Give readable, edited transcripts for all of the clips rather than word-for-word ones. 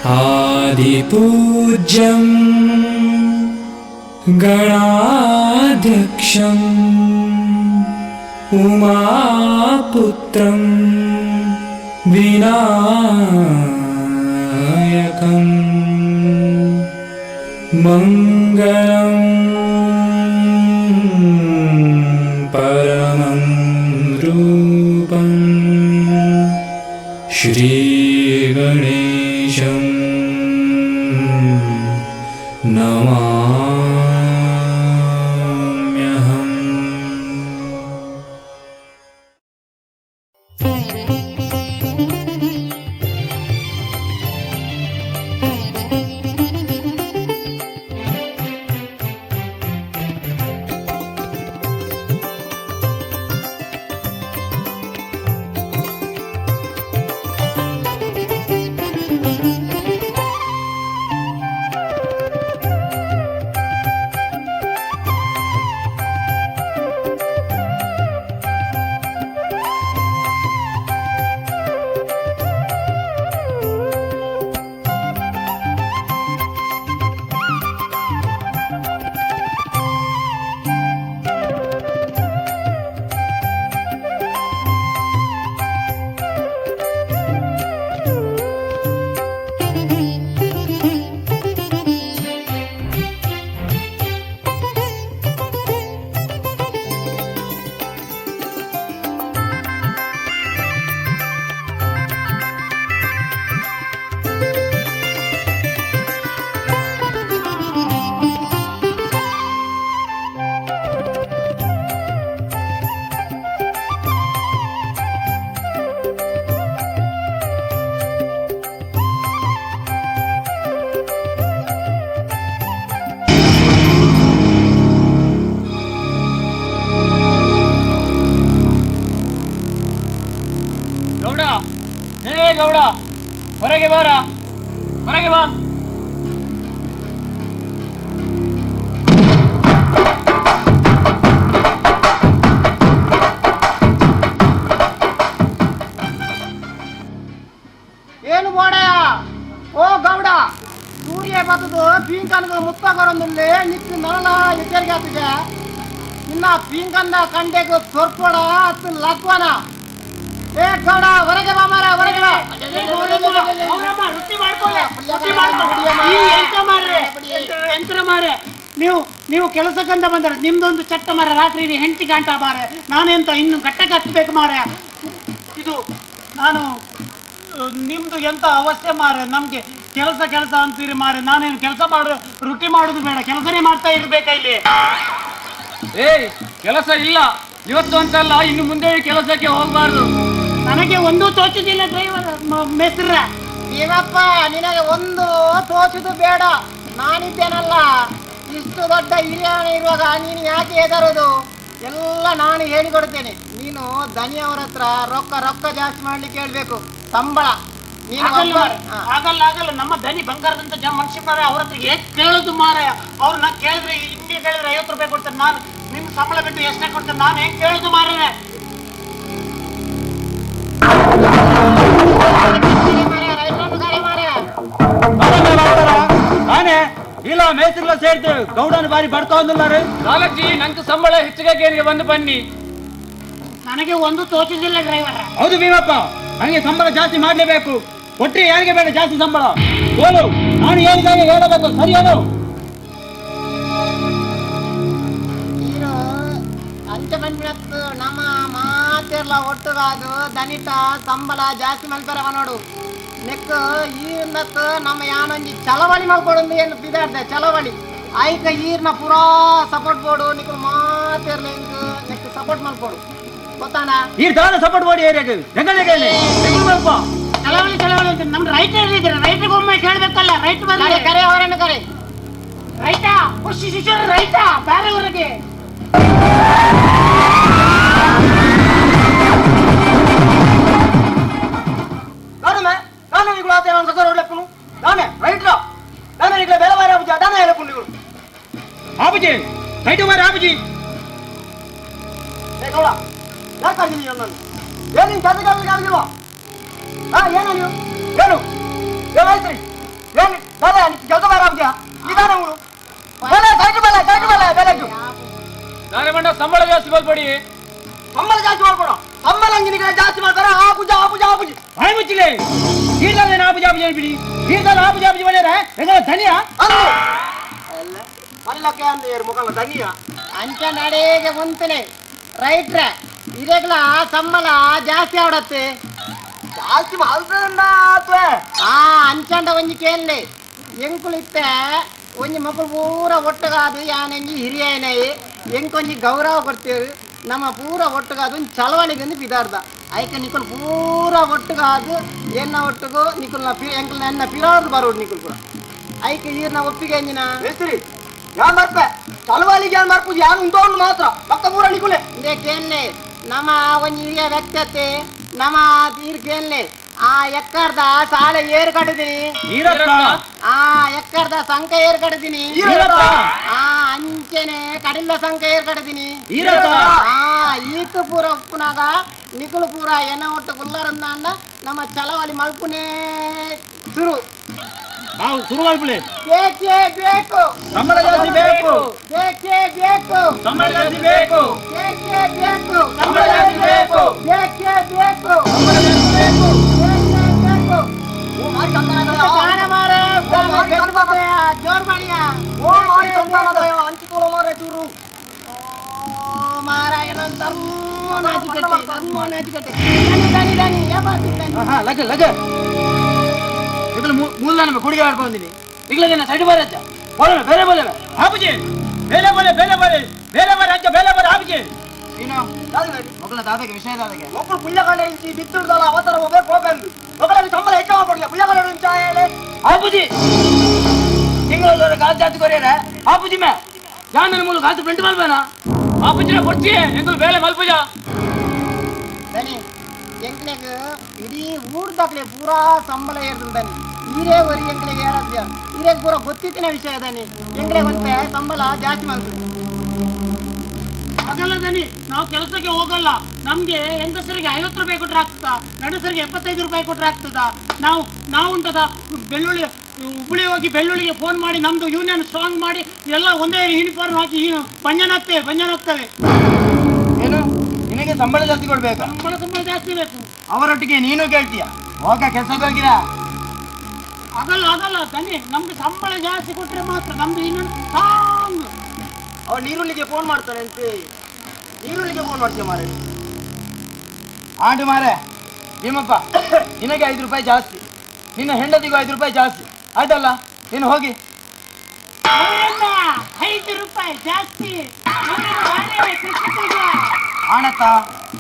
आदिपूज्यं गणाध्यक्षं उमापुत्रं विनायकं मङ्गलं परमं रूपं श्रीगणेशं नमाम्यहम्। ಗೌಡ, ಏ ಗೌಡ, ಹೊರಗೆ ಬಾರ, ಹೊರಗೆ ಬಾ. ಏನು ಮೋಡಯ? ಓ ಗೌಡ, ಸೂರ್ಯ ಬತ್ತದು ಪೀಂಕನ್ಗ ಮುತ್ತ ಬರೋದಿಲ್ಲ. ನಿಕ್ಕ ನರಳ ಎಚ್ಚರಿಕೆ ಆಗ್ತಿದೆ. ಇನ್ನ ಪೀಂಕನ್ನ ಕಂಡೆಗೆ ಸೊರ್ಪಡ ಅತ್ತು ಲಕ್ವನ. ಏ ಗೌಡ, ಹೊರಗೆ ಬಾ ಮಾರ, ಹೊರಗೆ ಬಾ. ಅವರಮ್ಮ, ರೊಟ್ಟಿ ಮಾಡ್ಕೊಳ್ಳಿ, ರೊಟ್ಟಿ ಮಾಡ್ಕೊಳ್ಳಿ. ಈ ಎಂತ ಮಾರ್ರೆ, ಎಂತರ ಮಾರ್ರೆ ನೀವು? ನೀವು ಕೆಲಸಕ್ಕಂತ ಬಂದರೆ ನಿಮ್ದೊಂದು ಚಟ್ಟ ಮಾರ. ರಾತ್ರಿ ಇಡೀ ಹೆಂಡತಿ ಗಂಟ ಮಾರೆ. ನಾನೆಂತ ಇನ್ನು ಗಟ್ಟಕ್ಕೆ ಹತ್ಬೇಕು ಮಾರೆ? ಇದು ನಾನು ನಿಮ್ದು ಎಂತ ಅವಸ್ಥೆ ಮಾರೆ ನಮ್ಗೆ. ಕೆಲಸ ಕೆಲಸ ಅಂತೀರಿ ಮಾರೆ. ನಾನೇನು ಕೆಲಸ ಮಾಡು ರೊಟ್ಟಿ ಮಾಡುದು ಬೇಡ, ಕೆಲಸನೇ ಮಾಡ್ತಾ ಇರ್ಬೇಕಾ ಇಲ್ಲಿ? ಏಯ್, ಕೆಲಸ ಇಲ್ಲ ಇವತ್ತು ಅಂತಲ್ಲ, ಇನ್ನು ಮುಂದೆ ಕೆಲಸಕ್ಕೆ ಹೋಗಬಾರ್ದು. ನನಗೆ ಒಂದೂ ತೋಚುದಿಲ್ಲ ಡ್ರೈವರ್ ಮೇಸ್ತ್ರ. ಇವಪ್ಪ, ನಿನಗೆ ಒಂದು ತೋಚುದು ಬೇಡ. ನಾನಿದ್ದೇನಲ್ಲ, ಇಷ್ಟು ದೊಡ್ಡ ಹಿರಿಯಾಣ ಇರುವಾಗ ನೀನು ಯಾಕೆ ಹೆದರೋದು? ಎಲ್ಲ ನಾನು ಹೇಳಿಕೊಡ್ತೇನೆ. ನೀನು ದನಿಯವರ ಹತ್ರ ರೊಕ್ಕ ರೊಕ್ಕ ಜಾಸ್ತಿ ಮಾಡ್ಲಿಕ್ಕೆ ಹೇಳ್ಬೇಕು, ಸಂಬಳ. ನೀನು ಆಗಲ್ಲ ಮಾರ್ರೆ. ಹಾ. ಆಗಲ್ಲ ಆಗಲ್ಲ. ನಮ್ಮ ದನಿ ಬಂಗಾರದಂತ ಜನ ಮನುಷ್ಯ ಮಾರ್ರೆ. ಅವ್ರ ಹತ್ರ ಹೇಗ್ ಕೇಳೋದು ಮಾರಾಯ? ಅವ್ರನ್ನ ಕೇಳಿದ್ರೆ, ಹಿಂಗೆ ಕೇಳಿದ್ರೆ 50 ರೂಪಾಯಿ ಕೊಡ್ತಾರೆ. ನಾನು ನಿಮ್ ಸಂಬಳ ಬಿಟ್ಟು ಎಷ್ಟೇ ಕೊಡ್ತಾರೆ? ನಾನು ಹೆಂಗ್ ಕೇಳೋದು ಮಾರಾಯ? ರೈತರನ್ನು ಕರೆ ಮಾರ್ರೆ. ನಾನೇ ಇಲ್ಲ ಮೇಸ್ತ್ರಿಲ ಸೇರ್ತೇವೆ. ಗೌಡನ ಬಾರಿ ಬಡ್ತಾ ಒಂದಿಲ್ಲ ರೀ. ಲಾಲಜ್ಜಿ, ನಂಗೆ ಸಂಬಳ ಹೆಚ್ಚಿಗೆ ಬಂದು ಬನ್ನಿ. ನನಗೆ ಒಂದು ತೋಚುದಿಲ್ಲ ಡ್ರೈವರ್. ಹೌದು ಭೀಮಪ್ಪ, ನನಗೆ ಸಂಬಳ ಜಾಸ್ತಿ ಮಾಡ್ಲೇಬೇಕು. ಕೊಟ್ರಿ ಯಾರಿಗೆ ಬೇಡ ಜಾಸ್ತಿ ಸಂಬಳ? ಹೇಳು, ನಾನು ಹೇಳಿದಾಗ ಹೇಳಬೇಕು, ಸರಿ ಹೇಳು. ನೀನು ಅಂಚೆ ಬಂದ್ಬಿಡತ್ತು. ನಮ್ಮ ಮಾತಿರ್ಲ ಒಟ್ಟುಗಾದು ದನಿಟ ಸಂಬಳ ಜಾಸ್ತಿ ಮಲ್ಪರವ ನೋಡು. ನೆಕ್ ಈರ್ನತ್ ನಮ್ಮ ಯಾನೊಂಜಿ ಚಳವಳಿ ಮಲ್ಕೊಡೊಂದು ಏನು ಬಿದಾಡ್ದೆ ಚಳವಳಿ ಆಯ್ಕ. ಈರ್ನ ಪೂರಾ ಸಪೋರ್ಟ್ ಬೋಡು. ನಿಕ್ಲು ಮಾತಿರ್ಲ ಇಂಕ್ ನೆಕ್ ಸಪೋರ್ಟ್ ಮಲ್ಕೊಡು, ಗೊತ್ತಾನ? ಈ ದಾನ ಸಪೋರ್ಟ್ ಮಾಡಿ ಏರಿಯಾಗೆ ಹೆಂಗಲ್ಲಿ ಸ್ವಲ್ಪ. ಚಳವಳಿ ಚಳವಳಿ ಅಂತ ನಮ್ ರೈತರು ಇದ್ದಾರೆ. ರೈತರಿಗೆ ಒಮ್ಮೆ ಕೇಳ್ಬೇಕಲ್ಲ. ರೈತ ಕರೆ ಬರ್ಲಿ. ಕರೆ, ಅವರನ್ನು ಕರೆ. ರೈತ ಖುಷಿ ಶಿಷ್ಯರು, ರೈತ ಬೇರೆಯವರಿಗೆ. ನಾನೇ ನಾನೇ ನಿಗಳು ಆತ ಸಸರ ಹೊಡ್ಲೆಪ್ಪನು ನಾನೇ ರೈಟ್ರ. ನಾನೇ ನಿಗಳ ಬೇರೆ ಬಾರಿ ಆಬುಜಿ ಅದಾನ ಹೇಳಪ್ಪು ನಿಗಳು ಆಬುಜಿ ರೈಟ್ ಮಾರಿ ಆಬುಜಿ. ಏ ಗೌಡ, ಯಾಕೆ ಕಾಡ್ತೀನಿ ನನ್ನನ್ನು? ಏನು ನಿನ್ ಕೆಲಸ ಕಾಡ್ಲಿಕ್ಕೆ ಆಗಿಲ್ವಾ? ಹಾ, ಏನು ನೀವು ಏನು ಏನಾಯ್ತು? ಏನು ದಾದಾ ಕೆಲಸ ಬಾರ ಆಪುಜ ಇದಾನ ಮೂರು ಬೇಲೆ ಸೈಟ್ ಬೇಲೆ ಸೈಟ್ ಬೇಲೆ ಬೇಲೆಗೆ ದಾನೆ ಮಂಡ ಸಂಬಳ ಜಾಸ್ತಿ ಮಲ್ಪಡಿ ಸಂಬಳ ಜಾಸ್ತಿ ಮಾಡ್ಕೊಡ ಸಂಬಳ ಅಂಗಿನಿಗೆ ಜಾಸ್ತಿ ಮಾಡ್ತಾರೆ ಆಪುಜ ಆಪುಜ ಆಪುಜ ಬಾಯಿ ಮುಚ್ಚಿಲೆ ಈರ್ದಾಲ ಆಪುಜ ಆಪುಜ ಬಿಡಿ ಈರ್ದಾಲ ಆಪುಜ ಆಪುಜ ಬಂದ್ರೆ ಎಂಗಲ ಧನಿಯಾ ಅಂದು ಅಲ್ಲ ಮಲ್ಲಕ್ಕೆ ಅಂದು ಮುಖಲ್ಲ ಧನಿಯಾ ಅಂಚ ನಡೆಗೆ ಉಂತಲೆ ರೈಟ್ರೆ ಇರೆಗ್ಲ ಸಂಬಳ ಜಾಸ್ತಿ ಆವಡತ್ತೆ ಜಾಸ್ತಿ ಮಲ್ತದಂಡ ಆತ್ವೆ ಆ ಅಂಚಂಡ ಒಂಜಿ ಕೇನ್ಲೆ ಎಂಕುಲಿತ್ತೆ ಒಂಜಿ ಮಕ್ಕಳು ಪೂರ ಒಟ್ಟುಗಾದು ಯಾನಂಜಿ ಹಿರಿಯನೈ ಎಂಕೊಂಜಿ ಗೌರವ ಕೊಡ್ತೇವೆ ನಮ್ಮ ಪೂರ ಒಟ್ಟುಗಾದು ಒಂಜಿ ಚಳವಳಿಗೆ ಒಂದು ಬಿದಾರ್ದ ಐಕ ನಿಕುಲ್ ಪೂರ ಒಟ್ಟುಗಾದು ಎನ್ನ ಒಟ್ಟುಗು ನಿಕುಲ್ನ ಪಿ ಎಂಕುಲ್ ಎನ್ನ ಪಿರಾರ್ದು ಬರೋಡು ನಿಕುಲ್ ಪೂರ ಐಕ ಈರ್ನ ಒಪ್ಪಿಗೆ ಎಂಜಿನ ಮೇಸ್ತ್ರಿ ಯಾನ್ ಮರ್ಪೆ ಚಳವಳಿಗೆ ಯಾನ್ ಮರ್ಪುಜಿ ಯಾನ್ ಉಂಟೋನು ಮಾತ್ರ ಪಕ್ಕ ಪೂರ ನಿಕುಲೆ ಇಂದೇ ಕೇನ್ಲೆ ನಮ್ಮ ಒಂಜಿ ಹಿರಿಯ ವ್ಯಕ್ತಿ ನಮ್ಮ ಈರ್ ಕೇನ್ಲೆ ಆ ಎಕ್ಕರ್ದ ಸಾಲೆ ಏರು ಕಟ್ಟಿದೀನಿ ಆ ಎಕ್ಕರ್ದ ಸಂಕ ಏರ್ ಕಟ್ಟಿದೀನಿ ಆ ಅಂಚೆನೆ ಕಡಿಲ್ಲ ಸಂಕ ಏರ್ ಕಟ್ಟಿದೀನಿ ಆ ಈತ ಪೂರ ಉಪ್ಪುನಾಗ ನಿಕುಲು ಪೂರ ಎನ್ನ ಒಟ್ಟು ಗುಲ್ಲರಂದಾಂಡ ನಮ್ಮ ಚಲವಳಿ ಮಲ್ಪುನೇ ಶುರು ಶುರು ಮಲ್ಪುಲೆ ಬೇಕೇ ಬೇಕು ಸಂಬಳ ಜಾಸ್ತಿ ಬೇಕು ಬೇಕೇ ಬೇಕು ಸಂಬಳ ಜಾಸ್ತಿ ಬೇಕು ಬೇಕೇ ಬೇಕು ಸಂಬಳ ಜಾಸ್ತಿ ಬೇಕು ಬೇಕೇ ಬೇಕು ಸಂಬಳ ಜಾಸ್ತಿ ಬೇಕು ಬೇಕೇ ಬೇಕು ಓ ಮಾರಿ ಸಂತಾನ ದಾನ ಮಾರೆ ಜೋರ್ ಮಾಡಿಯಾ ಓ ಮಾರಿ ಸಂತಾನ ಅಂಚು ತೋಲ ಮಾರೆ ಚೂರು ಓ ಮಾರಾಯಣ ಧರ್ಮ ನಾಚಿಕಟ್ಟೆ ಧರ್ಮ ನಾಚಿಕಟ್ಟೆ ದನಿ ದನಿ ದನಿ ಯಾಪಾತಿ ಹಾ ಲಗ ಲಗ ಇಗಲ ಮೂಲದಾನ ಗುಡಿಗೆ ಆಡ್ಕೊಂಡಿನಿ ಇಗಲದೇನ ಸೈಡ್ ಬಾರಜ್ಜ ಬೋಲವೆ ಬೇರೆ ಬೋಲವೆ ಆಪುಜಿ ಬೇಲೆ ಬೋಲೆ ಬೇಲೆ ಬೋಲೆ ಬೇಲೆ ಬಾರೆ ಅಂಚ ಬೇಲೆ ಬಾರೆ ಆಪುಜಿ ನೀನು ಮೊಗಲ ದಾದಾಗೆ ವಿಷಯ ದಾದಾಗೆ ಒಬ್ಬರು ಪುಳ್ಯಗಾಂಡ ಇಂಚಿ ಬಿತ್ತುಡ್ದಲ್ಲ ಅವತಾರ ಹೋಗ್ಬೇಕು ಹೋಗ್ಬೇಕು ಒಬ್ಬರಿಗೆ ಸಂಬಳ ಹೆಚ್ಚು ಮಾಡ್ಕೊಡ್ಲಿ ಪುಳ್ಯಗಾಂಡ ಇಂಚ ಆಪುಜಿ ತಿಂಗಳ ಕಾಸು ಜಾಸ್ತಿ ಕೊರಿಯರ ಆಪುಜಿ ಮೇ ಯಾನ್ ಮೂಲ ಕಾಸು ಪ್ರಿಂಟ್ ಮಲ್ಪೇನಾ ಆಪುಜಿನ ಕೊಡ್ತಿ ಎಂಕುಲು ಬೇಲೆ ಮಲ್ಪುಜ ದನಿ ಎಂಕ್ಲೆಗ್ ಇಡೀ ಊರ್ದಾಕ್ಲೆ ಪೂರಾ ಸಂಬಳ ಏರ್ತದೆ ದನಿ ಈರೇ ಒರಿ ಎಂಕ್ಲೆಗ್ ಏರದ್ಯ ಈರೇಗ್ ಪೂರಾ ಗೊತ್ತಿತ್ತಿನ ವಿಷಯ ದನಿ ಎಂಕ್ಲೆಗ್ ಒಂತೆ ಸಂಬಳ ಜಾಸ್ತಿ ಮಲ್ಪು ಆಗಲ್ಲ ದನಿ ನಾವು ಕೆಲಸಕ್ಕೆ ಹೋಗಲ್ಲ ನಮ್ಗೆ ಹೆಂಗಸರಿಗೆ 50 ರೂಪಾಯಿ ಕೊಟ್ರೆ ಆಗ್ತದ ಗಂಡಸರಿಗೆ 75 ರೂಪಾಯಿ ಕೊಟ್ರೆ ಆಗ್ತದ ನಾವು ನಾವು ಉಂಟದ ಬೆಳ್ಳುಳ್ಳಿ ಹುಬ್ಬಳ್ಳಿ ಹೋಗಿ ಬೆಳ್ಳುಳ್ಳಿಗೆ ಫೋನ್ ಮಾಡಿ ನಮ್ದು ಯೂನಿಯನ್ ಸ್ಟ್ರಾಂಗ್ ಮಾಡಿ ಎಲ್ಲ ಒಂದೇ ಯೂನಿಫಾರ್ಮ್ ಹಾಕಿ ಬಂಜನ ಹಾಕ್ತೇವೆ ಬಂಜನ ಹಾಕ್ತೇವೆ ಏನು ನಿನಗೆ ಸಂಬಳ ಜಾಸ್ತಿ ಕೊಡ್ಬೇಕಾ ಸಂಬಳ ಸಂಬಳ ಜಾಸ್ತಿ ಬೇಕು ಅವರೊಟ್ಟಿಗೆ ನೀನು ಕೇಳ್ತೀಯ ಹೋಗ ಕೆಲಸಕ್ಕೆ ಹೋಗಿರಾ ಆಗಲ್ಲ ಆಗಲ್ಲ ದನಿ ನಮ್ಗೆ ಸಂಬಳ ಜಾಸ್ತಿ ಕೊಟ್ರೆ ಮಾತ್ರ ನಮ್ದು ಯೂನಿಯನ್ ಸ್ಟ್ರಾಂಗ್ ಅವ ನೀರುಳ್ಳಿಗೆ ಫೋನ್ ಮಾಡ್ತಾನೆ ಅಂತೆ ನೀರುಳ್ಳಿಗೆ ಫೋನ್ ಮಾಡ್ತೀಯ ಮಾರೆ ಆಂಡು ಮಾರೆ ಭೀಮಪ್ಪ ನಿನಗೆ 5 ರೂಪಾಯಿ ಜಾಸ್ತಿ ನಿನ್ನ ಹೆಂಡತಿಗೂ 5 ರೂಪಾಯಿ ಜಾಸ್ತಿ ಆಯ್ತಲ್ಲ ನೀನು ಹೋಗಿ 5 ರೂಪಾಯಿ ಜಾಸ್ತಿ ಆಣತ್ತ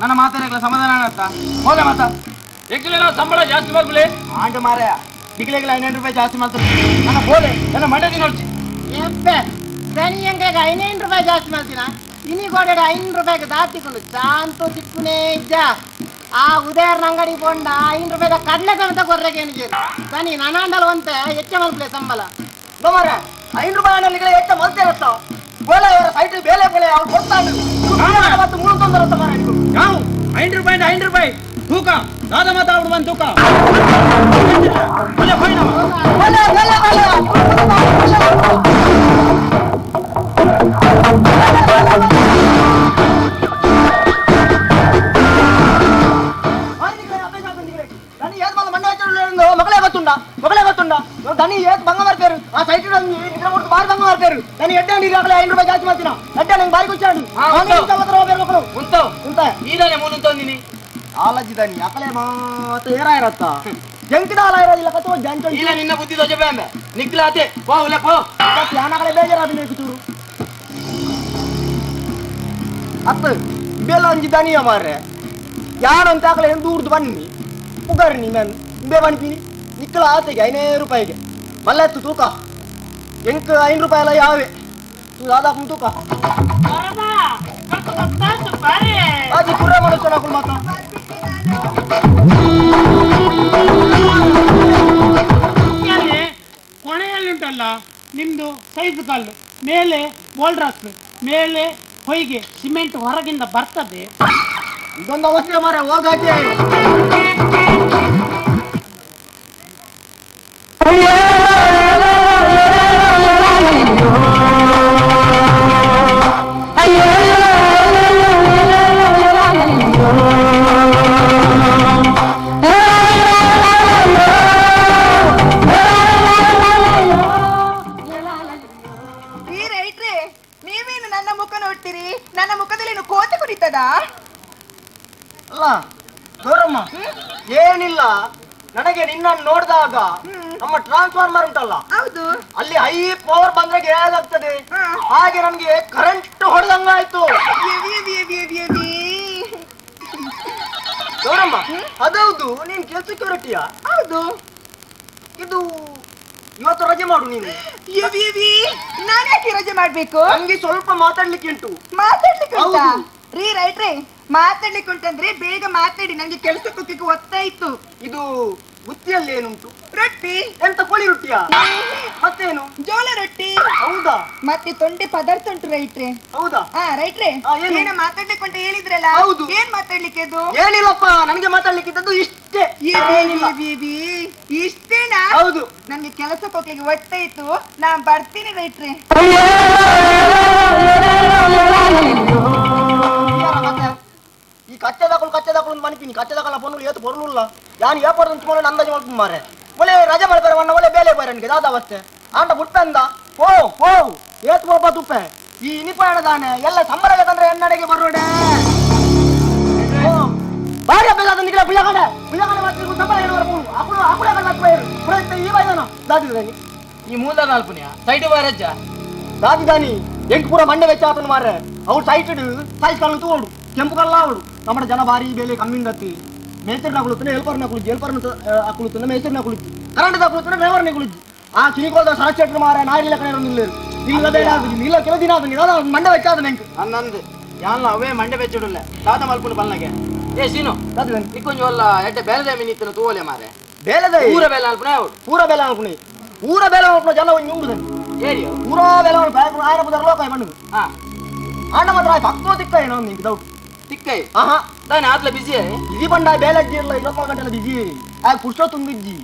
ನನ್ನ ಮಾತಾಡಕ್ಲ ಸಮಾಧಾನ ಆಣತ್ತ ಹೋಗ ಮಾತಾ ನಾವು ಸಂಬಳ ಜಾಸ್ತಿ ಮಾಡ್ಬಿಡಿ ಆಂಡು ಮಾರೆ ನಿಗ್ಲೆಗ್ಲ 500 ರೂಪಾಯಿ ಜಾಸ್ತಿ ಮಾಡ್ತಾರೆ ನನ್ನ ಬೋಲೆ ನನ್ನ ಮಂಡತಿ ನೋಡ್ಸಿ ಎಬ್ಬೆ ದನಿ ಎಂಕ್ಲೆಗ್ 500 ರೂಪಾಯಿ ಜಾಸ್ತಿ ಮಾಡ್ತೀನ ಇನಿ ಗೋಡೆ 500 ರೂಪಾಯಿಗೆ ದಾಟಿಕೊಂಡು ಚಾಂತು ತಿಕ್ಕುನೇ ಇದ್ದ ಆ ಉದಯರ್ನ ಅಂಗಡಿ ಪೋಂಡ 500 ರೂಪಾಯಿದ ಕಡಲೆ ಸಮೇತ ಕೊರ್ರೆಗೆ ಏನಿಗೆ ದನಿ ನನಾಂಡಲ್ ಒಂತೆ ಹೆಚ್ಚ ಮಲ್ಪಲೆ ಸಂಬಳ ಮಾರೆ 5 ರೂಪಾಯಿ ಹಣ ಹೆಚ್ಚ ಮಲ್ತೇರತ್ತ ಬೋಲೆ ಅವರ ಸೈಟ್ ಬೇಲೆ ಬೋಲೆ ಅವ್ರು ಕೊಡ್ತಾನೆ ಮತ್ತು ಮೂರು ತೊಂದರೆ ಮಾರೆ ಯಾವ 5 ರೂಪಾಯಿ 5 ರೂಪಾಯಿ ತೂಕ ದಾದ ಮಾತಾಡು ಬಂದು ತೂಕ ಬೇಲೆ ಬೇಲೆ ಬೇಲೆ ಮಗಳೇ ಗೊತ್ತುಂಡ ಮಗಳೇ ಗೊತ್ತುಂಡ ದನಿ ಏತ್ ಭಂಗ ಮಾಡ್ತೇರು ಆ ಸೈಟ್ ನಿದ್ರ ಮುಟ್ಟು ಬಾರಿ ಭಂಗ ಮಾಡ್ತೇರು ನಾನು ಎಡ್ಡೆ ನೀರು ಆಗಲೇ 5 ರೂಪಾಯಿ ಜಾಸ್ತಿ ಮಾಡ್ತೀನ ಎಡ್ಡೆ ನಂಗೆ ಬಾರಿ ಖುಷಿ ಮಕ್ಕಳು ಉಂತಾವ್ ಉಂತ ನೀದಾನೆ ಮೂನು ಉಂತಾವ್ ಆಲಜಿ ದನಿ ಅಕಲೆ ಮಾತು ಏರ ಇರತ್ತ ಜಂಕಿದ ಆಲ ಇರೋದಿಲ್ಲ ಕತ್ತೋ ಜಂಚ ಇಲ್ಲ ನಿನ್ನ ಬುದ್ಧಿ ದೊಜೆ ಬೇಂಬೆ ನಿಕ್ಲಾತೆ ಪೋ ಉಲ್ಲ ಪೋ ಯಾನಕಲೆ ಬೇಜಾರಾದ ಚೂರು ಅತ್ತ ಇಬೆಲ್ಲ ಒಂಜಿ ದನಿಯ ಮಾರ್ರೆ ಯಾನಂತ ಆಕಲೆ ದೂರ್ದು ಬನ್ನಿ ಪುಗರ್ನಿ ಮೆನ್ ಇಂಬೆ ಬನ್ಪಿನಿ ನಿಕ್ಕಲ ಆತೆಗೆ 500 ರೂಪಾಯಿಗೆ ಮಲ್ಲೆತ್ತು ತೂಕ ಎಂಕ್ 5 ರೂಪಾಯಿ ಅಲ್ಲ ಯಾವೆ ತೂ ದಾದಾಪು ತೂಕ ಆಜಿ ಕುರ್ರ ಮನುಷ್ಯನ ಕುಲ್ ಮಾತ ಕೊನೆಯಲ್ಲಿ ಉಂಟಲ್ಲ ನಿಮ್ದು ಸೈಜ್ ಕಲ್ಲು ಮೇಲೆ ಬೋಲ್ಡ್ರಾಸ್ ಮೇಲೆ ಹೊಯ್ಗೆ ಸಿಮೆಂಟ್ ಹೊರಗಿಂದ ಬರ್ತದೆ. ಇದೊಂದು ಅವಸ್ಥೆ ಮಾರ್ರೆ ಹೋಗಾಕೆ. Yeah! ಏನಿಲ್ಲ, ನನಗೆ ನಿನ್ನನ್ನು ನೋಡಿದಾಗ ನಮ್ಮ ಟ್ರಾನ್ಸ್ಫಾರ್ಮರ್ ಉಂಟಲ್ಲ, ಹೌದು, ಅಲ್ಲಿ ಹೈ ಪವರ್ ಬಂದ್ರೆ ಹೇಗಾಗ್ತದೆ ಹಾಗೆ ನನ್ಗೆ ಕರೆಂಟ್ ಹೊಡೆದಂಗಾಯ್ತು. ಗೌರಮ್ಮ, ಅದೌದು, ನೀನ್ ಕೆಲ್ಸಕ್ಕೆ ಹೊರಟಿಯಾ? ಹೌದು. ಇದು ಇವತ್ತು ರಜೆ ಮಾಡು ನೀನು. ನಾನು ಯಾಕೆ ರಜೆ ಮಾಡ್ಬೇಕು? ನಂಗೆ ಸ್ವಲ್ಪ ಮಾತಾಡ್ಲಿಕ್ಕೆ ಉಂಟು. ಮಾತಾಡ್ಲಿಕ್ಕೆ ಉಂಟಾ? ರೀ ರೈಟ್ರೆ, ಮಾತಾಡ್ಲಿಕ್ಕೆ ಉಂಟಂದ್ರೆ ಬೇಗ ಮಾತಾಡಿ, ನಂಗೆ ಕೆಲಸಕ್ಕೆ ಹೋಗ್ಲಿಕ್ಕೆ ಒತ್ತಾಯ್ತು. ಇದು ಬುತ್ತಿಯಲ್ಲಿ ಏನುಂಟು? ರೊಟ್ಟಿ. ಎಂತ ಕೋಳಿ ರೊಟ್ಟಿಯಾ? ಮತ್ತೇನು? ಜೋಳ ರೊಟ್ಟಿ. ಹೌದಾ? ಮತ್ತೆ ತೊಂಡೆ ಪದಾರ್ಥ ಉಂಟು ರೈಟ್ರೆ. ಹೌದಾ? ಹಾ ರೈಟ್ರೆ, ಏನೋ ಮಾತಾಡ್ಲಿಕ್ಕೆ ಉಂಟು ಹೇಳಿದ್ರಲ್ಲ, ಹೌದು, ಏನ್ ಮಾತಾಡ್ಲಿಕ್ಕೆ ಅದು? ಏನಿಲ್ಲಪ್ಪ, ನನಗೆ ಮಾತಾಡ್ಲಿಕ್ಕೆ ಇದ್ದದ್ದು ಇಷ್ಟೇ. ಇಷ್ಟೇನಾ? ಹೌದು. ನನ್ಗೆ ಕೆಲಸಕ್ಕೆ ಹೋಗ್ಲಿಕ್ಕೆ ಒತ್ತಾಯ್ತು, ನಾನ್ ಬರ್ತೀನಿ ರೈಟ್ರೆ. ಈ ಕಚ್ಚದಾಕಲು ಕಚ್ಚದಾಕಲು ಅಂತ ಮನ್ಪಿನಿ, ಕಚ್ಚದಾಕಲ ಪೊನ್ನುಲು ಏತು ಬರಲಿಲ್ಲ. ಯಾನ್ ಏಪೋರ್ದು ಉಂಚು ಅಂದಾಜು ಮಲ್ಪು ಮಾರೆ. ಒಳ್ಳೆ ರಜೆ ಮಲ್ಪರೆ ಒಣ್ಣ ಒಳ್ಳೆ ಬೇಲೆ ಬಾರೆ ನನಗೆ ದಾದ ಅವಸ್ಥೆ ಆಂಡ ಬುಟ್ಟಂದ ಓ ಓ ಏತು ಒಬ್ಬ ತುಪ್ಪೆ ಈ ಇನಿಪಾಯಣ ದಾನೆ ಎಲ್ಲ ಸಂಬಳ ತಂದ್ರೆ ಎನ್ನಡೆಗೆ ಬರೋಡೆ ಬಾರಿ ಅಭ್ಯಾಸ ನಿಗಲ ಬುಯ್ಯಗಡೆ ಬುಯ್ಯಗಡೆ ಮಾತ್ರ ಸಂಬಳ ಹೇಳುವ ಅಕುಳು ಅಕುಳ ಮಾತ್ರ ಈ ಬಾಯ್ದಾನ ದಾದಿದಾನಿ ಈ ಮೂಲ ನಾಲ್ಪುನಿಯ ಸೈಟ್ ಬಾರಜ್ಜ ದಾದಿದಾನಿ ಎಂಟು ಪೂರ ಮಂಡೆ ವೆಚ್ಚ ಆತನ ಮಾರ್ರೆ. ಅವ್ರು ಸೈಟ್ ಸೈಜ್ ಕಲ್ಲು ತೋಡು ಕೆಂಪು ಕಲ್ಲ ಅವಳು. ನಮ್ಮ ಜನ ಭಾರಿ ಬೆಲೆ ಕಮ್ಮಿಂದತ್ತಿ ಮೇಸ್ತ್ರಿ ಕುಳುತ್ತಾನೆ, ಹೆಲ್ಪರ್ನ ಕುಳಿಜಿ, ಹೆಲ್ಪರ್ನ ಕುಳುತ್ತಾನೆ, ಮೇಸ್ತ್ರಿನ ಕುಳಿಜಿ, ಕರೆಂಟ್ ಕುಳುತ್ತಾನೆ, ಡ್ರೈವರ್ನ ಕುಳಿಜಿ. ಆ ಸಿನಿಕೋದ ಸರಚೆಟ್ರು ಮಾರ ನಾಯಿಲ್ಲ ಕಡೆ ಇಲ್ಲ ಇಲ್ಲ ಬೇಡ ಆಗುದು ಇಲ್ಲ ಕೆಲ ದಿನ ಆದ ಮಂಡೆ ವೆಚ್ಚ ಆದ ನೆಂಕು ಅನ್ನಂದು ಯಾನ್ಲ ಅವೇ ಮಂಡೆ ಬೆಚ್ಚಿಡುಲ್ಲ ದಾದ ಮಲ್ಪುಂಡು ಬಲ್ಲಗೆ. ಏ ಸೀನು ನಿಕ್ಕೊಂಜು ಅಲ್ಲ ಎಡ್ಡೆ ಬೇಲದ ಮಿನಿತ್ತಿನ ತೂವಲೆ ಮಾರೆ. ಬೇಲದ ಪೂರ ಬೇಲೆ ಅಲ್ಪುಣೆ ಅವಳು ಪೂರ ಬೇಲೆ ಅಲ್ಪುಣೆ ಪೂರ ಬೇಲೆ ಅಲ್ಪುಣ ಜನ ಒಂಜಿ ಉಂಡು ಏರಿಯೋ ಪೂರಾ ಬೇಲೆ ಅಲ್ಪ ಆಯನ ಪುದರ್ ಲೋಕ ಬಣ್ಣು. ಹಾ ಆಂಡ ಮಾತ್ರ ಆಯ್ತು ಅಕ್ಕೋ ತಿಕ್ಕ ಏನೋ ನಿಂಗೆ ಡೌಟ್ ತಿಕ್ಕೈ. ಆಹಾ ತಾನೆ ಆತ್ಲ ಬಿಸಿ ఇది ಬಂಡ ಬೇಲಜ್ಜಿ ಇಲ್ಲ 24 ಗಂಟೆಲ ಬಿಸಿ ಆ ಪುಷ್ಪ ತುಂಬಿಜ್ಜಿ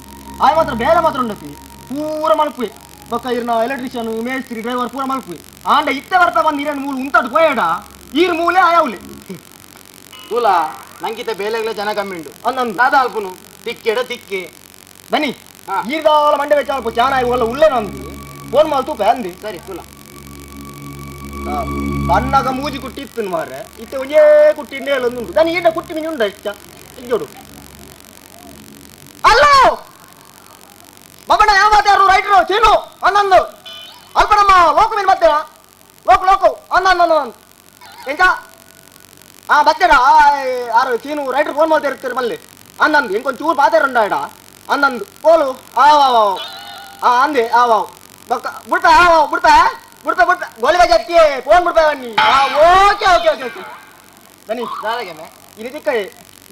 ಆಯ್ ಮಾತ್ರ ಬೇಲೆ ಮಾತ್ರ ಉಂಡತಿ ಪೂರ ಮಲ್ಪುವೆ ಬೊಕ್ಕ ಇರ್ನ ಎಲೆಕ್ಟ್ರಿಷಿಯನ್ ಮೇಸ್ತ್ರಿ ಡ್ರೈವರ್ ಪೂರ ಮಲ್ಪುವೆ. ಆಂಡ ಇತ್ತೆ ಬರ್ತ ಬಂದು ಇರನ್ ಮೂಲು ಉಂತಾಡು ಪೋಯಡ ಈರ್ ಮೂಲೆ ಆಯಾವ್ಲೆ ತೂಲಾ ನಂಗಿತ ಬೇಲೆಗ್ಲ ಜನ ಕಮ್ಮಿ ಉಂಡು ಅನ್ನಂದು ದಾದ ಅಲ್ಪುನು ತಿಕ್ಕೆಡ ತಿಕ್ಕೆ ಬನ್ನಿ ಈರ್ದಾಲ ಮಂಡೆ ವೆಚ್ಚ ಅಲ್ಪ ಚಾನ ಇವೆಲ್ಲ ಉಲ್ಲೆ ನಂದು ಫೋನ್ ಮಾಲ್ ತೂಪೆ ಅಂದಿ. ಸರಿ ತೂಲಾ ಬಣ್ಣಗ ಮೂಜಿ ಕುಟ್ಟಿ ಇತ್ತು ಮಾರ್ರೆ ಇತ್ತೆ ಒಂಜೇ ಕುಟ್ಟಿ ನೇಲೊಂದುಂಟು ನಾನು ಈಡ ಕುಟ್ಟಿ ಮಿನಿ ಉಂಡ ಇಷ್ಟ ಇಜ್ಜೋಡು. ಅಲ್ಲೋ ಬಬ್ಬಣ್ಣ ಯಾವ ಮಾತಾರು ರೈಟ್ರು ಚೀನು ಅನ್ನಂದು ಅಲ್ಪ ನಮ್ಮ ಲೋಕ ಮೀನು ಮತ್ತೆ ಲೋಕ ಲೋಕ ಅನ್ನ ಅನ್ನ ಎಂಚ ಆ ಬತ್ತೇಡ ಆರು ಚೀನು ರೈಟ್ರು ಫೋನ್ ಮಾಡ್ತಾ ಇರ್ತೀರಿ ಮಲ್ಲಿ ಅನ್ನಂದು ಇಂಕೊಂಚೂರು ಚೂರು ಪಾತೇರುಂಡ ಇಡ ಅನ್ನಂದು ಪೋಲು ಆವ್ ಆ ಅಂದೆ ಆವ್ ಬಕ್ಕ ಬಿಡ್ತಾ ಆವ್ ಬಿಡ್ತಾ ಬಿಡ್ತಾ ಬಿಡ್ತಾ ಗೋಲಿ ಬಾಜಿ ಅಕ್ಕಿ ಫೋನ್ ಬಿಡ್ತಾ ಬನ್ನಿ. ಓಕೆ ಓಕೆ ಓಕೆ ಓಕೆ ಬನ್ನಿ ದಾದಾಗೆ ಇನ್ನು ತಿಕ್ಕೈ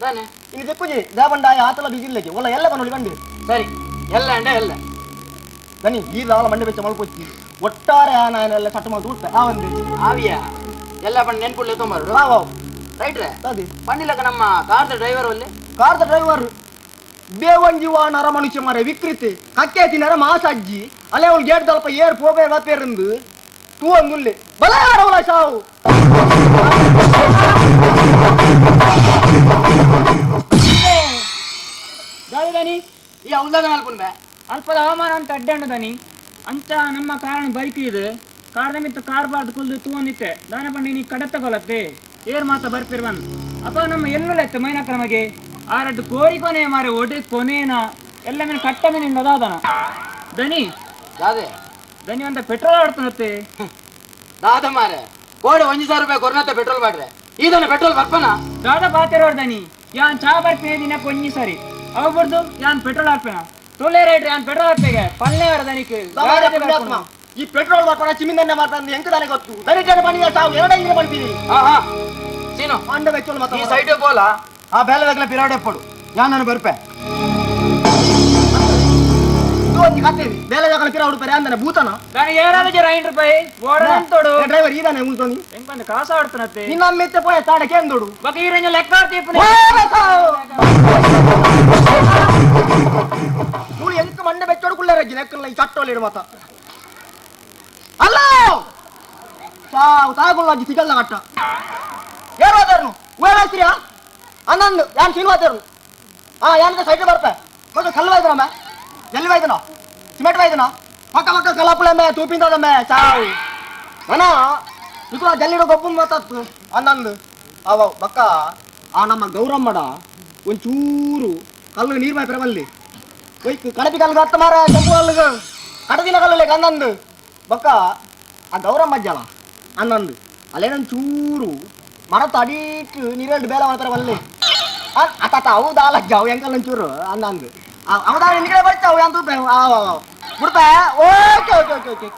ದಾನೆ ಇನ್ನು ತಿಕ್ಕುಜಿ ದಾ ಬಂಡ ಆತಲ ಬಿಜಿಲ್ಲಗೆ ಒಲ್ಲ ಎಲ್ಲ ಬನ್ನೊಳಿ ಬಂಡಿ ಸರಿ ಎಲ್ಲ ಅಂಡ ಎಲ್ಲ ಬನ್ನಿ ಈ ದಾಲ ಮಂಡೆ ಬೆಚ್ಚ ಮಲ್ಕೊಚ್ಚಿ ಒಟ್ಟಾರೆ ಆ ನಾಯನೆಲ್ಲ ಕಟ್ಟು ಮಾಡಿ ಉಡ್ತಾ ಆ ಒಂದು ಆವಿಯ ಎಲ್ಲ ಬಣ್ಣ ನೆನ್ಪುಳ್ಳೆ ತೊಂಬರು ಆವ್ ರೈಟ್ರೆ ಅದೇ ಪಣ್ಣಿಲಕ ನಮ್ಮ ಕಾರ್ದ ಡ್ರೈವರ್ ಒಲ್ಲೆ ಕಾರ್ದ ಡ್ರೈವರ್ ಬೇವಂಜಿವ ನರ ಮನುಷ್ಯ ಮಾರೆ ವಿಕೃತಿ ಕಕ್ಕೆ ತಿನ್ನರ ಮಾಸಜ್ಜಿ ಅಲ್ಲೇ ಅವಳು ಗೇಟ್ ದಲ್ಪ ಏರ್ ಪೋಬೆ ಬಾಪೇರಂದು ತೂ ಅಂದುಲ್ಲೆ ಬಲ ಆಡವಲ ಸಾವು ದಾನಿ ಈ ಅವಲ್ದಾಗ ನಾಲ್ಕುನ್ ಬೇ ಅಲ್ಪದ ಹವಾಮಾನ ಅಂತ ಅಡ್ಡಾಂಡು ದನಿ ಅಂಚ ನಮ್ಮ ಕಾರಣ ಬೈಕ್ ಇದೆ ಕಾರ್ದ ಮಿತ್ತು ಕಾರ್ ಬಾರ್ದು ಕುಲ್ದು ತೂ ಅಂದಿತ್ತೆ ದಾನ ಪಂಡಿ ನೀ ಕಡತ ಕೊಲತ್ತೆ ಏರ್ ಮಾತ ಬರ್ಪಿರ್ವನ್ ಅಪ್ಪ ನಮ್ಮ ಎಲ್ಲುಲೆತ್ತ ಮೈನಕ್ರಮಗೆ ಆರಡ್ಡು ಕೋರಿ ಕೊನೆ ಮಾರೆ ಒಡೆ ಕೊನೇನ ಎಲ್ಲ ಮೇಲೆ ಕಟ್ಟ ಮೇನಿಂದ ದಾದನ ದನಿ ದಾದೆ ದನಿ ಅಂತ ಪೆಟ್ರೋಲ್ ಆಡ್ತಾನತ್ತೆ ದಾದ ಮಾರೆ ಕೋಡೆ 1,000 ರೂಪಾಯಿ ಕೊರ್ನತ್ತೆ ಪೆಟ್ರೋಲ್ ಮಾಡ್ರೆ ಇದನ್ನ ಪೆಟ್ರೋಲ್ ಬರ್ಪನ ದಾದ ಬಾತಿರೋಡ್ ದನಿ ಯಾನ್ ಚಾ ಬರ್ಪಿನ ದಿನ ಒಂಜಿ ಸರಿ ಅವ ಬರ್ದು ಯಾನ್ ಪೆಟ್ರೋಲ್ ಹಾಕ್ಪೇನ ತೊಲೆ ರೈಟ್ರಿ ಯಾನ್ ಪೆಟ್ರೋಲ್ ಹಾಕ್ಪೇಗೆ ಪಲ್ಲೆ ಅವರ ದನಿಕ್ ಈ ಪೆಟ್ರೋಲ್ ಮಾಡ್ತಾನ ಚಿಮಿಂದನ್ನೇ ಮಾಡ್ತಾನೆ ಎಂತ ತಾನೆ ಗೊತ್ತು ದನಿಟನೆ ಪಣಿ ಸಾವು ಎರಡೇ ಇಂಜಿನ ಪಣಿಪೀನಿ. ಹಾ ಹಾ ಸೀನು ಅಂಡ ವೆಚ್ಚೋಲ್ ಮಾತ ಈ ಸೈಡ್ ಪೋಲ ಆ ಬೇಲೆ ಬೇಕಲ ಪಿರಾಡೆ ಪಡು ಯಾನ್ ನಾನು ಬರ್ಪೆ ಒಂಜಿ ಕತೆ ಬೇಲೆ ಬೇಕಲ ಪಿರಾಡು ಪರೆ ಅಂದನೆ ಭೂತನ ದಾನಿ ಏರಾದ ಜರ 5 ರೂಪಾಯಿ ಓಡಂತೋಡು ಡ್ರೈವರ್ ಈದಾನೆ ಉಂಟೋನಿ ಎಂಕಂದ ಕಾಸ ಆಡ್ತಾನತ್ತೆ ನಿನ್ನ ಮೆತ್ತೆ ಪೋಯ ತಾಡ ಕೇಂದೋಡು ಬಕ ಈರಂಜ ಲೆಕ್ಕ ಆಡ್ತೀಪನೆ నువ్వు ఎంత మండ పెట్టోడుకుళ్ళారా జినక్కల ఈ చట్టోలేడు మాత అల్లో సావు తాగుల్లా సిగల్ల కట్ట ఏరు వాతారు ఊరేస్త్రియా అన్నందు యాన్ సీన్ వాతారు ఆ యాన్ సైడ్ ಬರ್ಪೆ కొంచెం కల్లు వైదనమ్మ జల్లి వైదన సిమెంట్ వైదన పక్క పక్క కలపులమ్మే చూపించదమ్మే సావు అన్నా ఇప్పుడు ఆ జల్లిడు గొప్ప మాతత్తు అన్నందు అవ బక్క ఆ ನಮ್ಮ ಗೌರಮ್ಮಡ ಒಂಚೂರು ಕಲ್ಲು ನೀರು ಮಾತ್ರ ಬಲ್ಲಿ ಒಯ್ಕ್ ಕಡಪಿ ಕಲ್ಲು ಅತ್ತ ಮಾರ ಕೆಂಪು ಕಲ್ಲು ಕಡದಿನ ಕಲ್ಲಲೆ ಕಂದಂದು ಬೊಕ್ಕ ಆ ಗೌರಮ್ಮ ಅಜ್ಜಲ ಅನ್ನಂದು ಅಲ್ಲೇನೊಂದು ಚೂರು ಮರತ ಅಡೀಟ್ ನೀರೆರಡು ಬೇಲ ಮಾತ್ರ ಬಲ್ಲಿ ಅತ್ತ ಅವು ದಾಲ ಅಜ್ಜ ಅವು ಎಂಕಲ್ ಒಂಚೂರು ಅಂದಂದು ಅವದಾನ ನಿಗಡೆ ಬರ್ತಾವು ಅಂತ ಬಿಡ್ತಾ. ಓಕೆ ಓಕೆ ಓಕೆ ಓಕೆ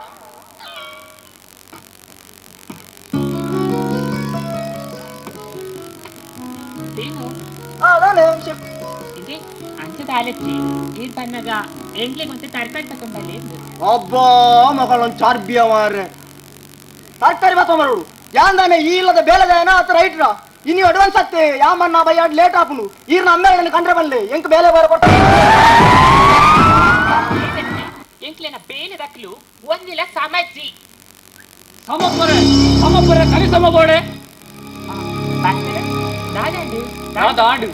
ಅಬ್ಬಾ ಮಗಳೊಂದು ಚಾರ್ಬಿಯ ಮಾರ್ರೆ ತರಕಾರಿ ಬತ್ತ ಮರಡು ಯಾಂದಾನೆ ಈ ಇಲ್ಲದ ಬೇಲೆದೇನ ಅತ್ತ ರೈಟ್ರ ಇನ್ನು ಅಡ್ವಾನ್ಸ್ ಆಗ್ತೆ ಯಾಮನ್ನ ಬಯ್ಯಾಡ್ ಲೇಟ್ ಆಪುನು ಈರ್ನ ಅಮ್ಮೇಲೆ ಕಂಡ್ರೆ ಬಲ್ಲೆ ಎಂಕ್ ಬೇಲೆ ಬರ ಕೊಡ್ತಾರೆ. ಎಂಕ್ಲೆನ ಬೇಲೆ ದಕ್ಲು ಒಂದಿಲ್ಲ ಸಮಜ್ಜಿ ಸಮಪ್ಪರೆ ಸಮಪ್ಪರೆ ಕಲಿ ಸಮ ಬೋಡೆ ದಾಂಡು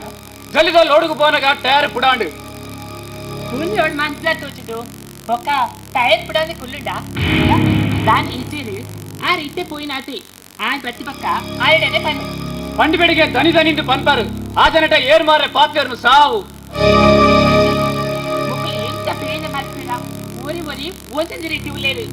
ಜಲ್ಲಿದ ಲೋಡುಗು ಪೋನಗ ಟೈರ್ ಪುಡಾಂಡು ಕುಲ್ಲೋಡ್ ಮನ್ಸ್ಲ ತೋಚಿದು ಬೊಕ್ಕ ಟೈರ್ ಪುಡಾಂದು ಕುಲ್ಲುಂಡ ದಾನ್ ಇಚ್ಚಿರಿ ಆ ರೀತೆ ಪೋಯಿನಾತಿ ಆ ಪ್ರತಿ ಪಕ್ಕ ಆಯಡನೆ ಪನ್ನೆ పండి ಬೆಳಿಗ್ಗೆ ದನಿ ದನಿಂದು ಪನ್ಪಾರು ಆ ಜನಟ ಏರ್ ಮಾರೆ ಪಾತ್ಯರ್ನು ಸಾವು. ಮುಕ್ಳು ಎಂತ ಬೇಲೆ ಮಾಡ್ತೀರಾ ಒರಿ ಒರಿ ಒಂದೊಂದು ರೀತಿ ಉಳ್ಳೇರು.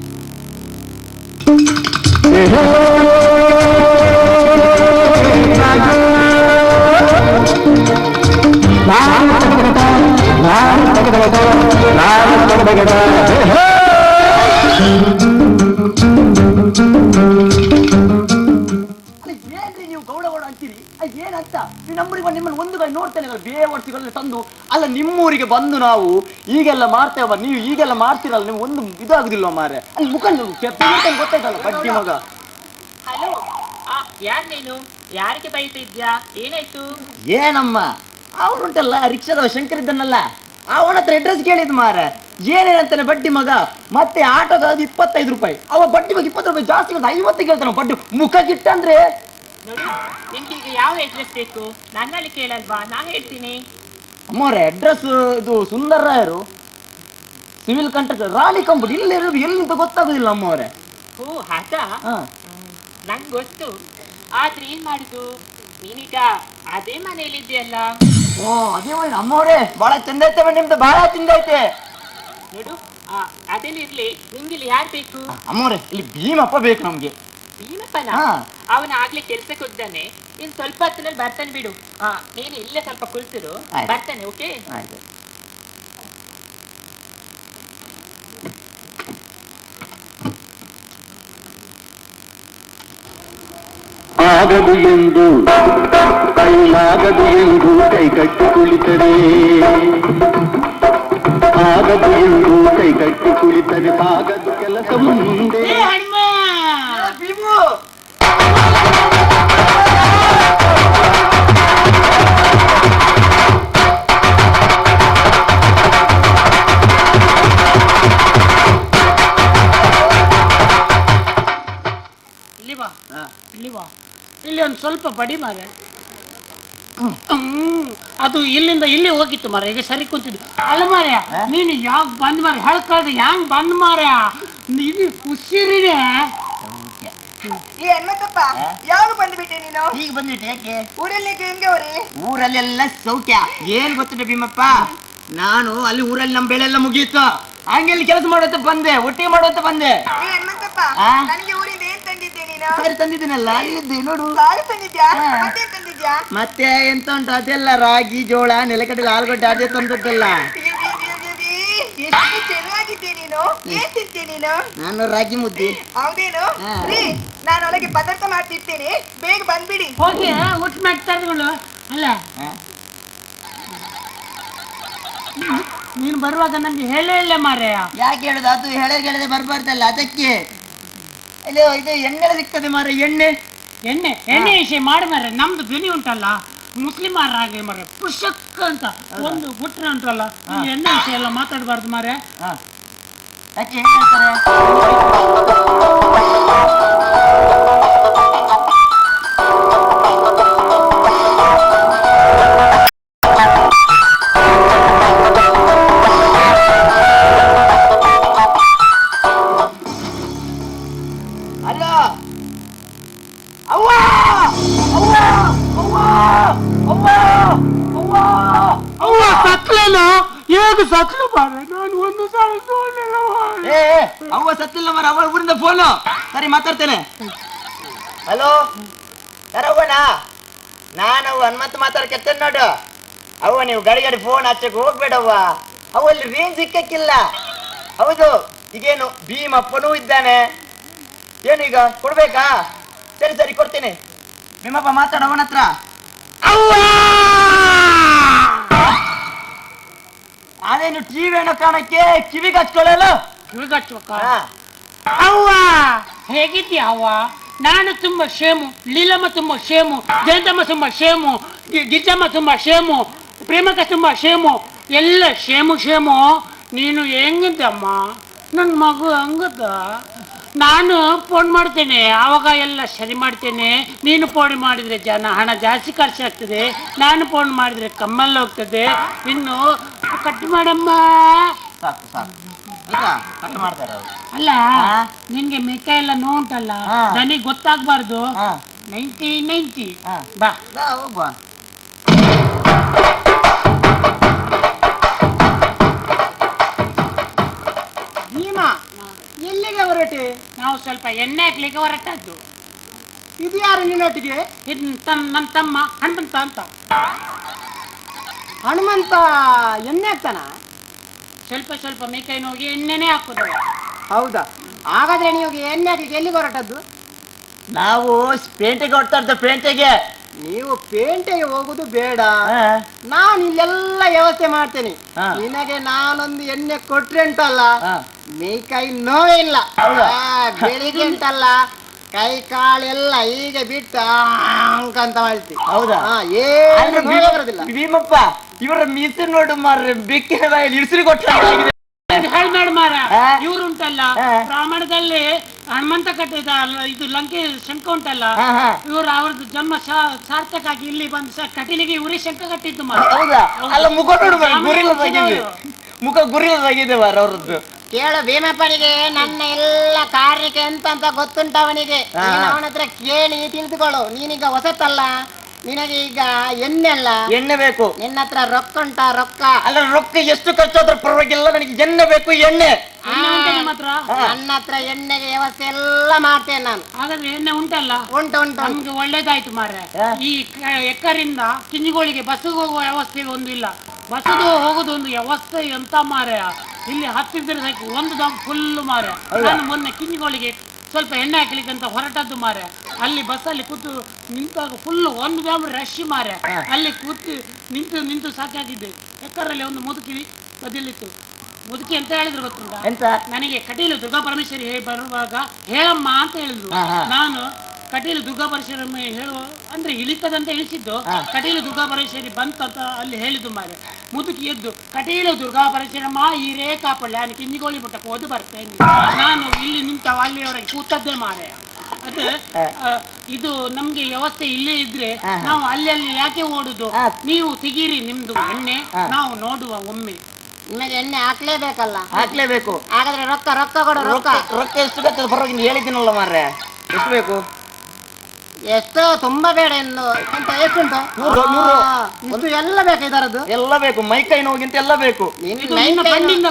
ಏನ್ರಿ ನೀವು ಗೌಡ ಗೌಡ ಅಂತೀರಿ? ಅದು ಏನಂತ ನೀವು ನಮ್ಮೂರಿಗೆ ಬಂದು ನಿಮ್ಮನ್ನು ಒಂದು ಕಡೆ ನೋಡ್ತೇನೆ ಬೇವರ್ಸಿಗಳೆಲ್ಲ ತಂದು ಅಲ್ಲ ನಿಮ್ಮೂರಿಗೆ ಬಂದು ನಾವು ಈಗೆಲ್ಲ ಮಾಡ್ತೇವ, ನೀವು ಈಗೆಲ್ಲ ಮಾಡ್ತೀರಲ್ಲ, ನೀವು ಒಂದು ಇದಾಗುದಿಲ್ಲ ಮಾರ್ರೆ. ಅಲ್ಲಿ ಮುಖ ಗೊತ್ತಾಯ್ತಲ್ಲ ಬಡ್ಡಿ ಮಗ. ಹಲೋ, ಯಾರ್ ನೀನು? ಯಾರಿಗೆ ಬೈತಿದ್ಯಾ? ಏನಾಯ್ತು? ಏನಮ್ಮ ಅವನುಂಟಲ್ಲ ರಿಕ್ಷಾದವ ಶಂಕರ್ ಇದ್ದನಲ್ಲ, ಅವನ ಹತ್ರ ಅಡ್ರೆಸ್ ಕೇಳಿದ್ ಮಾರ. ಏನೇನಂತಾನೆ ಬಡ್ಡಿ ಮಗ. ಮತ್ತೆ ಆಟೋದ ಅದು 25 ರೂಪಾಯಿ, ಅವ ಬಡ್ಡಿ ಮಗ 20 ರೂಪಾಯಿ ಜಾಸ್ತಿ ಬಂದು 50 ಕೇಳ್ತಾನ ಬಡ್ಡಿ ಮುಖ ಗಿಟ್ಟಂದ್ರೆ. ನೋಡು ನಿಂಗೆ ಈಗ ಯಾವ ಅಡ್ರೆಸ್ ಬೇಕು ನನ್ನಲ್ಲಿ ಕೇಳಲ್ವಾ, ನಾ ಹೇಳ್ತೀನಿ. ಅಮ್ಮವ್ರೆ ಅಡ್ರೆಸ್ ಇದು ಸುಂದರ್ ರಾಯರು ಸಿವಿಲ್ ಕಂಟ್ರಾಕ್ಟರ್ ರಾಣಿ ಕಂಪೌಂಡ್ ಇಲ್ಲಿ ಇರೋದು ಎಲ್ಲಿ ಅಂತ ಗೊತ್ತಾಗುದಿಲ್ಲ ಅಮ್ಮವ್ರೆ. ಓ ಹಾ ನಂಗೆ ಗೊತ್ತು, ಆದ್ರೆ ಏನ್ ಮಾಡುದು ನೀನೀಗ ಅದೇ ಮನೆಯಲ್ಲಿ ಇದೆಯಲ್ಲ. ಓ ಅದೇ ಮನೆ ಅಮ್ಮವ್ರೆ, ಬಹಳ ಚಂದ ಐತೆ ನಿಮ್ದು, ಬಹಳ ಚಂದ ಐತೆ. ನೋಡು ಅದೆಲ್ಲ ಇರ್ಲಿ, ನಿಂಗೆ ಇಲ್ಲಿ ಯಾರು ಬೇಕು? ಅಮ್ಮವ್ರೆ ಇಲ್ಲಿ ಭೀಮಪ್ಪ ಬೇಕು ನಮ್ಗೆ. ಭೀಮಪ್ಪನ? ಅವನ ಆಗ್ಲೇ ಕೆಲ್ಸಕ್ಕೆ ಹೋಗ್ತಾನೆ, ಇನ್ ಸ್ವಲ್ಪ ಹೊತ್ತಿನಲ್ಲಿ ಬರ್ತಾನೆ ಬಿಡು. ನೀನು ಇಲ್ಲೇ ಸ್ವಲ್ಪ ಕುಳಿತಿರು, ಬರ್ತಾನೆ. ಓಕೆ ಆಯ್ತು. ಆಗದು ಎಂದು ಕೈಲಾಗದು ಎಂದು ಕೈಗಟ್ಟಿ ಕುಳಿತರೆ, ಆಗದು ಎಂದು ಕೈಗಟ್ಟಿ ಕುಳಿತರೆ ಸಾಗದು ಕೆಲಸವು ಮುಂದೆ. ಇಲ್ಲಿ ಬಾ, ಇಲ್ಲಿ ಬಾ, ಇಲ್ಲಿ ಒಂದು ಸ್ವಲ್ಪ ಬಡಿ ಮಾರೆ. ಅದು ಇಲ್ಲಿಂದ ಇಲ್ಲಿ ಹೋಗಿತ್ತು ಮಾರ, ಈಗ ಸರಿ ಕುಂತಿದ್ದು ಅಲ್ಲ ಮಾರ್ಯ. ನೀನು ಯಾವಾಗ ಬಂದ್ ಮಾರ ಹೇಳ್ಕಳ್ದು ಹ್ಯಾಂಗ್ ಬಂದ್ ಮಾರ್ಯ, ನೀನು ಹುಷಿರಿದೆ. ಈ ಹನುಮಂತಪ್ಪ ಯಾವಾಗ ಬಂದ್ಬಿಟ್ಟೆ ನೀನು? ಈಗ ಬಂದ್ಬಿಟ್ಟೆ. ಯಾಕೆ? ಊರಲ್ಲಿ ಹೆಂಗೆ ಅವ್ರಿ? ಊರಲ್ಲೆಲ್ಲ ಸೌಖ್ಯ. ಏನ್ ಗೊತ್ತಿದೆ ಭೀಮಪ್ಪ, ನಾನು ಅಲ್ಲಿ ಊರಲ್ಲಿ ನಮ್ ಬೆಳೆ ಎಲ್ಲ ಮುಗೀತು, ಹಂಗೆ ಇಲ್ಲಿ ಕೆಲಸ ಮಾಡುವಂತ ಬಂದೆ, ಒಟ್ಟಿಗೆ ಮಾಡುವಂತ ಬಂದೆ. ಹನುಮಂತಪ್ಪ ನನಗೆ ಊರಿಂದ ಏನ್ ತಂದಿದ್ದೆ ನೀನು? ಸಾರಿ ತಂದಿದ್ದೀನಲ್ಲ, ಅಲ್ಲಿದ್ದೆ ನೋಡು. ಸಾರಿ ತಂದಿದ್ಯಾ? ಮತ್ತೆ ತಂದಿದ್ಯಾ? ಮತ್ತೆ ಎಂತ ಉಂಟು ಅದೆಲ್ಲ, ರಾಗಿ ಜೋಳ ನೆಲಕಡಲೆ ಆಲೂಗಡ್ಡೆ ಅದೇ ತಂದದ್ದಲ್ಲ. ಎಷ್ಟು ಚೆನ್ನಾಗಿದ್ದೆ ನೀನು, ಏನ್ ತಿಂತೆ ನೀನು? ನಾನು ರಾಗಿ ಮುದ್ದೆ. ಹೌದೇನು? ರೀ ನಾನು ಒಳಗೆ ಪದಾರ್ಥ ಮಾಡ್ತಿರ್ತೇನೆ, ಬೇಗ ಬಂದ್ಬಿಡಿ. ಹೋಗಿ ಊಟ ಮಾಡ್ತಾರಗಳು ಅಲ್ಲ. ನೀನು ಬರುವಾಗ ನಂಗೆ ಹೇಳೇ ಇಲ್ಲ ಮಾರಾಯ. ಯಾಕೆ ಹೇಳುದು? ಅದು ಹೇಳೇ ಹೇಳದೆ ಬರ್ಬಾರ್ದಲ್ಲ ಅದಕ್ಕೆ. ಅಲ್ಲೋ ಇದು ಎಣ್ಣೆ ಸಿಗ್ತದೆ ಮಾರ, ಎಣ್ಣೆ. ಎಣ್ಣೆ ಎಣ್ಣೆ ವಿಷಯ ಮಾಡಿ ಮಾರ್ರೆ. ನಮ್ದು ಧ್ವನಿ ಉಂಟಲ್ಲ ಮುಸ್ಲಿಮರ ಹಾಗೆ ಮಾರ್ರೆ, ಪುಷಕ್ ಅಂತ ಒಂದು ಗುಟ್ರೆ ಉಂಟಲ್ಲ. ಎಣ್ಣೆ ವಿಷಯ ಎಲ್ಲ ಮಾತಾಡಬಾರ್ದು ಮಾರ್ರೆ. ಯಾಕೆ ಏನ್ ಹೇಳ್ತಾರೆ? ಅಲ್ಲ ಅವ್ವ ಅವ್ವ ಅವ್ವ ಅವ್ವ ಅವ್ವ ಅವ್ವ ಸತ್ತ. ಹೇಗೆ ಸತ್ಲು ಮಾರ್ರೆ? ನಾನು ಒಂದು ಸಾಲ ಸೋಲಿಲ್ಲ ಮಾರ್ರೆ. ಏ ಅವ್ವ ಸತ್ತಿಲ್ಲ ಮಾರ, ಅವ್ವ ಊರಿಂದ ಫೋನು. ಸರಿ ಮಾತಾಡ್ತೇನೆ. ಹಲೋ, ಯಾರವ್ವನಾ? ನಾನು ಅವ್ವ ಹನುಮಂತ ಮಾತಾಡ್ಕತ್ತೇನೆ ನೋಡು. ಅವ್ವ ನೀವು ಗಡಿ ಗಡಿ ಫೋನ್ ಹಚ್ಚಕ್ಕೆ ಹೋಗ್ಬೇಡವ್ವ, ಅವ್ವ ಅಲ್ಲಿ ರೇಂಜ್ ಸಿಕ್ಕಕ್ಕಿಲ್ಲ. ಹೌದು, ಈಗೇನು ಭೀಮಪ್ಪನೂ ಇದ್ದಾನೆ. ಏನು ಈಗ ಕೊಡ್ಬೇಕಾ? ಸರಿ ಸರಿ ಕೊಡ್ತೇನೆ. ಭೀಮಪ್ಪ ಮಾತಾಡ ಅವನ ಹತ್ರ. ಅವ್ವ ಅದೇನು ಟಿವಿ ಏನೋ ಕಾಣಕ್ಕೆ ಕಿವಿಗೆ ಹಚ್ಕೊಳ್ಳಲ್ಲ? ಕಿವಿಗೆ ಹಚ್ಬೇಕಾ? ಅವ್ವ ಹೇಗಿದ್ಯಾ ಅವ್ವ? ನಾನು ತುಂಬ ಶೇಮು, ಲೀಲಮ್ಮ ತುಂಬ ಶೇಮು, ಜಯಂತಮ್ಮ ತುಂಬ ಶೇಮು, ಗಿಜ್ಜಮ್ಮ ತುಂಬ ಶೇಮು, ಪ್ರೇಮಕ ತುಂಬ ಶೇಮು, ಎಲ್ಲ ಶೇಮು ಶೇಮು. ನೀನು ಹೆಂಗಿದ್ದಮ್ಮ? ನನ್ನ ಮಗು ಹಂಗದ. ನಾನು ಫೋನ್ ಮಾಡ್ತೇನೆ, ಆವಾಗ ಎಲ್ಲ ಸರಿ ಮಾಡ್ತೇನೆ. ನೀನು ಫೋನ್ ಮಾಡಿದರೆ ಜನ ಹಣ ಜಾಸ್ತಿ ಖರ್ಚಾಗ್ತದೆ, ನಾನು ಫೋನ್ ಮಾಡಿದರೆ ಕಮ್ಮಲ್ಲಿ ಹೋಗ್ತದೆ. ಇನ್ನು ಕಟ್ ಮಾಡಮ್ಮ. ಸಾಕು ಸಾಕು, ಆಯ್ತಾ? ಕಟ್ ಮಾಡ್ತಾರೆ ಅವ್ರು. ಅಲ್ಲ, ನಿನ್ಗೆ ಮೇಕ ಎಲ್ಲ ನೋವು ಉಂಟಲ್ಲ, ನನಗೆ ಗೊತ್ತಾಗ್ಬಾರ್ದು. 90 90 ಬಾ ಹೋಗುವ. ಭೀಮಾ, ಎಲ್ಲಿಗೆ ಹೊರಟೆ? ನಾವು ಸ್ವಲ್ಪ ಎಣ್ಣೆ ಹಾಕ್ಲಿಕ್ಕೆ ಹೊರಟದ್ದು. ಇದು ಯಾರು ನಿನ್ನೊಟ್ಟಿಗೆ? ಇದು ನನ್ನ ತಮ್ಮ ಹನುಮಂತ ಅಂತ. ಹನುಮಂತ ಎಣ್ಣೆ ಹಾಕ್ತಾನ? ಸ್ವಲ್ಪ ಸ್ವಲ್ಪ ಮೇಕೈ ಹೋಗಿ ಎಣ್ಣೆನೇ ಹಾಕುದು. ಹೌದಾ? ಹಾಗಾದ್ರೆ ನೀವು ಎಣ್ಣೆ ಹಾಕ್ಲಿಕ್ಕೆ ಎಲ್ಲಿಗೆ ಹೊರಟದ್ದು? ನಾವು ಪೇಂಟೆಗೆ ಹೊರಡ್ತಾ ಇದ್ದ. ಪೇಂಟೆಗೆ. ನೀವು ಪೇಂಟೆಗೆ ಹೋಗುದು ಬೇಡ, ನಾನು ಇಲ್ಲೆಲ್ಲ ವ್ಯವಸ್ಥೆ ಮಾಡ್ತೇನೆ. ನಿನಗೆ ನಾನೊಂದು ಎಣ್ಣೆ ಕೊಟ್ರೆ ಉಂಟಲ್ಲ, ಮೈಕೈ ನೋವೇ ಇಲ್ಲ. ಬೆಳಿಗ್ಗೆ ಉಂಟಲ್ಲ ಕೈ ಕಾಲೆಲ್ಲ ಹೀಗೆ ಬಿಟ್ಟು ಅಂತ ಮಾಡ್ತಿ. ಹೌದಾ? ಏನು ನೋವೇ ಬರುದಿಲ್ಲ. ಭೀಮಪ್ಪ ಇವರ ಮೀಸೆ ನೋಡು ಮಾರ್ರೆ, ಬೆಕ್ಕಿನ ಬಾಯಲ್ಲಿ ಇಳಿಸಿರಿ ಕೊಟ್ಟ. ಹೇಳ್ಬೇಡ ಮಾರ, ಇವ್ರು ಉಂಟಲ್ಲ ರಾಮಾಯಣದಲ್ಲಿ ಹನುಮಂತ ಕಟ್ಟಿದ ಇದು ಲಂಕೆ ಶಂಕ ಉಂಟಲ್ಲ, ಇವರು ಅವ್ರದ್ದು ಜನ್ಮ ಸಾರ್ಥಕ ಆಗಿ ಇಲ್ಲಿ ಬಂದು ಕಟೀಲಿಗೆ ಇವರೇ ಶಂಕ ಕಟ್ಟಿದ್ದು ಮಾರ. ಹೌದಾ? ಅಲ್ಲ ಮುಖ ನೋಡು ಮಾರ್ರೆ, ಗುರಿಲ್ಲದಾಗಿದೆ ಮುಖ, ಗುರಿಲ್ಲದಾಗಿದೆ ಮಾರ ಅವ್ರದ್ದು. ಕೇಳು ಭೀಮಪ್ಪನಿಗೆ ನನ್ನ ಎಲ್ಲ ಕಾರ್ಯಕ್ಕೆ ಎಂತ ಅಂತ ಗೊತ್ತುಂಟ ಅವನಿಗೆ. ನೀನು ಅವನ ಹತ್ರ ಕೇಳಿ ತಿಳಿದುಕೊಳ್ಳು. ನೀನೀಗ ಹೊಸತಲ್ಲ, ನಿನಗೆ ಈಗ ಎಣ್ಣೆ ಅಲ್ಲ, ಎಣ್ಣೆ ಬೇಕು. ನಿನ್ನ ಹತ್ರ ರೊಕ್ಕ ಉಂಟಾ? ರೊಕ್ಕ ಅಲ್ಲ, ರೊಕ್ಕ ಎಷ್ಟು ಖರ್ಚಾದ್ರೂ ಪರವಾಗಿಲ್ಲ, ನನಗೆ ಎಣ್ಣೆ ಬೇಕು. ಎಣ್ಣೆ ನನ್ನ ಹತ್ರ ಎಣ್ಣೆಗೆ ವ್ಯವಸ್ಥೆ ಎಲ್ಲ ಮಾಡ್ತೇನೆ ನಾನು. ಹಾಗಾದ್ರೆ ಎಣ್ಣೆ ಉಂಟಲ್ಲ? ಉಂಟು ಉಂಟು. ನಮ್ಗೆ ಒಳ್ಳೇದಾಯ್ತು ಮಾರ್ರೆ. ಈ ಎಕ್ಕರಿಂದ ಕಿಂಜಿಗೋಳಿಗೆ ಬಸ್ಸಿಗೆ ಹೋಗುವ ವ್ಯವಸ್ಥೆ ಒಂದು ಇಲ್ಲ, ಬಸ್ಸದು ಹೋಗೋದು ಒಂದು ವ್ಯವಸ್ಥೆ ಎಂತ ಮಾರ್ರೆ. ಇಲ್ಲಿ ಹತ್ತಿದ್ರೆ ಸಾಕು ಒಂದು ದಮ್ ಫುಲ್ ಮಾರ್ರೆ. ನಾನು ಮೊನ್ನೆ ಕಿಂಜಿಗೋಳಿಗೆ ಸ್ವಲ್ಪ ಎಣ್ಣೆ ಹಾಕ್ಲಿಕ್ಕೆ ಅಂತ ಹೊರಟದ್ದು ಮಾರ್ರೆ. ಅಲ್ಲಿ ಬಸ್ಸಲ್ಲಿ ಕೂತು ನಿಂತಾಗ ಫುಲ್ ಒಂದು ದಾಮ್ ರಶ್ ಮಾರ್ರೆ. ಅಲ್ಲಿ ಕೂತು ನಿಂತು ನಿಂತು ಸಾಕಾಗಿದ್ದೆ. ಎಕ್ಕರಲ್ಲಿ ಒಂದು ಮುದುಕಿ ಬದಿಲಿತ್ತು. ಮುದುಕಿ ಅಂತ ಹೇಳಿದ್ರು ಗೊತ್ತುಂಟ? ನನಗೆ ಕಟೀಲು ದುರ್ಗಾ ಪರಮೇಶ್ವರಿ ಬರುವಾಗ ಹೇಳಮ್ಮ ಅಂತ ಹೇಳಿದ್ರು. ನಾನು ಕಟೀಲು ದುರ್ಗಾ ಪರಮೇಶ್ವರಿ ಹೇಳುವ ಅಂದ್ರೆ ಇಳಿತದಂತ ಇಳಿಸಿದ್ದು, ಕಟೀಲು ದುರ್ಗಾ ಪರಮೇಶ್ವರಿ ಬಂತಂತ ಅಲ್ಲಿ ಹೇಳಿದ್ದು ಮಾರೆ. ಮುದುಕಿ ಎದ್ದು ಕಟೀಲು ದುರ್ಗಾ ಪರಮೇಶ್ವರಮ್ಮ ಈ ರೇ ಕಾಪಳ್ಳಿ ನಾನು ಕಿಂಜಿಗೋಳಿ ಮಠಕ್ಕೆ ಓದು ಬರ್ತೇನೆ, ನಾನು ಇಲ್ಲಿ ನಿಂತ ಅಲ್ಲಿಯವರೆಗೆ ಕೂತದ್ದೇ ಮಾರೆ. ಅದು ಇದು ನಮ್ಗೆ ವ್ಯವಸ್ಥೆ ಇಲ್ಲೇ ಇದ್ರೆ ನಾವು ಅಲ್ಲಿ ಅಲ್ಲಿ ಯಾಕೆ ಓಡುದು? ನೀವು ತೆಗೀರಿ ನಿಮ್ದು ಎಣ್ಣೆ, ನಾವು ನೋಡುವ ಒಮ್ಮೆ. ನಿಮಗೆ ಎಣ್ಣೆ ಹಾಕ್ಲೇಬೇಕಲ್ಲ? ಹಾಕ್ಲೇಬೇಕು. ಹಾಗಾದ್ರೆ ರೊಕ್ಕ ರೊಕ್ಕ ಕೊಡು. ರೊಕ್ಕ ರೊಕ್ಕ ಎಷ್ಟು ಬೇಕಾದ್ರೆ ಪರವಾಗಿಲ್ಲ, ಹೇಳಿದ್ದೀನಲ್ಲ ಮಾರ್ರೆ. ಎಷ್ಟು ಬೇಕು? ಎಷ್ಟು ತುಂಬಾ ಬೇಡ ಇನ್ನು ಎಂತ ಎಷ್ಟುಂಟು? ಇಷ್ಟು ಎಲ್ಲ ಬೇಕು ಇದರದ್ದು? ಎಲ್ಲ ಬೇಕು, ಮೈ ಕೈ ನೋವಿಗಿಂತ ಎಲ್ಲ ಬೇಕು.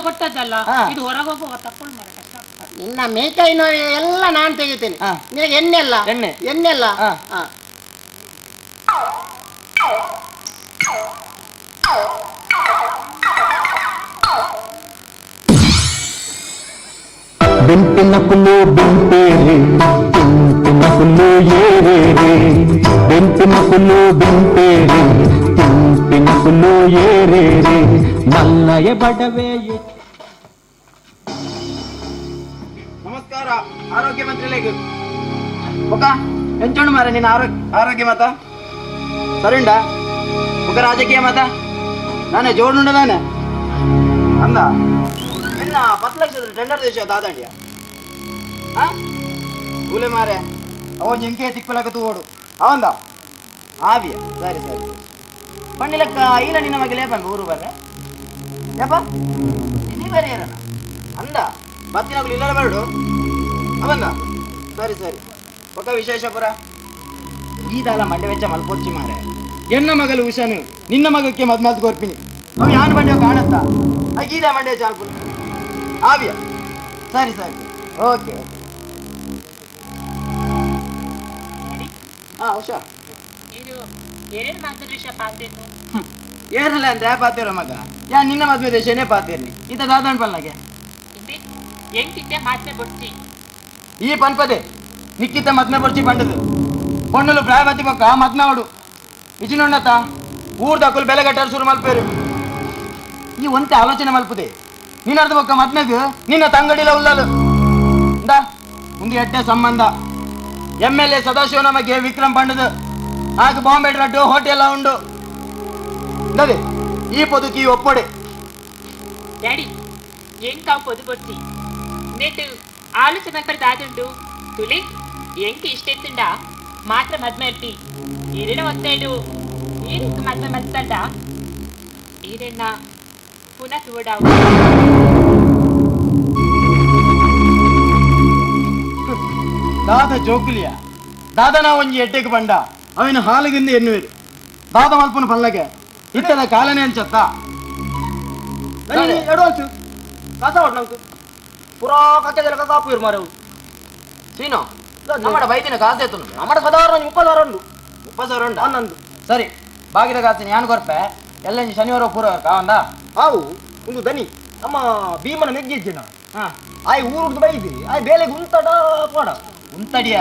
ಕೊಟ್ಟದ್ದಲ್ಲ ಇದು, ಹೊರಗೋಗುವ ತಕ್ಕೊಳ್ಳಿ ಮಾರ್ರೆ, ಕಷ್ಟ. ನಿನ್ನ ಮೈ ಕೈ ನೋವು ಎಲ್ಲ ನಾನು ತೆಗಿತೇನೆ. ನಿನಗೆ ಎಣ್ಣೆ ಅಲ್ಲ? ಎಣ್ಣೆ ಎಣ್ಣೆ ಅಲ್ಲ. ಬೆಂಪಿನ ಹುಲ್ಲು ಬೆಂಪೇರಿ, ತಿಂಪಿನ ಹುಲ್ಲು ಏರೇರಿ. ಬೆಂಪಿನ ಹುಲ್ಲು ಬೆಂಪೇರಿ, ತಿಂಪಿನ ಹುಲ್ಲು ಏರೇರಿ. ಮಲ್ಲಯ ಬಡವೆ. ನಮಸ್ಕಾರ ಆರೋಗ್ಯ ಮಂತ್ರಿಗಳಿಗೆ. ಒಕ್ಕ ಎಂಚೋಣ ಮಾರ ನಿನ್ನ ಆರೋಗ್ಯ ಮಾತ ಸರಿ ಉಂಡ? ಒಕ್ಕ ರಾಜಕೀಯ ಮಾತ ನಾನೇ ಜೋಡುಂಡ ನಾನೆ ಅಂದ ಇನ್ನ 10 ಲಕ್ಷದ ಟೆಂಡರ್ ದೇಶ ದಾದಾಂಡಿಯ ಕೂಲೆ ಮಾರೆ. ಅವ ಎಂಕೆ ತಿಕ್ಕಲಕ ತೂವೋಡು ಅವಂದ ಆವಿಯ. ಸರಿ ಸರಿ ಪಣ್ಣಿಲಕ್ಕ ಇಲ್ಲ ನಿನ್ನ ಮಗಲೇ ಬಂದು ಊರು ಬರ್ರೆ ಯಪ್ಪ ನೀ ಬೇರೆ ಏರನ ಅಂದ ಬತ್ತಿನಾಗಲು ಇಲ್ಲ ಬರಡು ಅವಂದ. ಸರಿ ಸರಿ ಒಕ್ಕ ವಿಶೇಷಪುರ ಈ ದಾಲ ಮಂಡೆ ವೆಚ್ಚ ಮಲ್ಪೊಚ್ಚಿ ಮಾರೆ. ಎನ್ನ ಮಗಲು ಉಷಾನು ನಿನ್ನ ಮಗಕ್ಕೆ ಮದ್ಮಾತ್ ಕೋರ್ಪಿನಿ. ಅವ ಯಾನ್ ಬಂಡಿ ಕಾಣತ್ತ ಗೀದ ಮಂಡ್ಯ ಚಾಲ್ಪು ಆವಿಯ. ಸರಿ ಸರಿ ಓಕೆ ಓಕೆ. ಹಾ ಹುಷಾ ಏರಲ್ಲ ಅಂದ್ರೆ ಪಾತಿರೋ ಮಗ ಯಾ ನಿನ್ನ ಮದ್ವೆ ದೇಶನೇ ಪಾತಿರ್ನಿ ಇತ ದಾದನ್ ಪಲ್ಲಾಗೆ ಈ ಪನ್ಪದೆ ನಿಕ್ಕಿತ ಮದ್ಮೆ ಬೊರ್ಚಿ ಪಂಡದು ಪೊಣ್ಣಲು ಪ್ರಾಯಪತಿ ಪಕ್ಕ ಮದ್ಮೆ ಅವಡು ವಿಜಿನೊಣ್ಣತ ಊರ್ದಕ್ಕುಲು ಬೆಲೆ ಕಟ್ಟರು ಶುರು ಮಲ್ಪೇರು. ಈ ಒಂತೆ ಆಲೋಚನೆ ಮಲ್ಪುದೆ ನೀನರ್ಧ ಪಕ್ಕ ಮದ್ಮೆಗ್ ನಿನ್ನ ತಂಗಡಿಲ ಉಲ್ಲಲು ಇಂದ ಒಂದು ಎಡ್ಡೆ ಸಂಬಂಧ MLA ಸದಾಶಿವ ನಮಗೆ ವಿಕ್ರಮ್ ಪಂಡದು ಆಗ ಬಾಂಬೆ ರಡ್ಡು ಹೋಟೆಲ್ ಉಂಡು ಇಂದದೆ ಈ ಪೊದುಕಿ ಒಪ್ಪಡೆ. ಡ್ಯಾಡಿ ಎಂಕ ಪೊದು ಬೊರ್ಚಿ ನೆಟ್ ಆಲೋಚನೆ ದಾದುಂಡು ತುಲಿ ಎಂಕ ಇಷ್ಟೆತ್ತುಂಡ ಮಾತ್ರ ಮದ್ಮೆ ಅಟ್ಟಿ ಈರಿನ ಒತ್ತೇಡು ಈರಿಂಕ ಮದ್ಮೆ ಮತ್ತಂಡ ಈರೆಣ್ಣ ಪುನಃ ತೋಡಾವು. ದಾದ ಜೋಕುಲಿಯ ದಾದನ ಒಂಜಿ ಎಡ್ಡೆಗೆ ಬಂಡ ಅವಿನ ಹಾಲಿಗಿಂದ ಎನ್ನುವಿರು ದಾದ ಮಲ್ಪನ ಪಲ್ಲಗೆ ಇತ್ತದ ಕಾಲನೇ ಅಂಚತ್ತ ಅಡ್ವಾನ್ಸ್ ಕಾಸ ಒಟ್ಟು ಪೂರಾ ಕಕ್ಕೆ ಕಾಪು ಇರು ಮಾರವು ಸೀನು ನಮ್ಮಡ ಬೈದಿನ ಕಾಸು ಎತ್ತು ನಮ್ಮಡ ಸಾಧಾರಣ 30,000 ಉಂಡು. 30,000 ಉಂಡು ಹನ್ನೊಂದು. ಸರಿ ಬಾಗಿದ ಕಾಸಿನ ಯಾನ್ ಕೊರ್ಪೆ ಎಲ್ಲ ಶನಿವಾರ ಪೂರ್ವ ಕಾವಂದ ಆವು ಒಂದು ದನಿ ನಮ್ಮ ಭೀಮನ ಮೆಗ್ಗಿಜ್ಜಿನ ಆಯ್ ಊರುಡ್ದು ಬೈದಿ ಆಯ್ ಬೇಲೆಗೆ ಉಂತಡ ಪೋಡ ಉಂತಡಿಯ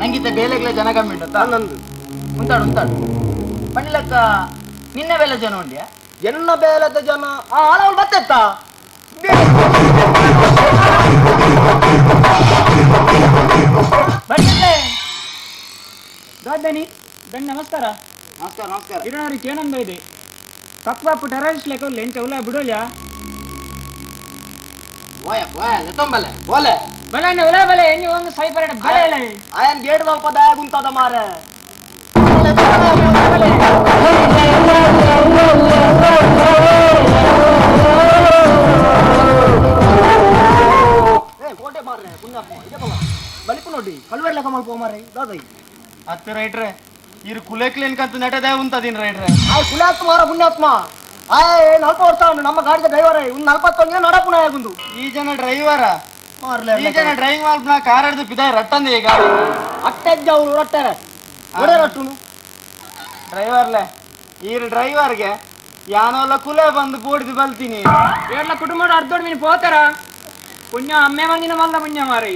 ನಂಗಿತ್ತ ಬೇಲೆಗ್ಲ ಜನ ಕಮ್ಮಿ ಉಂಟು ಹನ್ನೊಂದು ಉಂತಾಡು ಉಂತಾಡು ಪಣ್ಣಿಲಕ್ಕ ನಿನ್ನ ಬೇಲೆ ಜನ ಉಂಡಿಯಾ ಎನ್ನ ಬೇಲದ ಜನ ಆ ಆಳವಳು ಬತ್ತೆತ್ತ ದಾದನಿ ದಣ್ ನಮಸ್ಕಾರ. ನಮಸ್ಕಾರ ನಮಸ್ಕಾರ. ಇರೋರಿಗೆ ಏನಂದ ಇದೆ ತಕ್ವಾಪು ಟೆರರಿಸ್ಟ್ ಲೆಕ್ಕ ಎಂಚ ಉಲ್ಲ ಬಿಡೋಲ್ಯಾ ಓಯ ಓಯ ಲೆತ್ತೊಂಬಲೆ ಬೋಲೆ ಬಲೆ ಉಲ ಬಲೆ ಎಣ್ಣೆ ಒಂದು ಸೈಪರ್ ಬಲೆ ಇಲ್ಲ ಆಯನ್ ಗೇಟ್ ದಲ್ಪ ದಾಯ ಗುಂತದ ಮಾರೆ ಕೋಟೆ ಮಾರ್ರೆ ಪುಣ್ಯಾತ್ಮ ಇದೆಲ್ಲ ಬಲಿಪು ನೋಡಿ ಕಲ್ವೇರ್ ಲೆಕ್ಕ ಮಲ್ಪ ಮಾರ್ರೆ ದಾದೈ ಅತ್ತೆ ರೈಟ್ರೆ ಇರು ಕುಲೆಕ್ಲೇನ್ಕಂತ ನೆಟದೇ ಉಂತದಿನ್ ರೈಟ್ರೆ ಆಯ್ ಕುಲಾತ್ಮ ಮಾರ ಪುಣ್ಯಾತ್ಮ ಆಯ್ 40 ವರ್ಷ ಉಂಡು ನಮ್ಮ ಗಾಡಿದ ಡ್ರೈವರ್ ಒಂದು 41 ನಡಪುಣ ಆಗುಂದು ಈ ಜನ ಡ್ರೈವರ ಈ ಜನ ಡ್ರೈವಿಂಗ್ ಮಾಲ್ಪನ ಕಾರ್ ಹಿಡಿದು ಪಿದಾಯ್ ರಟ್ಟಂದೆ ಈ ಗಾಡಿ ಅಟ್ಟೆಜ್ಜ ಅವರು ರಟ್ಟರೆ ಒಡೆ ರಟ್ಟುನು ಡ್ರೈವರ್ಲೆ ಈ ಡ್ರೈವರ್ಗೆ ಯಾನೋಲ್ಲ ಕುಲೆ ಬಂದು ಪೋಡಿದು ಬಲ್ತೀನಿ ಏರ್ಲ ಕುಟುಂಬ ಅರ್ಧೋಡ್ ಮೀನು ಪೋತಾರ ಪುಣ್ಯ ಅಮ್ಮೆ ಮಂದಿನ ಮಲ್ಲ ಪುಣ್ಯ ಮಾರಿ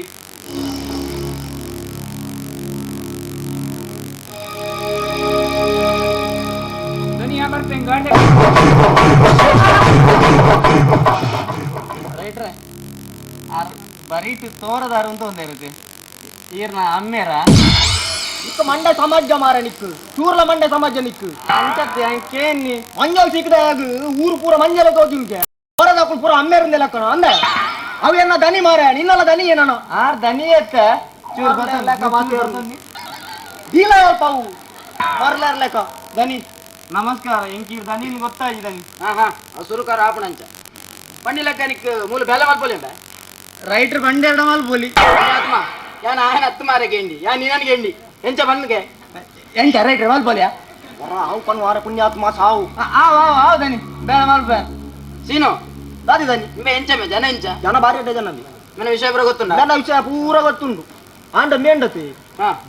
ದುನಿಯಾ ಬರ್ತೇನೆ ಗಾಡಿ ರೈಟ್ರೆ ಬರೀಟು ತೋರದಾರು ಅಂತ ಒಂದಿರುತ್ತೆ ಈರ್ನ ಅಮ್ಮೇರ ನಿಕ್ಕ ಮಂಡೆ ಸಮಾಜ ಮಾರ ನಿಕ್ಕು ಚೂರ್ಲ ಮಂಡೆ ಸಮಾಜ ನಿಕ್ಕು ಅಂಚತ್ತೆ ಕೇನ್ನಿ ಮಂಜಲ್ ಸಿಕ್ಕದಾಗ ಊರು ಪೂರ ಮಂಜಲ ತೋಜಿಂಕೆ ಹೊರದಾಕುಲ್ ಪೂರ ಅಮ್ಮೇರಿಂದ ಲಕ್ಕಣ ಅಂದೆ ಅವು ಎನ್ನ ದನಿ ಮಾರ ನಿನ್ನಲ್ಲ ದನಿ ಏನೋ ಆರ್ ದನಿ ಎತ್ತ ಚೂರು ಇಲ್ಲ ಅಲ್ಪ ಅವು ಬರ್ಲಾರ ಲೆಕ್ಕ ದನಿ ನಮಸ್ಕಾರ ಎಂಕೀರ್ ದನಿ ಗೊತ್ತಾಗಿ ದನಿ ಹಾ ಹಾ ಸುರುಕಾರ ಆಪಣಂಚ ಪಂಡಿ ಲೆಕ್ಕ ನಿಕ್ ಮೂಲ ಬೇಲೆ ಮಲ್ಪೊಲಿ ರೈಟ್ರ್ ಬಂಡೆರಡ ಮಲ್ಪೊಲಿ ಆತ್ಮ ಯಾನ್ ಆಯನ ಹತ್ತು ಮಾರೆ ಗೆಂಡಿ ಯಾ ನೀನನ್ ಗೆಂಡಿ ಎಂಚ ಬಂದ್ಗೆ ಎಂಚ ರೈಟ್ರ್ ಮಲ್ಪೊಲಿಯಾ ಅವು ಪನ್ ವಾರ ಪುಣ್ಯಾತ್ಮ ಸಾವು ಆವ್ ಆವ್ ಆವ್ ದನಿ ಬೇಳೆ ಮಲ್ಪ ಸೀನು ದಾದಿ ದನಿ ಇಂಬೆ ಎಂಚ ಮೆ ಜನ ಎಂಚ ಜನ ಭಾರಿ ಅಡ್ಡ ಜನ ನನ್ನ ವಿಷಯ ಪೂರ ಗೊತ್ತುಂಡ ನನ್ನ ವಿಷಯ ಪೂರ ಗೊತ್ತುಂಡು ಆಂಡ ಮೇಂಡತೆ